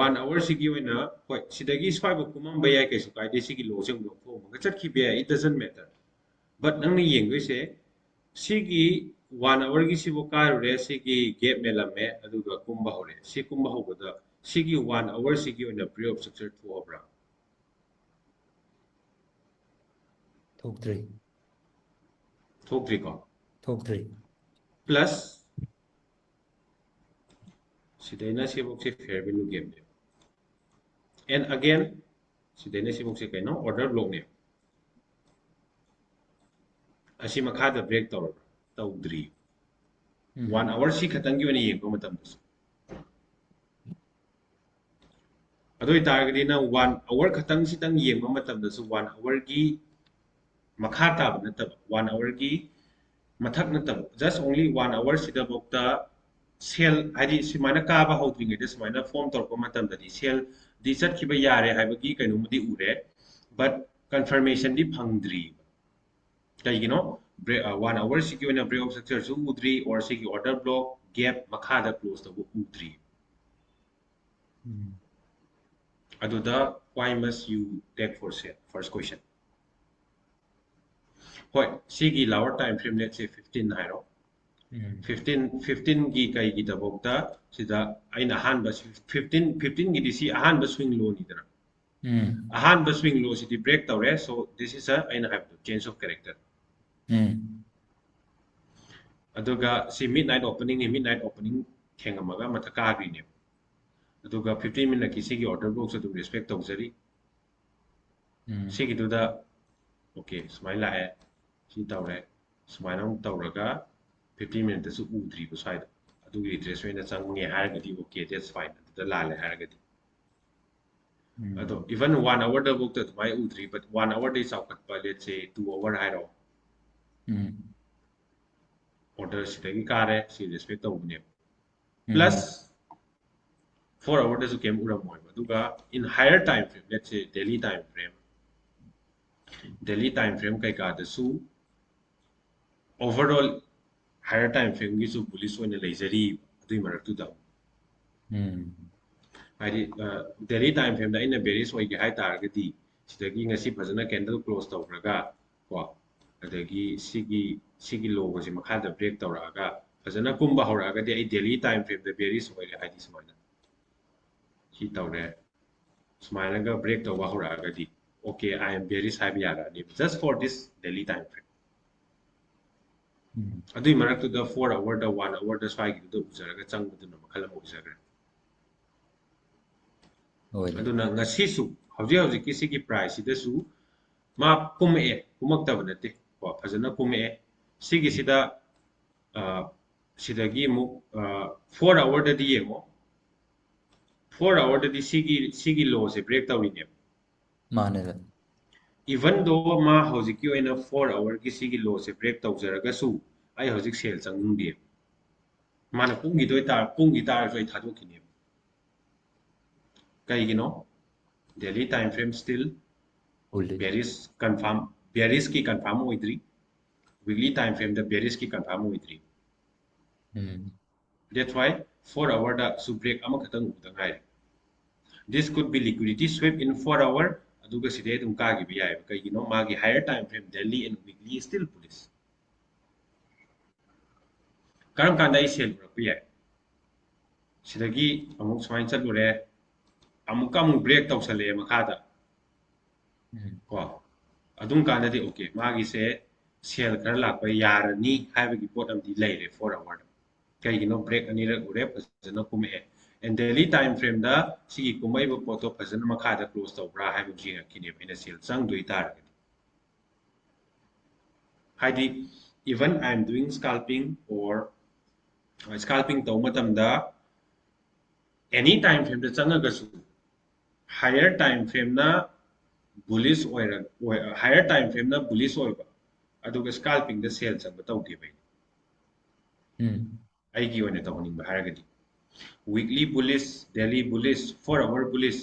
one hour ꯁꯤꯒꯤ ꯑꯣꯏꯅ, ꯍꯣꯏ, ꯁꯤꯗꯒꯤ ꯁ꯭ꯋꯥꯏꯐꯥꯎ ꯀꯨꯝꯃꯝꯕ ꯌꯥꯏ, ꯀꯩꯁꯨ ꯀꯥꯏꯗꯦ, ꯁꯤꯒꯤ low ꯁꯦ ꯑꯃꯨꯛ ꯂꯧꯊꯣꯛꯑꯝꯃꯒ ꯆꯠꯈꯤꯕ ꯌꯥꯏ, it doesn't matter. But ꯅꯪꯅ ꯌꯦꯡꯗꯣꯏꯁꯦ ꯁꯤꯒꯤ ꯋꯥꯟ ꯑꯋꯔꯒꯤ ꯁꯤꯕꯨ ꯀꯥꯏꯔꯨꯔꯦ, ꯁꯤꯒꯤ ꯒꯦꯞ ꯃꯦꯜꯂꯝꯃꯦ, ꯑꯗꯨꯒ ꯀꯨꯝꯕ ꯍꯧꯔꯦ꯫ ꯁꯤ ꯀꯨꯝꯕ ꯍꯧꯕꯗ ꯁꯤꯒꯤ ꯋꯥꯟ ꯑꯋꯔꯁꯤꯒꯤ ꯑꯣꯏꯅ break of structure ꯊꯣꯛꯑꯕ꯭ꯔꯥ? ꯊꯣꯛꯇ꯭ꯔꯤ꯫ ꯊꯣꯛꯇ꯭ꯔꯤꯀꯣ? ꯊꯣꯛꯇ꯭ꯔꯤ꯫ Plus ꯁꯤꯗꯩꯅ ꯁꯤꯐꯧꯁꯦ fair value gapꯅꯦꯕ꯫ And again ꯁꯤꯗꯩꯅ ꯁꯤꯐꯧꯁꯦ ꯀꯩꯅꯣ? Order blockꯅꯦꯕ꯫ ꯑꯁꯤ ꯃꯈꯥꯗ break ꯇꯧꯔꯕ꯭ꯔꯥ? ꯇꯧꯗ꯭ꯔꯤ꯫ ꯎꯝ꯫ One hour ꯁꯤ ꯈꯛꯇꯪꯒꯤ ꯑꯣꯏꯅ ꯌꯦꯡꯕ ꯃꯇꯝꯗꯁꯨ꯫ ꯑꯗꯨ ꯑꯣꯏꯇꯥꯔꯒꯗꯤ ꯅꯪ one hour ꯈꯛꯇꯪꯁꯤꯗꯪ ꯌꯦꯡꯕ ꯃꯇꯝꯗꯁꯨ one hourꯒꯤ ꯃꯈꯥ ꯇꯥꯕ ꯅꯠꯇꯕ, one hourꯒꯤ ꯃꯊꯛ ꯅꯠꯇꯕ, just only one hour ꯁꯤꯗꯐꯥꯎꯗ sell, ꯍꯥꯏꯗꯤ ꯁꯨꯃꯥꯏꯅ ꯀꯥꯕ ꯍꯧꯗ꯭ꯔꯤꯉꯩꯗ ꯁꯨꯃꯥꯏꯅ form ꯇꯧꯔꯛꯄ ꯃꯇꯝꯗꯗꯤ sell ꯗꯤ ꯆꯠꯈꯤꯕ ꯌꯥꯔꯦ ꯍꯥꯏꯕꯒꯤ ꯀꯩꯅꯣꯝꯃꯗꯤ ꯎꯔꯦ, but confirmationꯗꯤ ꯐꯪꯗ꯭ꯔꯤꯕ꯫ ꯀꯩꯒꯤꯅꯣ? Break, ꯑ, one hourꯁꯤꯒꯤ ꯑꯣꯏꯅ break of structureꯁꯨ ꯎꯗ꯭ꯔꯤ, or ꯁꯤꯒꯤ order block gap ꯃꯈꯥꯗ close ꯇꯧꯕ ꯎꯗ꯭ꯔꯤ꯫ ꯎꯝ꯫ ꯑꯗꯨꯗ why must you take for sale? First question. ꯍꯣꯏ, ꯁꯤꯒꯤ lower time frame, let's say fifteen ꯍꯥꯏꯔꯣ꯫ ꯎꯝ꯫ Fifteen, fifteenꯒꯤ ꯀꯩꯒꯤꯗꯃꯛꯇ ꯁꯤꯗ ꯑꯩꯅ ꯑꯍꯥꯟꯕ fifteen, fifteenꯒꯤꯗꯤ ꯁꯤ ꯑꯍꯥꯟꯕ swing lowꯅꯤꯗꯅ꯫ ꯎꯝ꯫ ꯑꯍꯥꯟꯕ swing lowꯁꯤꯗꯤ break ꯇꯧꯔꯦ, so this is a, ꯑꯩꯅ ꯍꯥꯏꯕꯗꯣ, change of character꯫ ꯎꯝ꯫ ꯑꯗꯨꯒ ꯁꯤ midnight openingꯅꯤ, midnight opening ꯊꯦꯡꯉꯝꯃꯒ ꯃꯊꯛ ꯀꯥꯈ꯭ꯔꯤꯅꯦꯕ꯫ ꯑꯗꯨꯒ fifteen minuteꯀꯤ ꯁꯤꯒꯤ order blockꯁꯨ ꯑꯗꯨꯝ respect ꯇꯧꯖꯔꯤ꯫ ꯎꯝ꯫ ꯁꯤꯒꯤꯗꯨꯗ okay ꯁꯨꯃꯥꯏꯅ ꯂꯥꯛꯑꯦ, ꯁꯤ ꯇꯧꯔꯦ, ꯁꯨꯃꯥꯏꯅ ꯑꯃꯨꯛ ꯇꯧꯔꯒ fifteen minuteꯇꯁꯨ ꯎꯗ꯭ꯔꯤꯕ ꯁ꯭ꯋꯥꯏꯗ꯫ ꯑꯗꯨꯒꯤ retracement ꯑꯣꯏꯅ ꯆꯪꯉꯦ ꯍꯥꯏꯔꯒꯗꯤ okay, that's fine, ꯑꯗꯨꯗ ꯂꯥꯜꯂꯦ ꯍꯥꯏꯔꯒꯗꯤ꯫ ꯎꯝ꯫ ꯑꯗꯣ even one hourꯗꯐꯥꯎꯗ ꯑꯗꯨꯃꯥꯏꯅ ꯎꯗ꯭ꯔꯤ, but one hourꯗꯒꯤ ꯆꯥꯎꯈꯠꯄ, let's say two hour ꯍꯥꯏꯔꯣ, ꯎꯝ꯫ order ꯁꯤꯗꯒꯤ ꯀꯥꯔꯦ, ꯁꯤ respect ꯇꯧꯕꯅꯦꯕ꯫ ꯎꯝ꯫ Plus four hourꯗꯁꯨ ꯀꯩꯝ ꯎꯔꯝꯃꯣꯏꯕ꯫ ꯑꯗꯨꯒ in higher time frame, let's say daily time frame, daily time frame ꯀꯩꯀꯥꯗꯁꯨ overall higher time frameꯒꯤꯁꯨ bullish ꯑꯣꯏꯅ ꯂꯩꯖꯔꯤ ꯑꯗꯨꯏ ꯃꯔꯛꯇꯨꯗ꯫ ꯎꯝ꯫ ꯍꯥꯏꯗꯤ, ꯑ, daily time frameꯗ ꯑꯩꯅ bearish ꯑꯣꯏꯒꯦ ꯍꯥꯏ ꯇꯥꯔꯒꯗꯤ ꯁꯤꯗꯒꯤ ꯉꯁꯤ ꯐꯖꯅ candle close ꯇꯧꯈ꯭ꯔꯒ ꯀꯣ, ꯑꯗꯒꯤ ꯁꯤꯒꯤ ꯁꯤꯒꯤ ꯂꯣꯒꯁꯦ ꯃꯈꯥꯗ ꯕ꯭ꯔꯦꯛ ꯇꯧꯔꯛꯑꯒ ꯐꯖꯅ ꯀꯨꯝꯕ ꯍꯧꯔꯛꯑꯒꯗꯤ ꯑꯩ ꯗꯦꯂꯤ ꯇꯥꯏꯝ ꯐ꯭ꯔꯦꯝꯗ ꯕꯦꯔꯤꯁ ꯑꯣꯏꯔꯦ, ꯍꯥꯏꯗꯤ ꯁꯨꯃꯥꯏꯅ ꯁꯤ ꯇꯧꯔꯦ, ꯁꯨꯃꯥꯏꯅꯒ ꯕ꯭ꯔꯦꯛ ꯇꯧꯕ ꯍꯧꯔꯛꯑꯒꯗꯤ okay, I am bearish ꯍꯥꯏꯕ ꯌꯥꯔꯛꯑꯅꯦꯕ, just for this daily time frame꯫ ꯑꯗꯨꯏ ꯃꯔꯛꯇꯨꯗ ꯐꯣꯔ ꯑꯋꯔꯗ ꯋꯥꯟ ꯑꯋꯔꯗ ꯁ꯭ꯋꯥꯏꯒꯤꯗꯨꯗ ꯎꯖꯔꯒ ꯆꯪꯕꯗꯨꯅ ꯃꯈꯜ ꯑꯃ ꯑꯣꯏꯖꯈ꯭ꯔꯦ꯫ ꯑꯗꯨꯅ ꯉꯁꯤꯁꯨ ꯍꯧꯖꯤꯛ ꯍꯧꯖꯤꯛꯀꯤ ꯁꯤꯒꯤ ꯄ꯭ꯔꯥꯏꯁꯁꯤꯗꯁꯨ ꯃꯥ ꯀꯨꯝꯃꯛꯑꯦ, ꯀꯨꯝꯃꯛꯇꯕ ꯅꯠꯇꯦ ꯀꯣ, ꯐꯖꯅ ꯀꯨꯝꯃꯛꯑꯦ꯫ ꯁꯤꯒꯤꯁꯤꯗ ꯁꯤꯗꯒꯤ ꯑꯃꯨꯛ ꯐꯣꯔ ꯑꯋꯔꯗꯗꯤ ꯌꯦꯡꯉꯣ, ꯐꯣꯔ ꯑꯋꯔꯗꯗꯤ ꯁꯤꯒꯤ ꯁꯤꯒꯤ ꯂꯣꯁꯦ ꯕ꯭ꯔꯦꯛ ꯇꯧꯔꯤꯅꯦꯕ꯫ ꯃꯥꯅꯦ꯫ Even though ꯃꯥ ꯍꯧꯖꯤꯛꯀꯤ ꯑꯣꯏꯅ ꯐꯣꯔ ꯑꯋꯔꯒꯤ ꯁꯤꯒꯤ ꯂꯣꯁꯦ ꯕ꯭ꯔꯦꯛ ꯇꯧꯖꯔꯒꯁꯨ ꯑꯩ ꯍꯧꯖꯤꯛ ꯁꯦꯜ ꯆꯪꯅꯤꯡꯗꯦꯕ꯫ ꯃꯥꯅ ꯀꯨꯝꯈꯤꯗꯣꯏ ꯇꯥꯔ ꯀꯨꯝꯈꯤ ꯇꯥꯔꯁꯨ ꯑꯩ ꯊꯥꯗꯣꯛꯈꯤꯅꯦꯕ꯫ ꯀꯩꯒꯤꯅꯣ? Daily time frame still bearish confirm, bearishꯀꯤ confirm ꯑꯣꯏꯗ꯭ꯔꯤ꯫ Weekly time frameꯗ bearishꯀꯤ confirm ꯑꯣꯏꯗ꯭ꯔꯤ꯫ That's why four hourꯗꯁꯨ break ꯑꯃꯈꯛꯇꯪ ꯎꯗ ꯉꯥꯏꯔꯤ꯫ This could be liquidity sweep in four hour꯫ ꯑꯗꯨꯒ ꯁꯤꯗꯩ ꯑꯗꯨꯝ ꯀꯥꯈꯤꯕ ꯌꯥꯏꯑꯕ꯫ ꯀꯩꯒꯤꯅꯣ? ꯃꯥꯒꯤ higher time frame daily and weekly still bullish꯫ ꯀꯔꯝ ꯀꯥꯟꯗ ꯑꯩ ꯁꯦꯜ ꯎꯔꯛꯄ ꯌꯥꯏ? ꯁꯤꯗꯒꯤ ꯑꯃꯨꯛ ꯁꯨꯃꯥꯏꯅ ꯆꯠꯂꯨꯔꯦ, ꯑꯃꯨꯛꯀ ꯑꯃꯨꯛ break ꯇꯧꯁꯜꯂꯛꯑꯦ ꯃꯈꯥꯗ ꯀꯣ, ꯑꯗꯨꯝ ꯀꯥꯟꯗꯗꯤ okay, ꯃꯥꯒꯤꯁꯦ ꯁꯦꯜ ꯈꯔ ꯂꯥꯛꯄ ꯌꯥꯔꯅꯤ ꯍꯥꯏꯕꯒꯤ ꯄꯣꯠ ꯑꯃꯗꯤ ꯂꯩꯔꯦ four hourꯗ꯫ ꯀꯩꯒꯤꯅꯣ? Break ꯑꯅꯤꯔꯛ ꯎꯔꯦ, ꯐꯖꯅ ꯀꯨꯝꯃꯛꯑꯦ꯫ And daily time frameꯗ ꯁꯤꯒꯤ ꯀꯨꯝꯃꯛꯏꯕ ꯄꯣꯠꯇꯣ ꯐꯖꯅ ꯃꯈꯥꯗ close ꯇꯧꯕ꯭ꯔꯥ ꯍꯥꯏꯕꯗꯨ ꯌꯦꯡꯉꯛꯈꯤꯅꯦꯕ ꯑꯩꯅ ꯁꯦꯜ ꯆꯪꯗꯣꯏ ꯇꯥꯔꯒꯗꯤ꯫ ꯍꯥꯏꯗꯤ even I am doing scalping or scalping ꯇꯧꯕ ꯃꯇꯝꯗ any time frameꯗ ꯆꯪꯉꯒꯁꯨ higher time frameꯅ bullish ꯑꯣꯏꯔ higher time frameꯅ bullish ꯑꯣꯏꯕ, ꯑꯗꯨꯒ scalpingꯗ ꯁꯦꯜ ꯆꯪꯕ ꯇꯧꯗꯦꯕ ꯑꯩꯅ꯫ ꯑꯩꯒꯤ ꯑꯣꯏꯅ ꯇꯧꯍꯟꯅꯤꯡꯕ ꯍꯥꯏꯔꯒꯗꯤ weekly bullish, daily bullish, four hour bullish,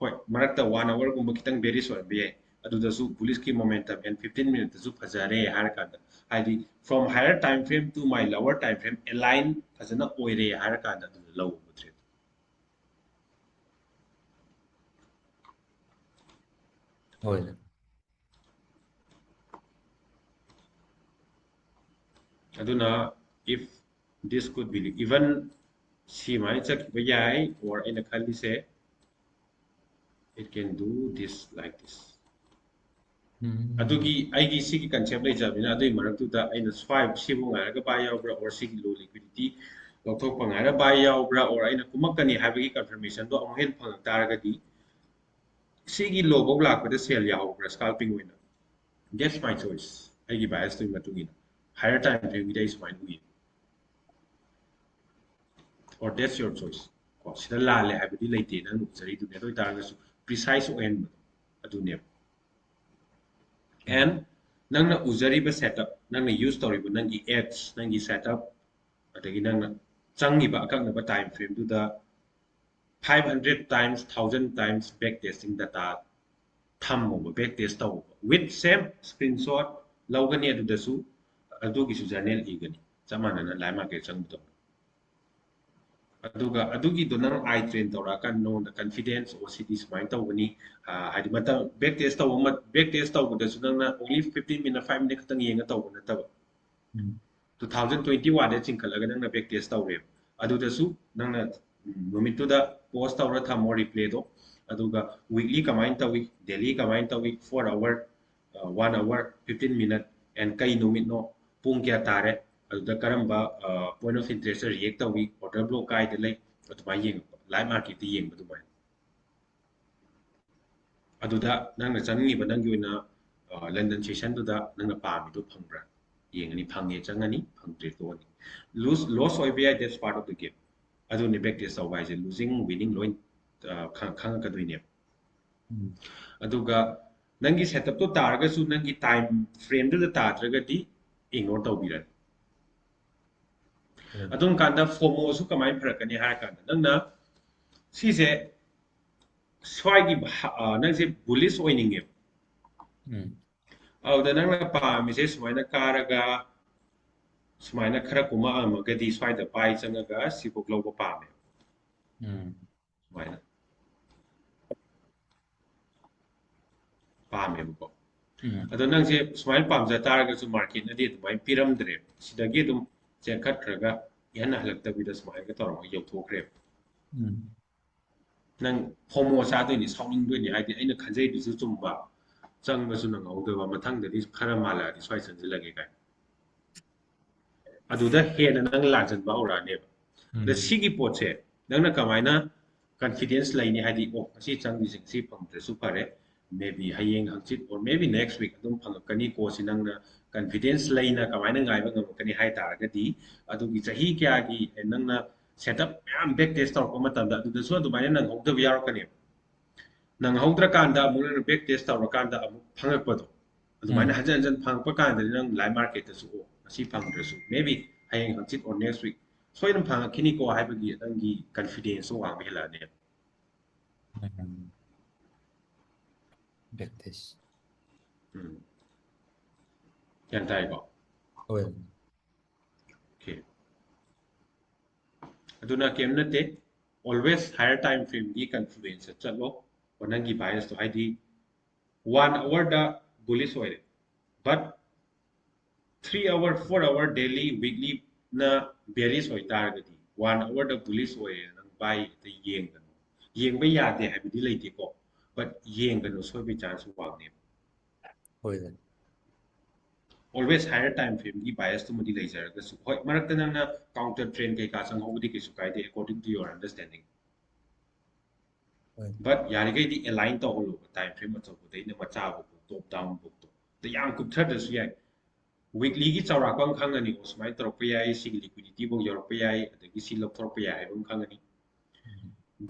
ꯍꯣꯏ, ꯃꯔꯛꯇ one hourꯒꯨꯝꯕ ꯈꯤꯇꯪ bearish ꯑꯣꯏꯔꯝꯕ ꯌꯥꯏ, ꯑꯗꯨꯗꯁꯨ bullish ꯀꯤ momentum and fifteen minute ꯇꯁꯨ ꯐꯖꯔꯦ ꯍꯥꯏꯔꯀꯥꯟꯗ, ꯍꯥꯏꯗꯤ from higher time frame to my lower time frame align ꯐꯖꯅ ꯑꯣꯏꯔꯦ ꯍꯥꯏꯔꯀꯥꯟꯗ ꯑꯗꯨꯗ ꯂꯧꯕ trade꯫ ꯍꯣꯏ꯫ ꯑꯗꯨꯅ if this could be, even ꯁꯤꯃꯥꯏꯅ ꯆꯠꯈꯤꯕ ꯌꯥꯏ, or ꯑꯩꯅ ꯈꯜꯂꯤꯁꯦ, it can do this like this. ꯑꯗꯨꯒꯤ ꯑꯩꯒꯤ ꯁꯤꯒꯤ concept ꯂꯩꯖꯕꯅꯤꯅ, ꯑꯗꯨꯒꯤ ꯃꯔꯛꯇꯨꯗ ꯑꯩꯅ ꯁ꯭ꯋꯥꯏ ꯁꯤꯕꯨ ꯉꯥꯏꯔꯒ buy ꯌꯥꯎꯕ꯭ꯔꯥ, or ꯁꯤꯒꯤ low liquidity ꯂꯧꯊꯣꯛꯄ ꯉꯥꯏꯔ buy ꯌꯥꯎꯕ꯭ꯔꯥ, or ꯑꯩꯅ ꯀꯨꯝꯃꯛꯀꯅꯤ ꯍꯥꯏꯕꯒꯤ confirmationꯗꯣ ꯑꯃꯨꯛ ꯍꯦꯟꯅ ꯐꯪꯉꯛ ꯇꯥꯔꯒꯗꯤ, ꯁꯤꯒꯤ low ꯐꯧ ꯂꯥꯛꯄꯗ sell ꯌꯥꯎꯕ꯭ꯔꯥ scalping ꯑꯣꯏꯅ? That's my choice. ꯑꯩꯒꯤ biasꯇꯨꯒꯤ ꯃꯇꯨꯡ ꯏꯟꯅ higher time frameꯒꯤꯗꯤ ꯑꯩ ꯁꯨꯃꯥꯏꯅ ꯎꯏ, or that's your choice. ꯀꯣ, ꯁꯤꯗ ꯂꯥꯜꯂꯦ ꯍꯥꯏꯕꯗꯤ ꯂꯩꯇꯦ, ꯅꯪꯅ ꯎꯖꯔꯤꯗꯨꯅꯦ꯫ ꯑꯗꯨ ꯑꯣꯏꯇꯥꯔꯒꯁꯨ precise ꯑꯣꯏꯍꯟꯕꯗꯣ ꯑꯗꯨꯅꯦꯕ꯫ And ꯅꯪꯅ ꯎꯖꯔꯤꯕ setup, ꯅꯪꯅ use ꯇꯧꯔꯤꯕ ꯅꯪꯒꯤ edge, ꯅꯪꯒꯤ setup, ꯑꯗꯒꯤ ꯅꯪꯅ ꯆꯪꯉꯤꯕ ꯑꯀꯛꯅꯕ time frameꯗꯨꯗ five hundred times, thousand times back testing data ꯊꯝꯃꯣꯕ, back test ꯇꯧꯕ, with same screenshot ꯂꯧꯒꯅꯤ꯫ ꯑꯗꯨꯗꯁꯨ ꯑꯗꯨꯒꯤꯁꯨ journal ꯏꯒꯅꯤ, ꯆꯞ ꯃꯥꯟꯅꯅ live market ꯆꯪꯕꯗꯧꯅ꯫ ꯑꯗꯨꯒ ꯑꯗꯨꯒꯤꯗꯣ ꯅꯪ eye train ꯇꯧꯔꯛꯑꯀꯥꯟꯗ ꯅꯉꯣꯟꯗ confidence, ꯑꯣ, ꯁꯤꯗꯤ ꯁꯨꯃꯥꯏꯅ ꯇꯧꯒꯅꯤ, ꯑ, ꯍꯥꯏꯗꯤ ꯃꯇꯝ back test ꯇꯧꯕ, back test ꯇꯧꯕꯗꯁꯨ ꯅꯪꯅ only fifteen minute, five minute ꯈꯛꯇꯪ ꯌꯦꯡꯉ ꯇꯧꯕ ꯅꯠꯇꯕ, two thousand twenty-oneꯗ ꯆꯤꯡꯈꯠꯂꯒ ꯅꯪꯅ back test ꯇꯧꯔꯦꯕ, ꯑꯗꯨꯗꯁꯨ ꯅꯪꯅ, ꯎꯝ, ꯅꯨꯃꯤꯠꯇꯨꯗ pause ꯇꯧꯔ ꯊꯝꯃꯣ replayꯗꯣ, ꯑꯗꯨꯒ weekly ꯀꯃꯥꯏꯅ ꯇꯧꯏ, daily ꯀꯃꯥꯏꯅ ꯇꯧꯏ, four hour, one hour, fifteen minute, and ꯀꯩ ꯅꯨꯃꯤꯠꯅꯣ, ꯄꯨꯡ ꯀꯌꯥ ꯇꯥꯔꯦ, ꯑꯗꯨꯗ ꯀꯔꯝꯕ point of interest react ꯇꯧꯏ, order block ꯀꯥꯏꯗ ꯂꯩ, ꯑꯗꯨꯃꯥꯏꯅ ꯌꯦꯡꯉꯛꯄ, live marketꯇ ꯌꯦꯡꯕ ꯑꯗꯨꯃꯥꯏꯅ꯫ ꯑꯗꯨꯗ ꯅꯪꯅ ꯆꯪꯅꯤꯡꯉꯤꯕ ꯅꯪꯒꯤ ꯑꯣꯏꯅ London sessionꯗꯨꯗ ꯅꯪꯅ ꯄꯥꯝꯃꯤꯗꯣ ꯐꯪꯕ꯭ꯔꯥ ꯌꯦꯡꯉꯅꯤ꯫ ꯐꯪꯉꯦ ꯆꯪꯉꯅꯤ, ꯐꯪꯗ꯭ꯔꯦ ꯇꯣꯛꯑꯅꯤ꯫ Lose, loss ꯑꯣꯏꯕ ꯌꯥꯏ, that's part of the game꯫ ꯑꯗꯨꯅꯤ back test ꯇꯧꯕ ꯍꯥꯏꯁꯦ, losing, winning ꯂꯣꯏ ꯈꯪꯉꯛꯀꯗꯣꯏꯅꯦꯕ꯫ ꯑꯗꯨꯒ ꯅꯪꯒꯤ setupꯇꯣ ꯇꯥꯔꯒꯁꯨ ꯅꯪꯒꯤ time frameꯗꯨꯗ ꯇꯥꯗ꯭ꯔꯒꯗꯤ ignore ꯇꯧꯕꯤꯔꯅꯤ꯫ ꯑꯗꯨꯝ ꯀꯥꯟꯗ FOMOꯁꯨ ꯀꯃꯥꯏꯅ ꯐꯔꯛꯀꯅꯤ ꯍꯥꯏꯔ ꯀꯥꯟꯗ, ꯅꯪꯅ ꯁꯤꯁꯦ ꯁ꯭ꯋꯥꯏꯒꯤ ꯅꯪꯁꯦ bullish ꯑꯣꯏꯅꯤꯡꯉꯦꯕ꯫ ꯑꯗꯨꯗ ꯅꯪꯅ ꯄꯥꯝꯃꯤꯁꯦ ꯁꯨꯃꯥꯏꯅ ꯀꯥꯔꯒ ꯁꯨꯃꯥꯏꯅ ꯈꯔ ꯀꯨꯝꯃꯛꯑꯝꯃꯒꯗꯤ ꯁ꯭ꯋꯥꯏꯗ buy ꯆꯪꯉꯒ ꯁꯤꯐꯧ ꯂꯧꯕ ꯄꯥꯝꯃꯦ꯫ ꯁꯨꯃꯥꯏꯅ ꯄꯥꯝꯃꯦꯕꯀꯣ꯫ ꯎꯝ꯫ ꯑꯗꯣ ꯅꯪꯁꯦ ꯁꯨꯃꯥꯏꯅ ꯄꯥꯝꯖ ꯇꯥꯔꯒꯁꯨ ꯃꯥꯔꯀꯦꯠꯅꯗꯤ ꯑꯗꯨꯃꯥꯏꯅ ꯄꯤꯔꯝꯗ꯭ꯔꯦꯕ, ꯁꯤꯗꯒꯤ ꯑꯗꯨꯝ ꯆꯦꯟꯈꯠꯈ꯭ꯔꯒ ꯏꯍꯟ ꯍꯜꯂꯛꯇꯕꯤꯗ ꯁꯨꯃꯥꯏꯅꯒ ꯇꯧꯔꯒ ꯌꯧꯊꯣꯛꯈ꯭ꯔꯦꯕ꯫ ꯎꯝ꯫ ꯅꯪ ꯐꯣꯃꯣ ꯆꯥꯗꯣꯏꯅꯤ, ꯁꯥꯎꯅꯤꯡꯗꯣꯏꯅꯤ, ꯍꯥꯏꯗꯤ ꯑꯩꯅ ꯈꯟꯖꯩꯗꯨꯁꯨ ꯆꯨꯝꯕ, ꯆꯪꯕꯁꯨ ꯅꯪꯍꯧꯗꯕ, ꯃꯊꯪꯗꯗꯤ ꯈꯔ ꯃꯥꯜꯂꯛꯑꯗꯤ ꯁ꯭ꯋꯥꯏ ꯆꯪꯁꯤꯜꯂꯒꯦ ꯀꯥꯏꯅ꯫ ꯑꯗꯨꯗ ꯍꯦꯟꯅ ꯅꯪ ꯂꯥꯟꯖꯟꯕ ꯍꯧꯔꯛꯑꯅꯦꯕ꯫ ꯑꯗ ꯎꯝ꯫ ꯁꯤꯒꯤ ꯄꯣꯠꯁꯦ ꯅꯪꯅ ꯀꯃꯥꯏꯅ ꯀꯟꯐꯤꯗꯦꯟꯁ ꯂꯩꯅꯤ? ꯍꯥꯏꯗꯤ, ꯑꯣ, ꯉꯁꯤ ꯆꯪꯉꯤꯁꯦ ꯉꯁꯤ ꯐꯪꯗ꯭ꯔꯁꯨ ꯐꯔꯦ, maybe ꯍꯌꯦꯡ ꯍꯪꯆꯤꯠ or maybe next week ꯑꯗꯨꯝ ꯐꯪꯉꯛꯀꯅꯤꯀꯣ, ꯁꯤ ꯅꯪꯅ ꯀꯟꯐꯤꯗꯦꯟꯁ ꯂꯩꯅ ꯀꯃꯥꯏꯅ ꯉꯥꯏꯕ ꯉꯝꯃꯛꯀꯅꯤ ꯍꯥꯏ ꯇꯥꯔꯒꯗꯤ, ꯑꯗꯨꯒꯤ ꯆꯍꯤ ꯀꯌꯥꯒꯤ, ꯑꯦ, ꯅꯪꯅ ꯁꯦꯠ ꯑꯞ ꯃꯌꯥꯝ ꯕꯦꯛ ꯇꯦꯁ ꯇꯧꯔꯛꯄ ꯃꯇꯝꯗ ꯑꯗꯨꯗꯁꯨ ꯑꯗꯨꯃꯥꯏꯅ ꯅꯪꯍꯧꯗꯕ ꯌꯥꯎꯔꯛꯀꯅꯦꯕ꯫ ꯅꯪꯍꯧꯗ꯭ꯔꯀꯥꯟꯗ ꯑꯃꯨꯛ ꯅꯪꯅ ꯕꯦꯛ ꯇꯦꯁ ꯇꯧꯔꯀꯥꯟꯗ ꯑꯃꯨꯛ ꯐꯪꯉꯛꯄꯗꯣ, ꯑꯗꯨꯃꯥꯏꯅ ꯎꯝ꯫ ꯍꯟꯖꯟ ꯍꯟꯖꯟ ꯐꯪꯉꯛꯄ ꯀꯥꯟꯗꯗꯤ ꯅꯪ ꯂꯥꯏꯐ ꯃꯥꯔꯀꯦꯠꯇꯁꯨ, ꯑꯣ, ꯉꯁꯤ ꯐꯪꯗ꯭ꯔꯁꯨ maybe ꯍꯌꯦꯡ ꯍꯪꯆꯤꯠ or next week ꯁꯣꯏꯗꯅ ꯐꯪꯉꯛꯈꯤꯅꯤꯀꯣ ꯍꯥꯏꯕꯒꯤ ꯅꯪꯒꯤ ꯀꯟꯐꯤꯗꯦꯟꯁꯇꯣ ꯋꯥꯡꯕ ꯍꯦꯜꯂꯛꯑꯅꯦꯕ꯫ ꯎꯝ꯫ Bag test. ꯎꯝ꯫ ꯒ꯭ꯌꯥꯟ ꯇꯥꯏꯀꯣ? ꯍꯣꯏ꯫ Okay꯫ ꯑꯗꯨꯅ ꯀꯩꯝ ꯅꯠꯇꯦ, always higher time frameꯒꯤ ꯀꯟꯐꯤꯗꯦꯟꯁꯇ ꯆꯠꯂꯣ꯫ ꯑꯣ, ꯅꯪꯒꯤ ꯕꯥꯏꯁꯇꯣ, ꯍꯥꯏꯗꯤ, one hourꯗ bullish ꯑꯣꯏꯔꯦ, but three hour, four hour, daily, weeklyꯅ bearish ꯑꯣꯏꯇꯥꯔꯒꯗꯤ, one hourꯗ bullish ꯑꯣꯏꯔꯦ, ꯅꯪ ꯕꯥꯏ ꯍꯦꯛꯇ ꯌꯦꯡꯒꯅꯨ꯫ ꯌꯦꯡꯕ ꯌꯥꯗꯦ ꯍꯥꯏꯕꯗꯤ ꯂꯩꯇꯦꯀꯣ, but ꯌꯦꯡꯒꯅꯨ, ꯁꯣꯏꯕꯒꯤ ꯆꯥꯟꯁ ꯋꯥꯡꯅꯦꯕ꯫ ꯍꯣꯏ, ꯍꯣꯏ꯫ Always higher time frameꯒꯤ ꯕꯥꯏꯁꯇꯨꯃꯗꯤ ꯂꯩꯖꯔꯒꯁꯨ, ꯍꯣꯏ, ꯃꯔꯛꯇ ꯅꯪꯅ counter trend ꯀꯩꯀꯥ ꯆꯪꯍꯧꯕꯗꯤ ꯀꯩꯁꯨ ꯀꯥꯏꯗꯦ, according to your understanding꯫ ꯍꯣꯏ꯫ But ꯌꯥꯔꯤꯈꯩꯗꯤ align ꯇꯧꯍꯜꯂꯣꯕ, time frame ꯑꯆꯧꯕꯗꯩꯅ ꯃꯆꯥ ꯐꯥꯎ, top down ꯐꯥꯎꯗꯣ꯫ ꯑꯗ ꯌꯥꯝ ꯀꯨꯞꯊꯗ꯭ꯔꯁꯨ ꯌꯥꯏ, weeklyꯒꯤ ꯆꯥꯎꯔꯥꯛꯄ ꯑꯃ ꯈꯪꯉꯅꯤ, ꯑꯣ, ꯁꯨꯃꯥꯏꯅ ꯇꯧꯔꯛꯄ ꯌꯥꯏ, ꯁꯤꯒꯤ liquidity ꯐꯥꯎ ꯌꯧꯔꯛꯄ ꯌꯥꯏ, ꯑꯗꯒꯤ ꯁꯤ ꯂꯧꯊꯣꯔꯛꯄ ꯌꯥꯏ ꯍꯥꯏꯕ ꯑꯃ ꯈꯪꯉꯅꯤ꯫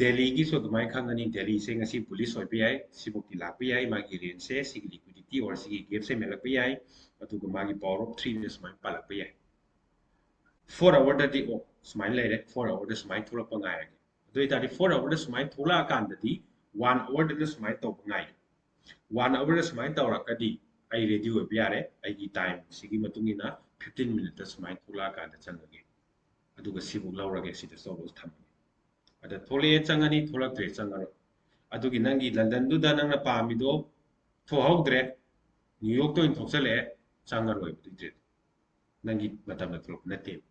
Dailyꯒꯤꯁꯨ ꯑꯗꯨꯃꯥꯏꯅ ꯈꯪꯉꯅꯤ, Dailyꯁꯦ ꯉꯁꯤ bullish ꯑꯣꯏꯕ ꯌꯥꯏ, ꯁꯤꯐꯧꯗꯤ ꯂꯥꯛꯄ ꯌꯥꯏ, ꯃꯥꯒꯤ rangeꯁꯦ ꯁꯤꯒꯤ liquidity or ꯁꯤꯒꯤ gapꯁꯦ ꯃꯦꯜꯂꯛꯄ ꯌꯥꯏ, ꯑꯗꯨꯒ ꯃꯥꯒꯤ power of threeꯅ ꯁꯨꯃꯥꯏꯅ ꯄꯥꯜꯂꯛꯄ ꯌꯥꯏ꯫ Four hourꯗꯗꯤ, ꯑꯣ, ꯁꯨꯃꯥꯏꯅ ꯂꯩꯔꯦ, four hourꯗ ꯁꯨꯃꯥꯏꯅ ꯊꯣꯛꯂꯛꯄ ꯉꯥꯏꯔꯒꯦ꯫ ꯑꯗꯨ ꯑꯣꯏꯇꯥꯔꯗꯤ four hourꯗ ꯁꯨꯃꯥꯏꯅ ꯊꯣꯛꯂꯛꯑꯀꯥꯟꯗꯗꯤ one hourꯗꯅ ꯁꯨꯃꯥꯏꯅ ꯇꯧꯕ ꯉꯥꯏꯒꯦ꯫ One hourꯗ ꯁꯨꯃꯥꯏꯅ ꯇꯧꯔꯛꯑꯒꯗꯤ ꯑꯩ ready ꯑꯣꯏꯕ ꯌꯥꯔꯦ, ꯑꯩꯒꯤ timeꯁꯤꯒꯤ ꯃꯇꯨꯡ ꯏꯟꯅ fifteen minuteꯇ ꯁꯨꯃꯥꯏꯅ ꯊꯣꯛꯂꯛꯑꯀꯥꯟꯗ ꯆꯪꯉꯒꯦ, ꯑꯗꯨꯒ ꯁꯤꯕꯨꯛ ꯂꯧꯔꯒꯦ, ꯁꯤꯗ stop loss ꯊꯝꯃꯒꯦ꯫ ꯑꯗ ꯊꯣꯛꯂꯛꯑꯦ ꯆꯪꯉꯅꯤ, ꯊꯣꯛꯂꯛꯇ꯭ꯔꯦ ꯆꯪꯉꯔꯣꯏ꯫ ꯑꯗꯨꯒꯤ ꯅꯪꯒꯤ Londonꯗꯨꯗ ꯅꯪꯅ ꯄꯥꯝꯃꯤꯗꯣ ꯊꯣꯛꯍꯧꯗ꯭ꯔꯦ, ꯅ꯭ꯌꯨ ꯌꯣꯔꯛꯇ ꯑꯣꯏꯅ ꯊꯣꯛꯆꯜꯂꯛꯑꯦ, ꯆꯪꯉꯔꯣꯏꯕ ꯑꯗꯨꯏ trade꯫ ꯅꯪꯒꯤ ꯃꯇꯝꯗ ꯊꯣꯛꯂꯛꯄ ꯅꯠꯇꯦꯕ꯫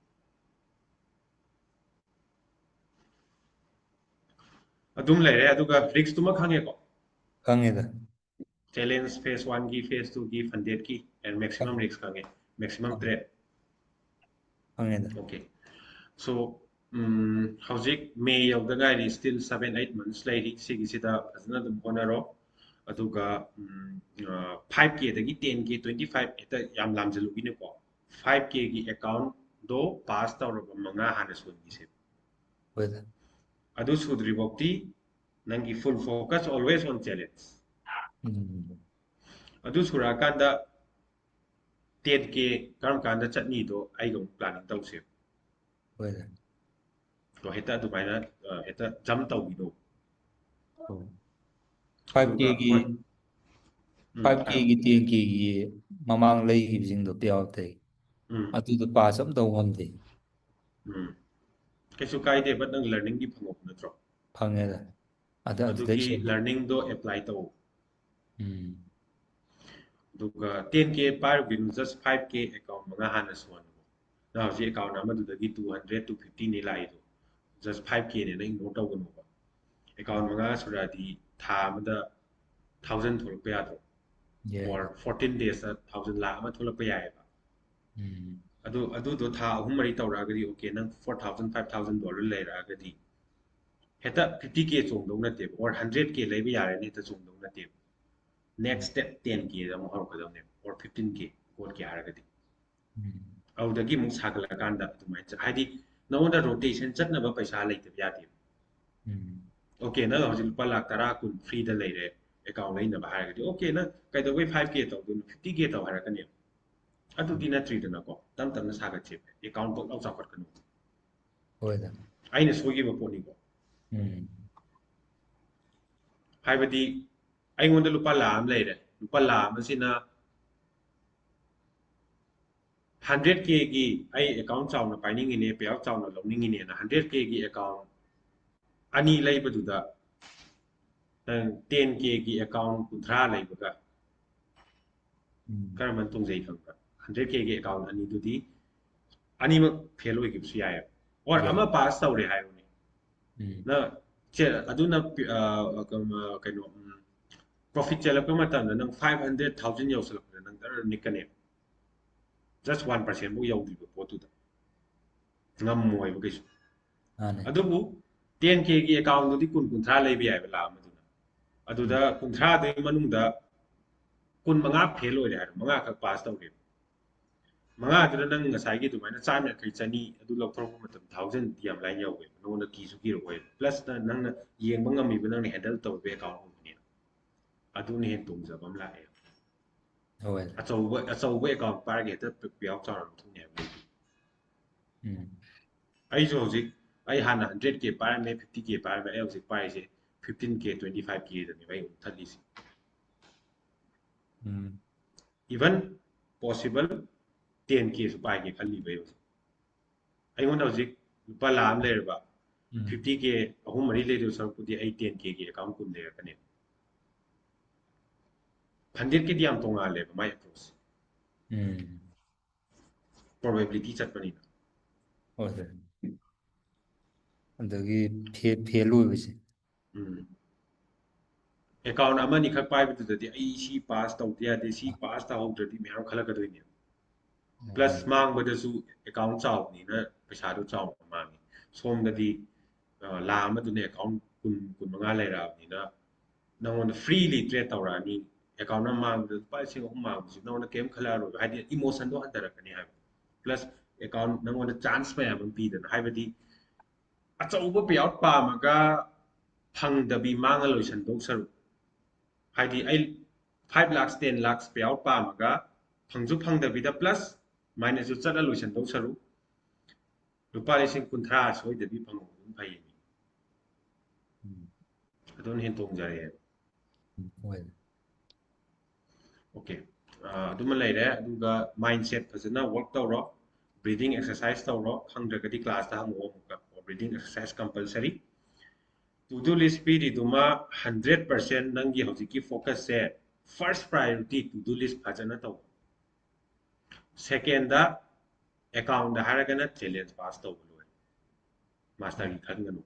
ꯑꯗꯨꯝ ꯂꯩꯔꯦ꯫ ꯑꯗꯨꯒ risk ꯇꯨꯃ ꯈꯪꯉꯦꯀꯣ? ꯈꯪꯉꯦꯗ꯫ Challenge phase one ꯒꯤ, phase two ꯒꯤ, funded ꯀꯤ, and maximum risk ꯈꯪꯉꯦ, maximum trade꯫ ꯈꯪꯉꯦꯗ꯫ Okay, so ꯎꯝ, ꯍꯧꯖꯤꯛ ꯃꯦ ꯌꯧꯗ ꯉꯥꯏꯔꯤ, still seven eight months ꯂꯩꯔꯤ꯫ ꯁꯤꯒꯤꯁꯤꯗ ꯐꯖꯅ ꯑꯗꯨꯝ ꯍꯣꯠꯅꯔꯣ꯫ ꯑꯗꯨꯒ ꯎꯝ, ꯑ, five K ꯗꯒꯤ ten K, twenty five ꯍꯦꯛꯇ ꯌꯥꯝ ꯂꯥꯝꯖꯜꯂꯨꯒꯤꯅꯨꯀꯣ꯫ Five K ꯒꯤ account ꯗꯣ pass ꯇꯧꯔꯕ ꯃꯉꯥ ꯍꯥꯟꯅ ꯁꯣꯟꯈꯤꯁꯦ꯫ ꯍꯣꯏꯗ꯫ ꯑꯗꯨ ꯁꯨꯗ꯭ꯔꯤꯐꯥꯎꯗꯤ ꯅꯪꯒꯤ full focus always on challenge꯫ ꯎꯝ꯫ ꯑꯗꯨ ꯁꯨꯔꯛꯑꯀꯥꯟꯗ ten K ꯀꯔꯝ ꯀꯥꯟꯗ ꯆꯠꯅꯤꯗꯣ ꯑꯩꯒ ꯑꯃꯨꯛ planning ꯇꯧꯁꯦ꯫ ꯍꯣꯏꯗ꯫ ꯑꯗꯣ ꯍꯦꯛꯇ ꯑꯗꯨꯃꯥꯏꯅ, ꯑ, ꯍꯦꯛꯇ jump ꯇꯧꯕꯤꯗꯣ꯫ Five K ꯑꯗꯨꯒ ꯒꯤ, ꯍꯣꯏ꯫ ꯎꯝ, five K ꯍꯥꯏꯔꯣ꯫ ꯒꯤ, ten K ꯒꯤ ꯃꯃꯥꯡ ꯂꯩꯈꯤꯕꯁꯤꯡꯗꯣ payout ꯇꯩ꯫ ꯎꯝ, ꯑꯗꯨꯗꯣ pass ꯑꯝ ꯇꯧ ꯉꯝꯗꯦ꯫ ꯎꯝ꯫ ꯀꯩꯁꯨ ꯀꯥꯏꯗꯦ, but ꯅꯪ learning ꯗꯤ ꯐꯪꯍꯧꯕ ꯅꯠꯇ꯭ꯔꯣ? ꯐꯪꯉꯦꯗ꯫ ꯑꯗ ꯑꯗꯨꯗꯩ ꯑꯗꯨꯒꯤ ꯁꯦꯝꯕ꯫ Learning ꯗꯣ apply ꯇꯧ꯫ ꯎꯝ꯫ ꯑꯗꯨꯒ ten K ꯄꯥꯏꯔꯨꯒꯤꯅꯨ, just five K account ꯃꯉꯥ ꯍꯥꯟꯅ ꯁꯨꯍꯜꯂꯣ꯫ ꯅꯪ ꯍꯧꯖꯤꯛ account ꯑꯃꯗꯨꯗꯒꯤ two hundred, two fifty ꯅꯤ ꯂꯥꯛꯏꯗꯣ, just five K ꯅꯦꯅ ignore ꯇꯧꯒꯅꯣꯕ꯫ Account ꯃꯉꯥ ꯁꯨꯔꯛꯑꯗꯤ ꯊꯥ ꯑꯃꯗ thousand ꯊꯣꯛꯂꯛꯄ ꯌꯥꯗ꯭ꯔꯣ? Yeah. Or fourteen days ꯇ thousand, ꯂꯥꯛ ꯑꯃ ꯊꯣꯛꯂꯛꯄ ꯌꯥꯏꯑꯕ꯫ ꯎꯝ꯫ ꯑꯗꯨ, ꯑꯗꯨꯗꯣ ꯊꯥ ꯑꯍꯨꯝ ꯃꯔꯤ ꯇꯧꯔꯛꯑꯒꯗꯤ, okay, ꯅꯪ four thousand, five thousand dollar ꯂꯩꯔꯛꯑꯒꯗꯤ, ꯍꯦꯛꯇ fifty K ꯆꯣꯡꯗꯧ ꯅꯠꯇꯦꯕ, or hundred K ꯂꯩꯕ ꯌꯥꯔꯦꯅ ꯍꯦꯛꯇ ꯆꯣꯡꯗꯧ ꯅꯠꯇꯦꯕ꯫ Next step ten K ꯗ ꯑꯃꯨꯛ ꯍꯧꯔꯛꯀꯗꯕꯅꯦꯕ, or fifteen K, ꯀꯣꯠꯀꯦ ꯍꯥꯏꯔꯒꯗꯤ꯫ ꯎꯝ꯫ ꯑꯗꯨꯗꯒꯤ ꯑꯃꯨꯛ ꯁꯥꯒꯠꯂꯛꯀꯥꯟꯗ ꯑꯗꯨꯃꯥꯏꯅ ꯆꯠ-, ꯍꯥꯏꯗꯤ ꯅꯉꯣꯟꯗ rotation ꯆꯠꯅꯕ ꯄꯩꯁꯥ ꯂꯩꯇꯕ ꯌꯥꯗꯦꯕ꯫ ꯎꯝ꯫ Okay, ꯅꯪ ꯍꯧꯖꯤꯛ ꯂꯨꯄꯥ ꯂꯥꯛ ꯇꯔꯥ, ꯀꯨꯟ free ꯗ ꯂꯩꯔꯦ, account ꯂꯩꯅꯕ ꯍꯥꯏꯔꯒꯗꯤ, okay, ꯅꯪ ꯀꯩꯗꯧꯕꯩ five K ꯇꯧꯗꯣꯏꯅꯣ, fifty K ꯇꯧ ꯍꯥꯏꯔꯛꯀꯅꯦꯕ꯫ ꯑꯗꯨꯗꯤ ꯅꯠꯇ꯭ꯔꯤꯗꯅꯀꯣ, ꯇꯞ ꯇꯞꯅ ꯁꯥꯒꯠꯁꯦꯕ, account ꯄꯣꯛ ꯂꯥꯎ ꯆꯥꯎꯈꯠꯀꯅꯨ꯫ ꯍꯣꯏꯗ꯫ ꯑꯩꯅ ꯁꯣꯏꯈꯤꯕ ꯄꯣꯠꯅꯤꯀꯣ꯫ ꯎꯝ꯫ ꯍꯥꯏꯕꯗꯤ ꯑꯩꯉꯣꯟꯗ ꯂꯨꯄꯥ ꯂꯥꯛ ꯑꯃ ꯂꯩꯔꯦ, ꯂꯨꯄꯥ ꯂꯥꯛ ꯑꯃꯁꯤꯅ hundred K ꯒꯤ ꯑꯩ account ꯆꯥꯎꯅ ꯄꯥꯏꯅꯤꯡꯉꯤꯅꯦ, payout ꯆꯥꯎꯅ ꯂꯧꯅꯤꯡꯉꯤꯅꯦꯅ hundred K ꯒꯤ account ꯑꯅꯤ ꯂꯩꯕꯗꯨꯗ ꯅꯪ ten K ꯒꯤ account ꯀꯨꯟꯊ꯭ꯔꯥ ꯂꯩꯕꯒ ꯎꯝ꯫ ꯀꯔꯝꯕꯅ ꯇꯣꯡꯖꯩ ꯈꯪꯕ꯭ꯔꯥ? Hundred K ꯒꯤ account ꯑꯅꯤꯗꯨꯗꯤ ꯑꯅꯤꯃꯛ fail ꯑꯣꯏꯈꯤꯕꯁꯨ ꯌꯥꯏꯑꯕ꯫ Or ꯌꯥꯏ꯫ ꯑꯃ pass ꯇꯧꯔꯦ ꯍꯥꯏꯔꯣꯅꯦ꯫ ꯎꯝ꯫ ꯅ ꯆꯦ-, ꯑꯗꯨꯅ ꯄꯤ-, ꯑ, ꯀꯩꯅꯣ, ꯀꯩꯅꯣ, ꯎꯝ, profit ꯆꯦꯜꯂꯛꯄ ꯃꯇꯝꯗ ꯅꯪ five hundred thousand ꯌꯧꯁꯜꯂꯛꯄꯗ ꯅꯪ ꯗꯔ ꯅꯤꯛꯀꯅꯦꯕ꯫ Just one percent ꯐꯥꯎ ꯌꯧꯗ꯭ꯔꯤꯕ ꯄꯣꯠꯇꯨꯗ꯫ ꯉꯝꯃꯣꯏꯕ ꯀꯩꯁꯨ꯫ ꯃꯥꯅꯦ꯫ ꯑꯗꯨꯕꯨ ten K ꯒꯤ account ꯗꯨꯗꯤ ꯀꯨꯟ ꯀꯨꯟꯊ꯭ꯔꯥ ꯂꯩꯕ ꯌꯥꯏꯕ ꯂꯥꯛ ꯑꯃꯗꯨꯅ꯫ ꯑꯗꯨꯗ ꯎꯝ꯫ ꯀꯨꯟꯊ꯭ꯔꯥꯗꯨꯒꯤ ꯃꯅꯨꯡꯗ ꯀꯨꯟꯃꯉꯥ fail ꯑꯣꯏꯔꯦ ꯍꯥꯏꯔꯣ, ꯃꯉꯥ ꯈꯛ pass ꯇꯧꯔꯦꯕ꯫ ꯃꯉꯥꯗꯨꯅ ꯅꯪ ꯉꯁꯥꯏꯒꯤ ꯑꯗꯨꯃꯥꯏꯅ ꯆꯥꯝ ꯌꯥꯡꯈꯩ, ꯆꯅꯤ ꯑꯗꯨ ꯂꯧꯊꯣꯔꯛꯄ ꯃꯇꯝꯗ thousand ꯗꯤ ꯌꯥꯝ ꯂꯥꯏꯅ ꯌꯧꯋꯦꯕ꯫ ꯅꯉꯣꯟꯗ ꯀꯤꯁꯨ ꯀꯤꯔꯛꯑꯣꯏꯕ꯫ Plus ꯅ-, ꯅꯪꯅ ꯌꯦꯡꯕ ꯉꯝꯃꯤꯕ, ꯅꯪꯅ handle ꯇꯧꯔꯤꯕ account ꯑꯣꯏꯕꯅꯤꯅ꯫ ꯑꯗꯨꯅ ꯍꯦꯟꯅ ꯇꯣꯡꯖꯕ ꯑꯃ ꯂꯥꯛꯑꯦ꯫ ꯍꯣꯏ꯫ ꯑꯆꯧꯕ, ꯑꯆꯧꯕ account ꯄꯥꯏꯔꯒ ꯍꯦꯛꯇ payout ꯆꯥꯎꯅ ꯂꯧꯊꯣꯛꯅꯤ ꯍꯥꯏꯕ ꯂꯩꯇꯦ꯫ ꯎꯝ꯫ ꯑꯩꯁꯨ ꯍꯧꯖꯤꯛ, ꯑꯩ ꯍꯥꯟꯅ hundred K ꯄꯥꯏꯔꯝꯃꯦ, fifty K ꯄꯥꯏꯔꯝꯃꯦ, ꯑꯩ ꯍꯧꯖꯤꯛ ꯄꯥꯏꯔꯤꯁꯦ fifteen K, twenty five K ꯗꯅꯦꯕ ꯑꯩ ꯑꯃꯨꯛ ꯊꯠꯂꯤꯁꯦ꯫ ꯎꯝ꯫ Even possible ten K ꯁꯨ ꯄꯥꯏꯒꯦ ꯈꯜꯂꯤꯕ ꯑꯩ ꯍꯧꯖꯤꯛ꯫ ꯑꯩꯉꯣꯟꯗ ꯍꯧꯖꯤꯛ ꯂꯨꯄꯥ ꯂꯥꯛ ꯑꯃ ꯂꯩꯔꯕ, ꯎꯝ꯫ Fifty K ꯑꯍꯨꯝ ꯃꯔꯤ ꯂꯩꯗꯧ ꯁꯔꯨꯛꯄꯨꯗꯤ ꯑꯩ ten K ꯒꯤ account ꯀꯨꯟ ꯂꯩꯔꯛꯀꯅꯦꯕ꯫ Hundred ꯀꯤꯗꯤ ꯌꯥꯝ ꯇꯣꯡꯉꯥꯜꯂꯦꯕ ꯃꯥꯏ approach꯫ ꯎꯝ꯫ Probability ꯆꯠꯄꯅꯤꯅ꯫ ꯍꯣꯏ, ꯍꯣꯏ꯫ ꯑꯗꯒꯤ fail, fail ꯑꯣꯏꯕꯁꯦ꯫ ꯎꯝ꯫ Account ꯑꯃꯅꯤ ꯈꯛ ꯄꯥꯏꯕꯗꯨꯗꯗꯤ ꯑꯩ ꯁꯤ pass ꯇꯧꯗ ꯌꯥꯗꯦ, ꯁꯤ pass ꯇꯧꯍꯧꯗ꯭ꯔꯗꯤ ꯃꯌꯥꯝ ꯈꯜꯂꯛꯀꯗꯣꯏꯅꯦꯕ꯫ Plus ꯎꯝ꯫ ꯃꯥꯡꯕꯗꯁꯨ account ꯆꯥꯎꯕꯅꯤꯅ ꯄꯩꯁꯥꯗꯣ ꯆꯥꯎꯅ ꯃꯥꯡꯉꯤ꯫ ꯁꯣꯝꯗꯗꯤ, ꯑ, ꯂꯥꯛ ꯑꯃꯗꯨꯅ account ꯀꯨꯟ, ꯀꯨꯟꯃꯉꯥ ꯂꯩꯔꯛꯑꯕꯅꯤꯅ ꯅꯉꯣꯟꯗ freely trade ꯇꯧꯔꯛꯑꯅꯤ꯫ Account ꯑꯃ ꯃꯥꯡꯕꯗ ꯂꯨꯄꯥ ꯂꯤꯁꯤꯡ ꯑꯍꯨꯝ ꯃꯥꯡꯕꯁꯤ ꯅꯉꯣꯟꯗ ꯀꯩꯝ ꯈꯜꯂꯛꯑꯔꯣꯏꯕ꯫ ꯍꯥꯏꯗꯤ emotion ꯗꯣ ꯍꯟꯊꯔꯛꯀꯅꯤ ꯍꯥꯏꯕ꯫ Plus account ꯅꯉꯣꯟꯗ chance ꯃꯌꯥꯝ ꯑꯃ ꯄꯤꯗꯅ꯫ ꯍꯥꯏꯕꯗꯤ ꯑꯆꯧꯕ payout ꯄꯥꯝꯃꯒ ꯐꯪꯗꯕꯤ ꯃꯥꯡꯉ ꯂꯣꯏꯁꯟꯗꯧ ꯁꯔꯨꯛ, ꯍꯥꯏꯗꯤ ꯑꯩ five lakhs, ten lakhs payout ꯄꯥꯝꯃꯒ ꯐꯪꯁꯨ ꯐꯪꯗꯕꯤꯗ plus minus ꯁꯨ ꯆꯠꯂ ꯂꯣꯏꯁꯟꯗꯧ ꯁꯔꯨꯛ, ꯂꯨꯄꯥ ꯂꯤꯁꯤꯡ ꯀꯨꯟꯊ꯭ꯔꯥ ꯁꯣꯏꯗꯕꯤ ꯐꯪꯍꯧꯕꯗꯨꯅ ꯐꯩꯌꯦ꯫ ꯎꯝ꯫ ꯑꯗꯨꯅ ꯍꯦꯟꯅ ꯇꯣꯡꯖꯔꯦꯕ꯫ ꯎꯝ, ꯍꯣꯏ꯫ Okay꯫ ꯑ, ꯑꯗꯨꯃ ꯂꯩꯔꯦ꯫ ꯑꯗꯨꯒ mindset ꯐꯖꯅ work ꯇꯧꯔꯣ, breathing exercise ꯇꯧꯔꯣ, ꯈꯪꯗ꯭ꯔꯒꯗꯤ class ꯇ ꯍꯪꯉꯛꯑꯣ ꯑꯃꯨꯛꯀ꯫ Breathing exercise compulsory꯫ To do list ꯄꯤꯔꯤꯗꯨꯃ hundred percent ꯅꯪꯒꯤ ꯍꯧꯖꯤꯛꯀꯤ focus say First priority to do list ꯐꯖꯅ ꯇꯧ꯫ Second ꯗ account ꯗ ꯍꯥꯏꯔꯒꯅ challenge pass ꯇꯧꯕ ꯂꯣꯏꯔꯦ꯫ Master ꯒꯤ ꯈꯟꯒꯅꯨ꯫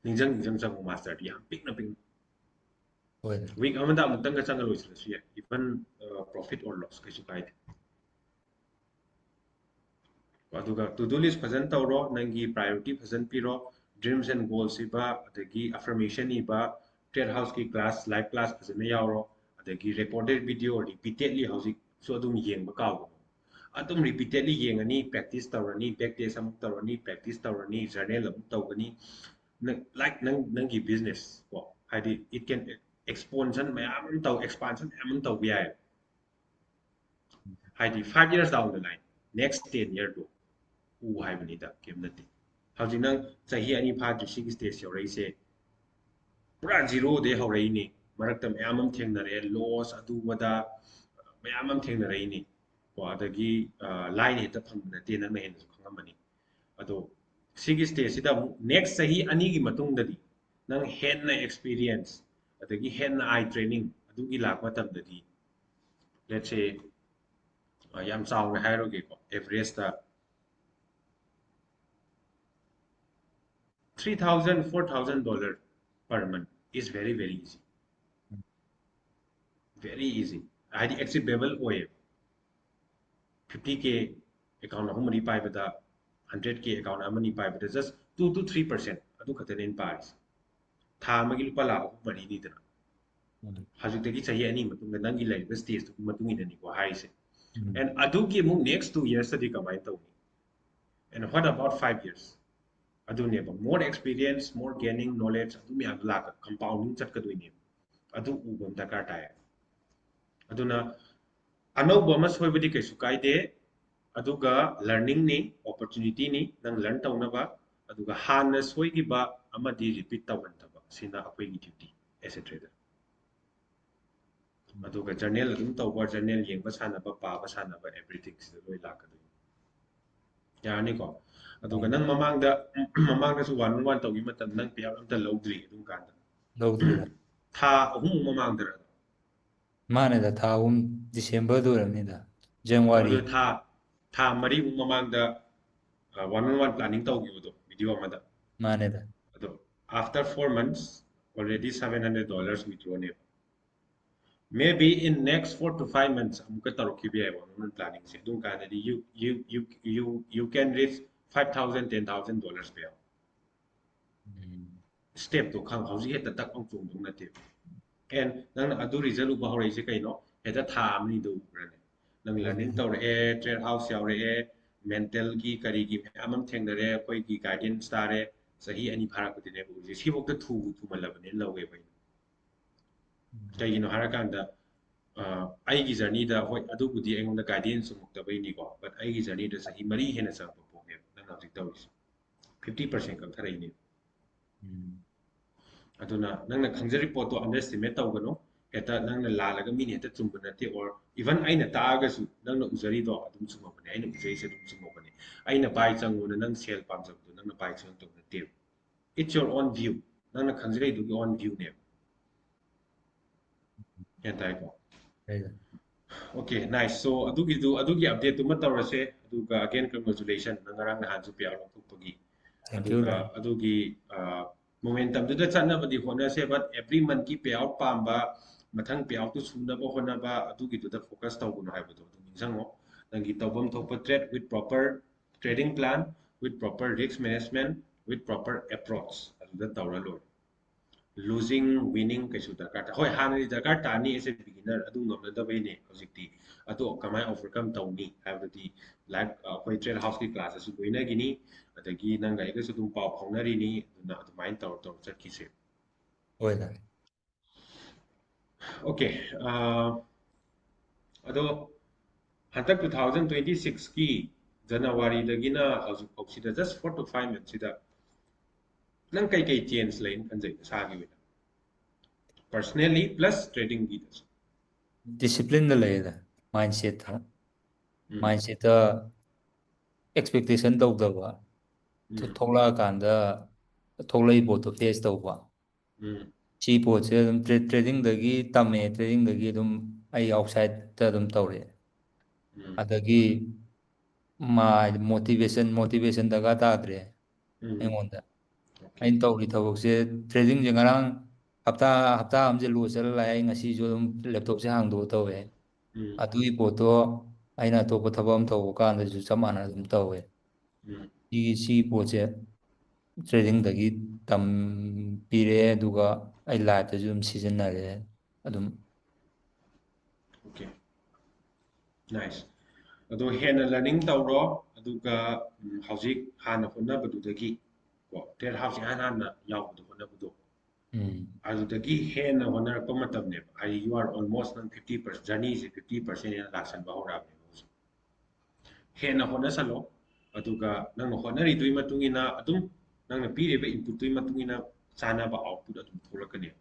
ꯅꯤꯡꯁꯤꯡ ꯅꯤꯡꯁꯤꯡ ꯆꯪꯉꯨ master ꯗꯤ ꯌꯥꯝ ꯄꯤꯛꯅ ꯄꯤꯛꯅ꯫ ꯍꯣꯏꯅꯦ꯫ Week ꯑꯃꯗ ꯑꯃꯨꯛꯇꯪꯒ ꯆꯪꯉ ꯂꯣꯏꯁꯤꯜꯂꯁꯨ ꯌꯥꯏ, even profit or loss ꯀꯩꯁꯨ ꯀꯥꯏꯗꯦ꯫ ꯑꯗꯨꯒ to do list ꯐꯖꯅ ꯇꯧꯔꯣ, ꯅꯪꯒꯤ priority ꯐꯖꯅ ꯄꯤꯔꯣ, dreams and goals ꯏꯕ, ꯑꯗꯒꯤ affirmation ꯏꯕ, TRADE House ꯀꯤ class, live class ꯐꯖꯅ ꯌꯥꯎꯔꯣ, ꯑꯗꯒꯤ recorded video repeatedly ꯍꯧꯖꯤꯛꯁꯨ ꯑꯗꯨꯝ ꯌꯦꯡꯕ ꯀꯥꯎꯒꯅꯨ꯫ ꯑꯗꯨꯝ repeatedly ꯌꯦꯡꯉꯅꯤ, practice ꯇꯧꯔꯅꯤ, back test ꯑꯃꯨꯛ ꯇꯧꯔꯅꯤ, practice ꯇꯧꯔꯅꯤ, journal ꯑꯃꯨꯛ ꯇꯧꯒꯅꯤ꯫ ꯅꯪ, like ꯅꯪ, ꯅꯪꯒꯤ business ꯀꯣ, ꯍꯥꯏꯗꯤ it can expansion ꯃꯌꯥꯝ ꯑꯃ ꯇꯧ, expansion ꯃꯌꯥꯝ ꯑꯃ ꯇꯧꯕ ꯌꯥꯏ꯫ ꯍꯥꯏꯗꯤ five years down the line, next ten year ꯗꯣ ꯎ ꯍꯥꯏꯕꯅꯤꯗ, ꯀꯩꯝ ꯅꯠꯇꯦ꯫ ꯍꯧꯖꯤꯛ ꯅꯪ ꯆꯍꯤ ꯑꯅꯤ ꯐꯥꯗ꯭ꯔꯤ ꯁꯤꯒꯤ stage ꯌꯧꯔꯛꯏꯁꯦ, ꯄꯨꯔꯥ zero ꯗꯩ ꯍꯧꯔꯛꯏꯅꯦ꯫ ꯃꯔꯛꯇ ꯃꯌꯥꯝ ꯑꯃ ꯊꯦꯡꯅꯔꯦ, loss ꯑꯗꯨ ꯑꯗꯥ ꯃꯌꯥꯝ ꯑꯃ ꯊꯦꯡꯅꯔꯛꯏꯅꯦ꯫ ꯀꯣ, ꯑꯗꯒꯤ line ꯍꯦꯛꯇ ꯐꯪꯕ ꯅꯠꯇꯦ, ꯅꯪꯅ ꯍꯦꯟꯅꯁꯨ ꯈꯪꯉꯝꯃꯅꯤ꯫ ꯑꯗꯣ ꯁꯤꯒꯤ stage ꯁꯤꯗ ꯑꯃꯨꯛ next ꯆꯍꯤ ꯑꯅꯤꯒꯤ ꯃꯇꯨꯡꯗꯗꯤ ꯅꯪ ꯍꯦꯟꯅ experience ꯑꯗꯒꯤ ꯍꯦꯟꯅ eye training ꯑꯗꯨꯒꯤ ꯂꯥꯛꯄ ꯃꯇꯝꯗꯗꯤ, let's say, ꯑ, ꯌꯥꯝ ꯆꯥꯎꯅ ꯍꯥꯏꯔꯨꯒꯦꯀꯣ, average the three thousand, four thousand dollar per month is very, very easy. Very easy. ꯍꯥꯏꯗꯤ achievable ꯑꯣꯏꯌꯦꯕ꯫ Fifty K account ꯑꯍꯨꯝ ꯃꯔꯤ ꯄꯥꯏꯕꯗ, hundred K account ꯑꯃꯅꯤ ꯄꯥꯏꯕꯗ just two to three percent ꯑꯗꯨ ꯈꯛꯇꯅꯦ ꯑꯩꯅ ꯄꯥꯔꯤꯁꯦ꯫ ꯊꯥ ꯑꯃꯒꯤ ꯂꯨꯄꯥ ꯂꯥꯈ ꯑꯍꯨꯝ ꯃꯔꯤꯅꯤꯗꯅ꯫ ꯎꯝ꯫ ꯍꯧꯖꯤꯛꯇꯒꯤ ꯆꯍꯤ ꯑꯅꯤ ꯃꯇꯨꯡꯗ ꯅꯪꯒꯤ ꯂꯩꯔꯤꯕ stage ꯇꯨꯒꯤ ꯃꯇꯨꯡ ꯏꯟꯅꯅꯤꯀꯣ ꯍꯥꯏꯔꯤꯁꯦ꯫ ꯎꯝ꯫ And ꯑꯗꯨꯒꯤ ꯑꯃꯨꯛ next two years ꯇꯗꯤ ꯀꯃꯥꯏꯅ ꯇꯧꯅꯤ? And what about five years? ꯑꯗꯨꯅꯦꯕ, more experience, more gaining knowledge, ꯑꯗꯨ ꯃꯌꯥꯝꯗꯣ ꯂꯥꯛꯀ compounding ꯆꯠꯀꯗꯣꯏꯅꯦꯕ꯫ ꯑꯗꯨ ꯎꯕ ꯑꯃ ꯗꯔꯀꯥꯔ ꯇꯥꯏ꯫ ꯑꯗꯨꯅ ꯑꯅꯧꯕ ꯑꯃ ꯁꯣꯏꯕꯗꯤ ꯀꯩꯁꯨ ꯀꯥꯏꯗꯦ, ꯑꯗꯨꯒ learning ꯅꯤ, opportunity ꯅꯤ ꯅꯪ learn ꯇꯧꯅꯕ, ꯑꯗꯨꯒ ꯍꯥꯟꯅ ꯁꯣꯏꯈꯤꯕ ꯑꯃꯗꯤ repeat ꯇꯧꯍꯟꯗꯕ, ꯁꯤꯅ ꯑꯩꯈꯣꯏꯒꯤ duty as a trader꯫ ꯑꯗꯨꯒ journal ꯑꯗꯨꯝ ꯇꯧꯕ, journal ꯌꯦꯡꯕ ꯁꯥꯟꯅꯕ, ꯄꯥꯕ ꯁꯥꯟꯅꯕ, everything ꯁꯤꯗ ꯂꯣꯏ ꯂꯥꯛꯀꯗꯣꯏꯅꯤ꯫ ꯌꯥꯔꯅꯤꯀꯣ? ꯑꯗꯨꯒ ꯎꯝ꯫ ꯅꯪ ꯃꯃꯥꯡꯗ, ꯃꯃꯥꯡꯗꯁꯨ one on one ꯇꯧꯈꯤꯕ ꯃꯇꯝꯗ ꯅꯪ payout ꯑꯝꯇ ꯂꯧꯗ꯭ꯔꯤ ꯑꯗꯨꯝ ꯀꯥꯟꯗ꯫ ꯂꯧꯗ꯭ꯔꯤ꯫ ꯊꯥ ꯑꯍꯨꯝꯃꯨꯛ ꯃꯃꯥꯡꯗꯔ? ꯃꯥꯅꯦꯗ, ꯊꯥ ꯑꯍꯨꯝ, ꯗꯤꯁꯦꯝꯕꯔꯗ ꯑꯣꯏꯔꯝꯅꯤꯗ, ꯖꯅꯋꯥꯔꯤ꯫ ꯑꯗꯨ ꯊꯥ ꯊꯥ ꯃꯔꯤꯃꯨꯛ ꯃꯃꯥꯡꯗ ꯋꯥꯟ ꯑꯣꯟ ꯋꯥꯟ ꯄ꯭ꯂꯥꯅꯤꯡ ꯇꯧꯈꯤꯕꯗꯣ, ꯚꯤꯗꯤꯑꯣ ꯑꯃꯗ꯫ ꯃꯥꯅꯦꯗ. ꯑꯗꯣ after four months already seven hundred dollars withdraw ꯅꯦꯕ. Maybe in next four to five months ꯑꯃꯨꯛꯀ ꯇꯧꯔꯛꯈꯤꯕ ꯌꯥꯏ ꯋꯥꯟ ꯑꯣꯟ ꯋꯥꯟ ꯄ꯭ꯂꯥꯅꯤꯡꯁꯦ. ꯑꯗꯨꯝ ꯀꯥꯟꯗꯗꯤ you you you you you can reach five thousand, ten thousand dollars pay out. ꯎꯝ. ꯁ꯭ꯇꯦꯞꯇꯣ ꯈꯪ ꯍꯧꯖꯤꯛ ꯍꯦꯛꯇ ꯇꯛ ꯂꯥꯎ ꯆꯣꯡꯗꯧ ꯅꯠꯇꯦ. ꯑꯦꯟ ꯅꯪꯅ ꯑꯗꯨ ꯔꯤꯖꯜ ꯎꯕ ꯍꯧꯔꯛꯏꯁꯦ ꯀꯩꯅꯣ? ꯍꯦꯛꯇ ꯊꯥ ꯑꯃꯅꯤꯗ ꯎꯕ꯭ꯔꯅꯦ? ꯅꯪ ꯂꯔꯅꯤꯡ ꯇꯧꯔꯛꯑꯦ, ꯇ꯭ꯔꯦꯠ ꯍꯥꯎꯁ ꯌꯥꯎꯔꯛꯑꯦ, ꯃꯦꯟꯇꯦꯜꯒꯤ ꯀꯔꯤꯒꯤ ꯃꯌꯥꯝ ꯑꯃ ꯊꯦꯡꯅꯔꯦ, ꯑꯩꯈꯣꯏꯒꯤ ꯒꯥꯏꯗꯦꯟꯁ ꯇꯥꯔꯦ, ꯆꯍꯤ ꯑꯅꯤ ꯐꯥꯔꯛꯄꯗꯨꯅꯦꯕ ꯎꯔꯤꯁꯦ. ꯁꯤꯐꯧꯗ ꯊꯨꯕꯨ ꯊꯨꯃꯜꯂꯕꯅꯦꯅ ꯂꯧꯋꯦꯕ ꯑꯩꯅ. ꯀꯩꯒꯤꯅꯣ ꯍꯥꯏꯔꯀꯥꯟꯗ ꯑ, ꯑꯩꯒꯤ ꯖꯔꯅꯤꯗ, ꯍꯣꯏ, ꯑꯗꯨꯕꯨꯗꯤ ꯑꯩꯉꯣꯟꯗ ꯒꯥꯏꯗꯦꯟꯁ ꯆꯨꯝꯃꯛꯇꯕꯩꯅꯤꯀꯣ, ꯕꯠ ꯑꯩꯒꯤ ꯖꯔꯅꯤꯗ ꯆꯍꯤ ꯃꯔꯤ ꯍꯦꯟꯅ ꯆꯪꯉꯛꯄ ꯄꯣꯠꯅꯦꯕ ꯅꯪꯅ ꯍꯧꯖꯤꯛ ꯇꯧꯔꯤꯁꯦ. ꯐꯤꯐꯇꯤ ꯄꯥꯔꯁꯦꯟ ꯀꯛꯊꯔꯛꯏꯅꯦ. ꯎꯝ. ꯑꯗꯨꯅ ꯅꯪꯅ ꯈꯪꯖꯔꯤ ꯄꯣꯠꯇꯣ ꯑꯟꯗꯔꯁꯇꯤꯃꯦꯠ ꯇꯧꯒꯅꯨ. ꯍꯦꯛꯇ ꯅꯪꯅ ꯂꯥꯜꯂꯒ ꯃꯤꯅ ꯍꯦꯛꯇ ꯆꯨꯝꯕ ꯅꯠꯇꯦ, ꯑꯣꯔ ꯏꯚꯟ ꯑꯩꯅ ꯇꯥꯛꯑꯒꯁꯨ ꯅꯪꯅ ꯎꯖꯔꯤꯗꯣ ꯑꯗꯨꯝ ꯆꯨꯝꯃꯛꯄꯅꯦ, ꯑꯩꯅ ꯎꯖꯔꯤꯁꯦ ꯑꯗꯨꯝ ꯆꯨꯝꯃꯛꯄꯅꯦ. ꯑꯩꯅ ꯕꯥꯏ ꯆꯪꯉꯣꯅ ꯅꯪ ꯁꯦꯜ ꯄꯥꯝꯖꯕꯗꯣ ꯅꯪꯅ ꯕꯥꯏ ꯆꯪꯉꯛꯇꯧ ꯅꯠꯇꯦꯕ. It's your own view. ꯅꯪꯅ ꯈꯪꯖꯔꯤꯗꯨꯒꯤ ꯑꯣꯟ ꯚ꯭ꯌꯨꯅꯦꯕ. ꯒ꯭ꯌꯥꯟ ꯇꯥꯏꯀꯣ? ꯍꯣꯏꯗ. Okay, nice. So ꯑꯗꯨꯒꯤꯗꯨ, ꯑꯗꯨꯒꯤ ꯑꯞꯗꯦꯠꯇꯨꯃ ꯇꯧꯔꯁꯦ. ꯑꯗꯨꯒ again, congratulation, ꯅꯪ ꯉꯔꯥꯡ ꯅꯍꯥꯟꯁꯨ ꯄꯦ ꯑꯥꯎꯠ ꯂꯧꯊꯣꯛꯄꯒꯤ. Thank you, ꯑꯗꯨꯒ ꯚꯥꯏ. ꯑꯗꯨꯒꯤ ꯃꯣꯃꯦꯟꯇꯝꯗꯨꯗ ꯆꯠꯅꯕꯗꯤ ꯍꯣꯠꯅꯁꯦ, but every monthꯀꯤ ꯄꯦ ꯑꯥꯎꯠ ꯄꯥꯝꯕ, ꯃꯊꯪ ꯄꯦ ꯑꯥꯎꯠꯇꯨ ꯁꯨꯅꯕ ꯍꯣꯠꯅꯕ, ꯑꯗꯨꯒꯤꯗꯨꯗ ꯐꯣꯀꯁ ꯇꯧꯒꯅꯨ ꯍꯥꯏꯕꯗꯣ ꯑꯗꯨ ꯅꯤꯡꯁꯤꯡꯉꯣ. ꯅꯪꯒꯤ ꯇꯧꯐꯝ ꯊꯣꯛꯄ trade with proper trading plan, with proper risk management, with proper approach, ꯑꯗꯨꯗ ꯇꯧꯔ ꯂꯣꯏꯔꯦ. Losing, winning ꯀꯩꯁꯨ ꯗꯔꯀꯥꯔ ꯇꯥ-, ꯍꯣꯏ, ꯍꯥꯟꯅꯗꯤ ꯗꯔꯀꯥꯔ ꯇꯥꯅꯤ, as a beginner ꯑꯗꯨ ꯉꯝꯅꯗꯕꯩꯅꯦ ꯍꯧꯖꯤꯛꯇꯤ. ꯑꯗꯣ ꯀꯃꯥꯏꯅ overcome ꯇꯧꯅꯤ ꯍꯥꯏꯕꯗꯨꯗꯤ, ꯂꯥꯏꯐ, ꯑꯩꯈꯣꯏ ꯇ꯭ꯔꯦꯠ ꯍꯥꯎꯁꯀꯤ ꯀ꯭ꯂꯥꯁꯇꯁꯨ ꯂꯣꯏꯅꯈꯤꯅꯤ, ꯑꯗꯒꯤ ꯅꯪꯒ ꯑꯩꯒꯁꯨ ꯑꯗꯨꯝ ꯄꯥꯎ ꯐꯥꯎꯅꯔꯤꯅꯤ. ꯑꯗꯨꯅ ꯑꯗꯨꯃꯥꯏꯅ ꯇꯧꯔ ꯇꯧꯔ ꯆꯠꯈꯤꯁꯦ. ꯍꯣꯏ, ꯚꯥꯏ. Okay, ꯑꯗꯣ ꯍꯟꯗꯛ two thousand twenty sixꯀꯤ ꯖꯅꯋꯥꯔꯤꯗꯒꯤꯅ ꯍꯧꯖꯤꯛ ꯐꯥꯎꯁꯤꯗ, just four to five monthꯁꯤꯗ ꯅꯪ ꯀꯩꯀꯩ ꯆꯦꯟꯖ ꯂꯩꯅ ꯈꯟꯖꯩ ꯅꯁꯥꯒꯤ ꯑꯣꯏꯅ, personally plus tradingꯒꯤꯗꯁꯨ? ꯗꯤꯁꯤꯄ꯭ꯂꯤꯟꯗ ꯂꯩꯌꯦꯗ, ꯃꯥꯏꯟꯁꯦꯠꯇ. ꯎꯝ. ꯃꯥꯏꯟꯁꯦꯠꯇ ꯑꯦꯛꯁꯄꯦꯛꯇꯦꯁꯟ ꯇꯧꯗꯕ, ꯎꯝ. ꯊꯣꯛꯂꯛꯑꯀꯥꯟꯗ ꯊꯣꯛꯂꯛꯏ ꯄꯣꯠꯇꯣ ꯐꯦꯁ ꯇꯧꯕ. ꯎꯝ. ꯁꯤ ꯄꯣꯠꯁꯦ ꯑꯗꯨꯝ ꯇ꯭ꯔꯦ- trading ꯗꯒꯤ ꯇꯝꯃꯦ, trading ꯗꯒꯤ ꯑꯗꯨꯝ ꯑꯩ outside ꯇ ꯑꯗꯨꯝ ꯇꯧꯔꯦ꯫ ꯎꯝ꯫ ꯑꯗꯒꯤ ꯃꯥ motivation, motivation ꯗꯔꯀꯥꯔ ꯇꯥꯗ꯭ꯔꯦ ꯎꯝ꯫ ꯑꯩꯉꯣꯟꯗ꯫ Okay. ꯑꯩꯅ ꯇꯧꯔꯤ ꯊꯕꯛꯁꯦ, trading ꯁꯦ ꯉꯔꯥꯡ ꯍꯞꯇꯥ, ꯍꯞꯇꯥ ꯑꯃꯁꯦ loss ꯆꯠꯂ ꯂꯥꯛꯑꯦ, ꯑꯩ ꯉꯁꯤꯁꯨ ꯑꯗꯨꯝ laptop ꯁꯦ ꯍꯥꯡꯗꯣꯛꯑ ꯇꯧꯋꯦ꯫ ꯎꯝ꯫ ꯑꯗꯨꯒꯤ ꯄꯣꯠꯇꯣ ꯑꯩꯅ ꯑꯇꯣꯞꯄ ꯊꯕꯛ ꯑꯃ ꯇꯧꯕ ꯀꯥꯟꯗꯁꯨ ꯆꯞ ꯃꯥꯟꯅꯅ ꯑꯗꯨꯝ ꯇꯧꯋꯦ꯫ ꯎꯝ꯫ ꯁꯤꯒꯤ, ꯁꯤꯒꯤ ꯄꯣꯠꯁꯦ trading ꯗꯒꯤ ꯇꯝꯕꯤꯔꯦ, ꯑꯗꯨꯒ ꯑꯩ life ꯇꯁꯨ ꯑꯗꯨꯝ ꯁꯤꯖꯤꯟꯅꯔꯦ ꯑꯗꯨꯝ꯫ Okay. Nice. ꯑꯗꯣ ꯍꯦꯟꯅ learning ꯇꯧꯔꯣ, ꯑꯗꯨꯒ, ꯎꯝ, ꯍꯧꯖꯤꯛ ꯍꯥꯟꯅ ꯍꯣꯠꯅꯕꯗꯨꯗꯒꯤ, ꯀꯣ, TET house ꯏꯍꯥꯟ ꯍꯥꯟꯅ ꯌꯥꯎꯕꯗꯣ, ꯍꯣꯠꯅꯕꯗꯣ, ꯎꯝ꯫ ꯑꯗꯨꯗꯒꯤ ꯍꯦꯟꯅ ꯍꯣꯠꯅꯔꯛꯄ ꯃꯇꯝꯅꯦꯕ꯫ ꯍꯥꯏꯗꯤ, you are almost ꯅꯪ fifty percent, journey ꯁꯦ fifty percent ꯍꯦꯟꯅ ꯂꯥꯛꯁꯟꯕ ꯍꯧꯔꯛꯑꯕꯅꯦꯕ ꯍꯧꯖꯤꯛ꯫ ꯍꯦꯟꯅ ꯍꯣꯠꯅꯁꯜꯂꯣ, ꯑꯗꯨꯒ ꯅꯪꯅ ꯍꯣꯠꯅꯔꯤꯗꯨꯒꯤ ꯃꯇꯨꯡ ꯏꯟꯅ ꯑꯗꯨꯝ ꯅꯪꯅ ꯄꯤꯔꯤꯕ input ꯇꯨꯒꯤ ꯃꯇꯨꯡ ꯏꯟꯅ ꯆꯥꯅꯕ output ꯑꯗꯨꯝ ꯊꯣꯛꯂꯛꯀꯅꯦꯕ꯫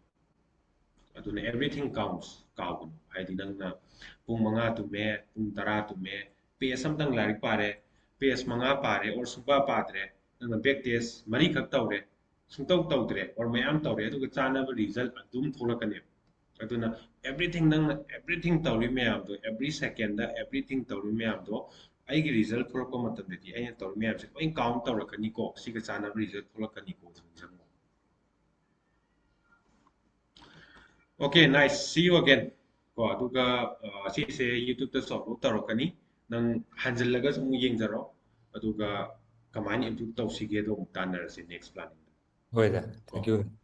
ꯑꯗꯨꯅ everything counts, ꯀꯥꯎꯒꯅꯨ꯫ ꯍꯥꯏꯗꯤ, ꯅꯪꯅ ꯄꯨꯡ ꯃꯉꯥ ꯇꯨꯝꯃꯦ, ꯄꯨꯡ ꯇꯔꯥ ꯇꯨꯝꯃꯦ, page ꯑꯝꯇꯪ ꯂꯥꯏꯔꯤꯛ ꯄꯥꯔꯦ, page ꯃꯉꯥ ꯄꯥꯔꯦ, or ꯁꯨꯡꯄꯥ ꯄꯥꯗ꯭ꯔꯦ, ꯅꯪꯅ back test ꯃꯔꯤꯈꯛ ꯇꯧꯔꯦ, ꯁꯨꯡꯇꯧ ꯇꯧꯗ꯭ꯔꯦ, or ꯃꯌꯥꯝ ꯇꯧꯔꯦ, ꯑꯗꯨꯒ ꯆꯥꯅꯕ result ꯑꯗꯨꯝ ꯊꯣꯛꯂꯛꯀꯅꯦꯕ꯫ ꯑꯗꯨꯅ everything, ꯅꯪꯅ everything ꯇꯧꯔꯤ ꯃꯌꯥꯝꯗꯣ, every second ꯗ everything ꯇꯧꯔꯤ ꯃꯌꯥꯝꯗꯣ, ꯑꯩꯒꯤ result ꯊꯣꯛꯂꯛꯄ ꯃꯇꯝꯗꯗꯤ ꯑꯩꯅ ꯇꯧꯔꯤ ꯃꯌꯥꯝꯁꯦ ꯂꯣꯏ count ꯇꯧꯔꯛꯀꯅꯤꯀꯣ, ꯁꯤꯒ ꯆꯥꯅꯕ result ꯊꯣꯛꯂꯛꯀꯅꯤꯀꯣ, ꯅꯤꯡꯁꯤꯡꯉꯣ꯫ Okay, nice. See you again. ꯀꯣ, ꯑꯗꯨꯒ, ꯑ, ꯁꯤꯁꯦ YouTube ꯇꯁꯨ upload ꯇꯧꯔꯛꯀꯅꯤ꯫ ꯅꯪ ꯍꯟꯖꯤꯜꯂꯒꯁꯨ ꯑꯃꯨꯛ ꯌꯦꯡꯖꯔꯣ꯫ ꯑꯗꯨꯒ ꯀꯃꯥꯏꯅ improve ꯇꯧꯁꯤꯒꯦꯗꯣ ꯑꯃꯨꯛ ꯇꯥꯟꯅꯔꯁꯤ next planning ꯗ꯫ ꯍꯣꯏꯗ, ꯀꯣ꯫ Thank you꯫